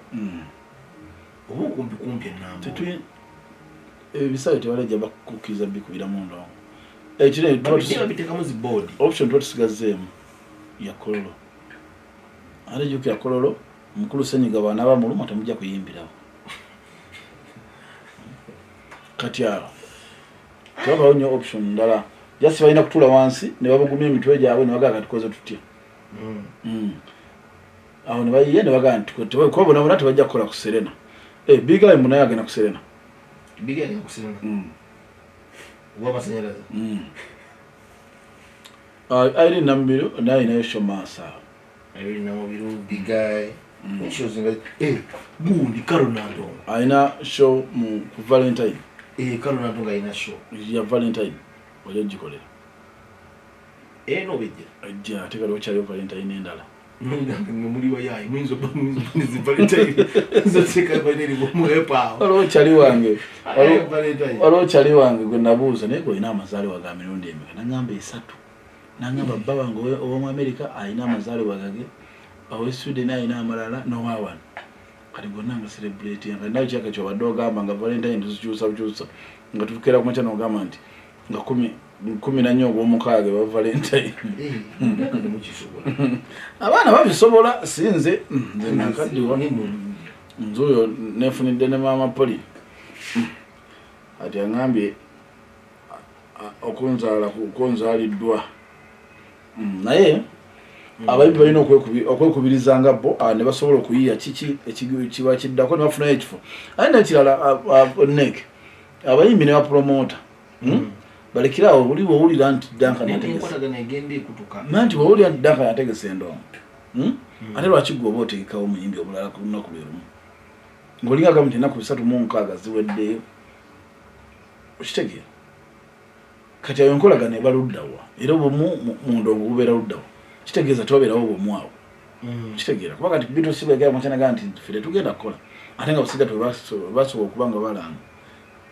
oba okumpi kumpi enambo. Ebisaawe tebalajja bakukkiriza bikubiramu ndongo. Ekiro tuba babiteekamu zi board. Option tuba tusigazeemu ya Kololo, ate jjukira Kololo mukulu Senyiga bw'anaaba muluma temujja kuyimbirawo. Kati awo tewabawo nnyo option ndala, just balina kutuula wansi ne babugumya emitwe gyabwe ne bagamba katukoze tutya. Awo ne bayiye ne bagamba nti kuba bona bona tebajja kukola ku Serena. Eh, Big Eye munaye agenda ku Serena. Big Eye agenda ku Serena. Owamasanyalaze. Ah, Irene Namubiru naye alinayo show maaso awo. Irene Namubiru, Big Eye. Shows nga gundi Carol Nantongo. Alina show mu ku Valentine. Eh, Carol Nantongo alina show. Ya Valentine ojja ogikolera. Eh, no bijja. Ejja, ate kali wakyaliyo Valentine endala. Muli bayayi muyinza obba muyinza Valentine. Muyinza oteeka Valentine muhepa awo. Waliwo kyali wange. Valentine. Waliwo kyali wange gwe nabuuza, naye gwe olina amazaalibwa ga mirundi emeka? Nangamba esatu. Nangamba bba wange ow'omu America alina amazaalibwa gage, owe Sweden alina amalala, n'owa wano. Kati gonna nga celebrate nga nayo kyaka kyobadde ogamba nga Valentine tuzikyusa bukyusa nga tukeera ku makya n'ogamba nti nga 14 ogw'omukaaga eba Valentine. Temukisobola. Abaana babisobola, si nze. Nze nakaddiwa, nze oyo nefunidde ne maama Poli. Kati aŋambye okunzaala kunzaaliddwa. Naye abayimbi balina okwekubiriza nga bo ne basobola okuyiya kiki kiba kiddako ne bafunayo ekifo. Ate nekirala, nek abayimbi ne bapromota balekere awo buli bwowulira nti Duncan ategese. Enkwatagana egenda ekutuka. Nanti bwowulira nti Duncan ategese endongo, Ate lwaki gwe oba otegekawo omuyimbi omulala ku lunaku lwe lumu ng'olinga agamba nti ennaku 36 ziweddeyo? Okitegeera? Kati ayo enkolagana eba luddawa? Era obumu mu ndongo bubeera luddawa? Kitegeeza tewabeerawo bumu awo. Kitegeera kuba kati B2C bwegera mukyanaga nti ffe tetugenda kukola, ate nga basiga basobola okuba nga balanga.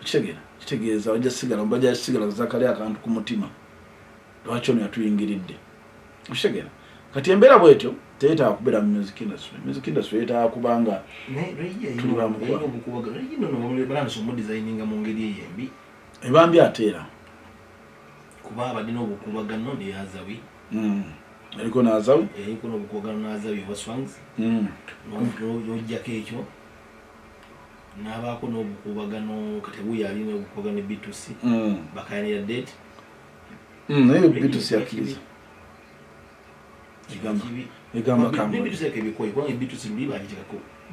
Okitegeera? Kitegeeza bajja sigala zakali akantu ku mutima, lwaki ono yatuyingiridde? Okitegeera? Kati embeera bwetyo teyetaaga kubeera mu music industry. Music industry yeetaaga kubanga tuli ba mukwano. Obukubaga nono batandise omudesigninga mu ngeri eyo embi. Ebambi ate era kuba abadde n'obukubagano ne Azawi. Eriko n'Azawi. Eriko n'obukubagano n'Azawi oba Swangz. N'ojjako ekyo n'abaako n'obukubagano, kati wuyo alina obukubagano ne B2C. Bakayanira date. Naye B2C akkiriza egamba ne B2C yako ebikoye, kubanga B2C luli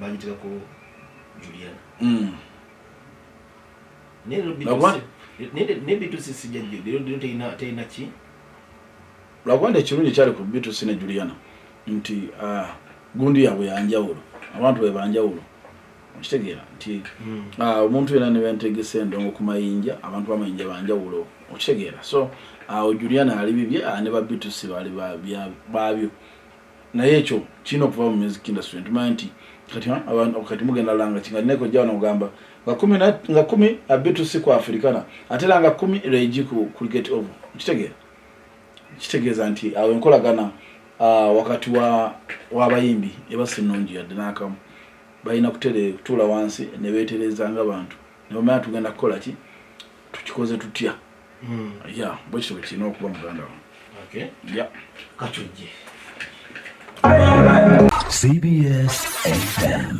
bagitekako Juliana. Naye leero ne B2C sijja leero terina ki. Lwakuba nti ekirungi kyali ku B2C ne Juliana nti gundi yaabwe yanjawulo, abantu be banjawulo. Okitegeera nti omuntu yenna ne bentegesa endongo ku mayinja, abantu b'amayinja banjawulo. Okitegeera? So awo Juliana ali bibye, ne ba B2C baali baabyo, naye ekyo kirina okuva mu music industry. Ntumanyi nti kati abantu kati mugenda langa kinga neko jja wano ogamba nga 10 B2C ku Africana, ate era nga 10 Regi ku Cricket Oval. Okitegeera? Kitegeeza nti awo enkolagana wakati w'abayimbi eba si nnungi yadde n'akamu. Balina kutuula wansi ne beetereza nga bantu ne bamanya tugenda kukola ki, tukikoze tutya. Ya, bwe kityo bwe kirina okuba, muganda wange. Ya. Katujje. CBS FM.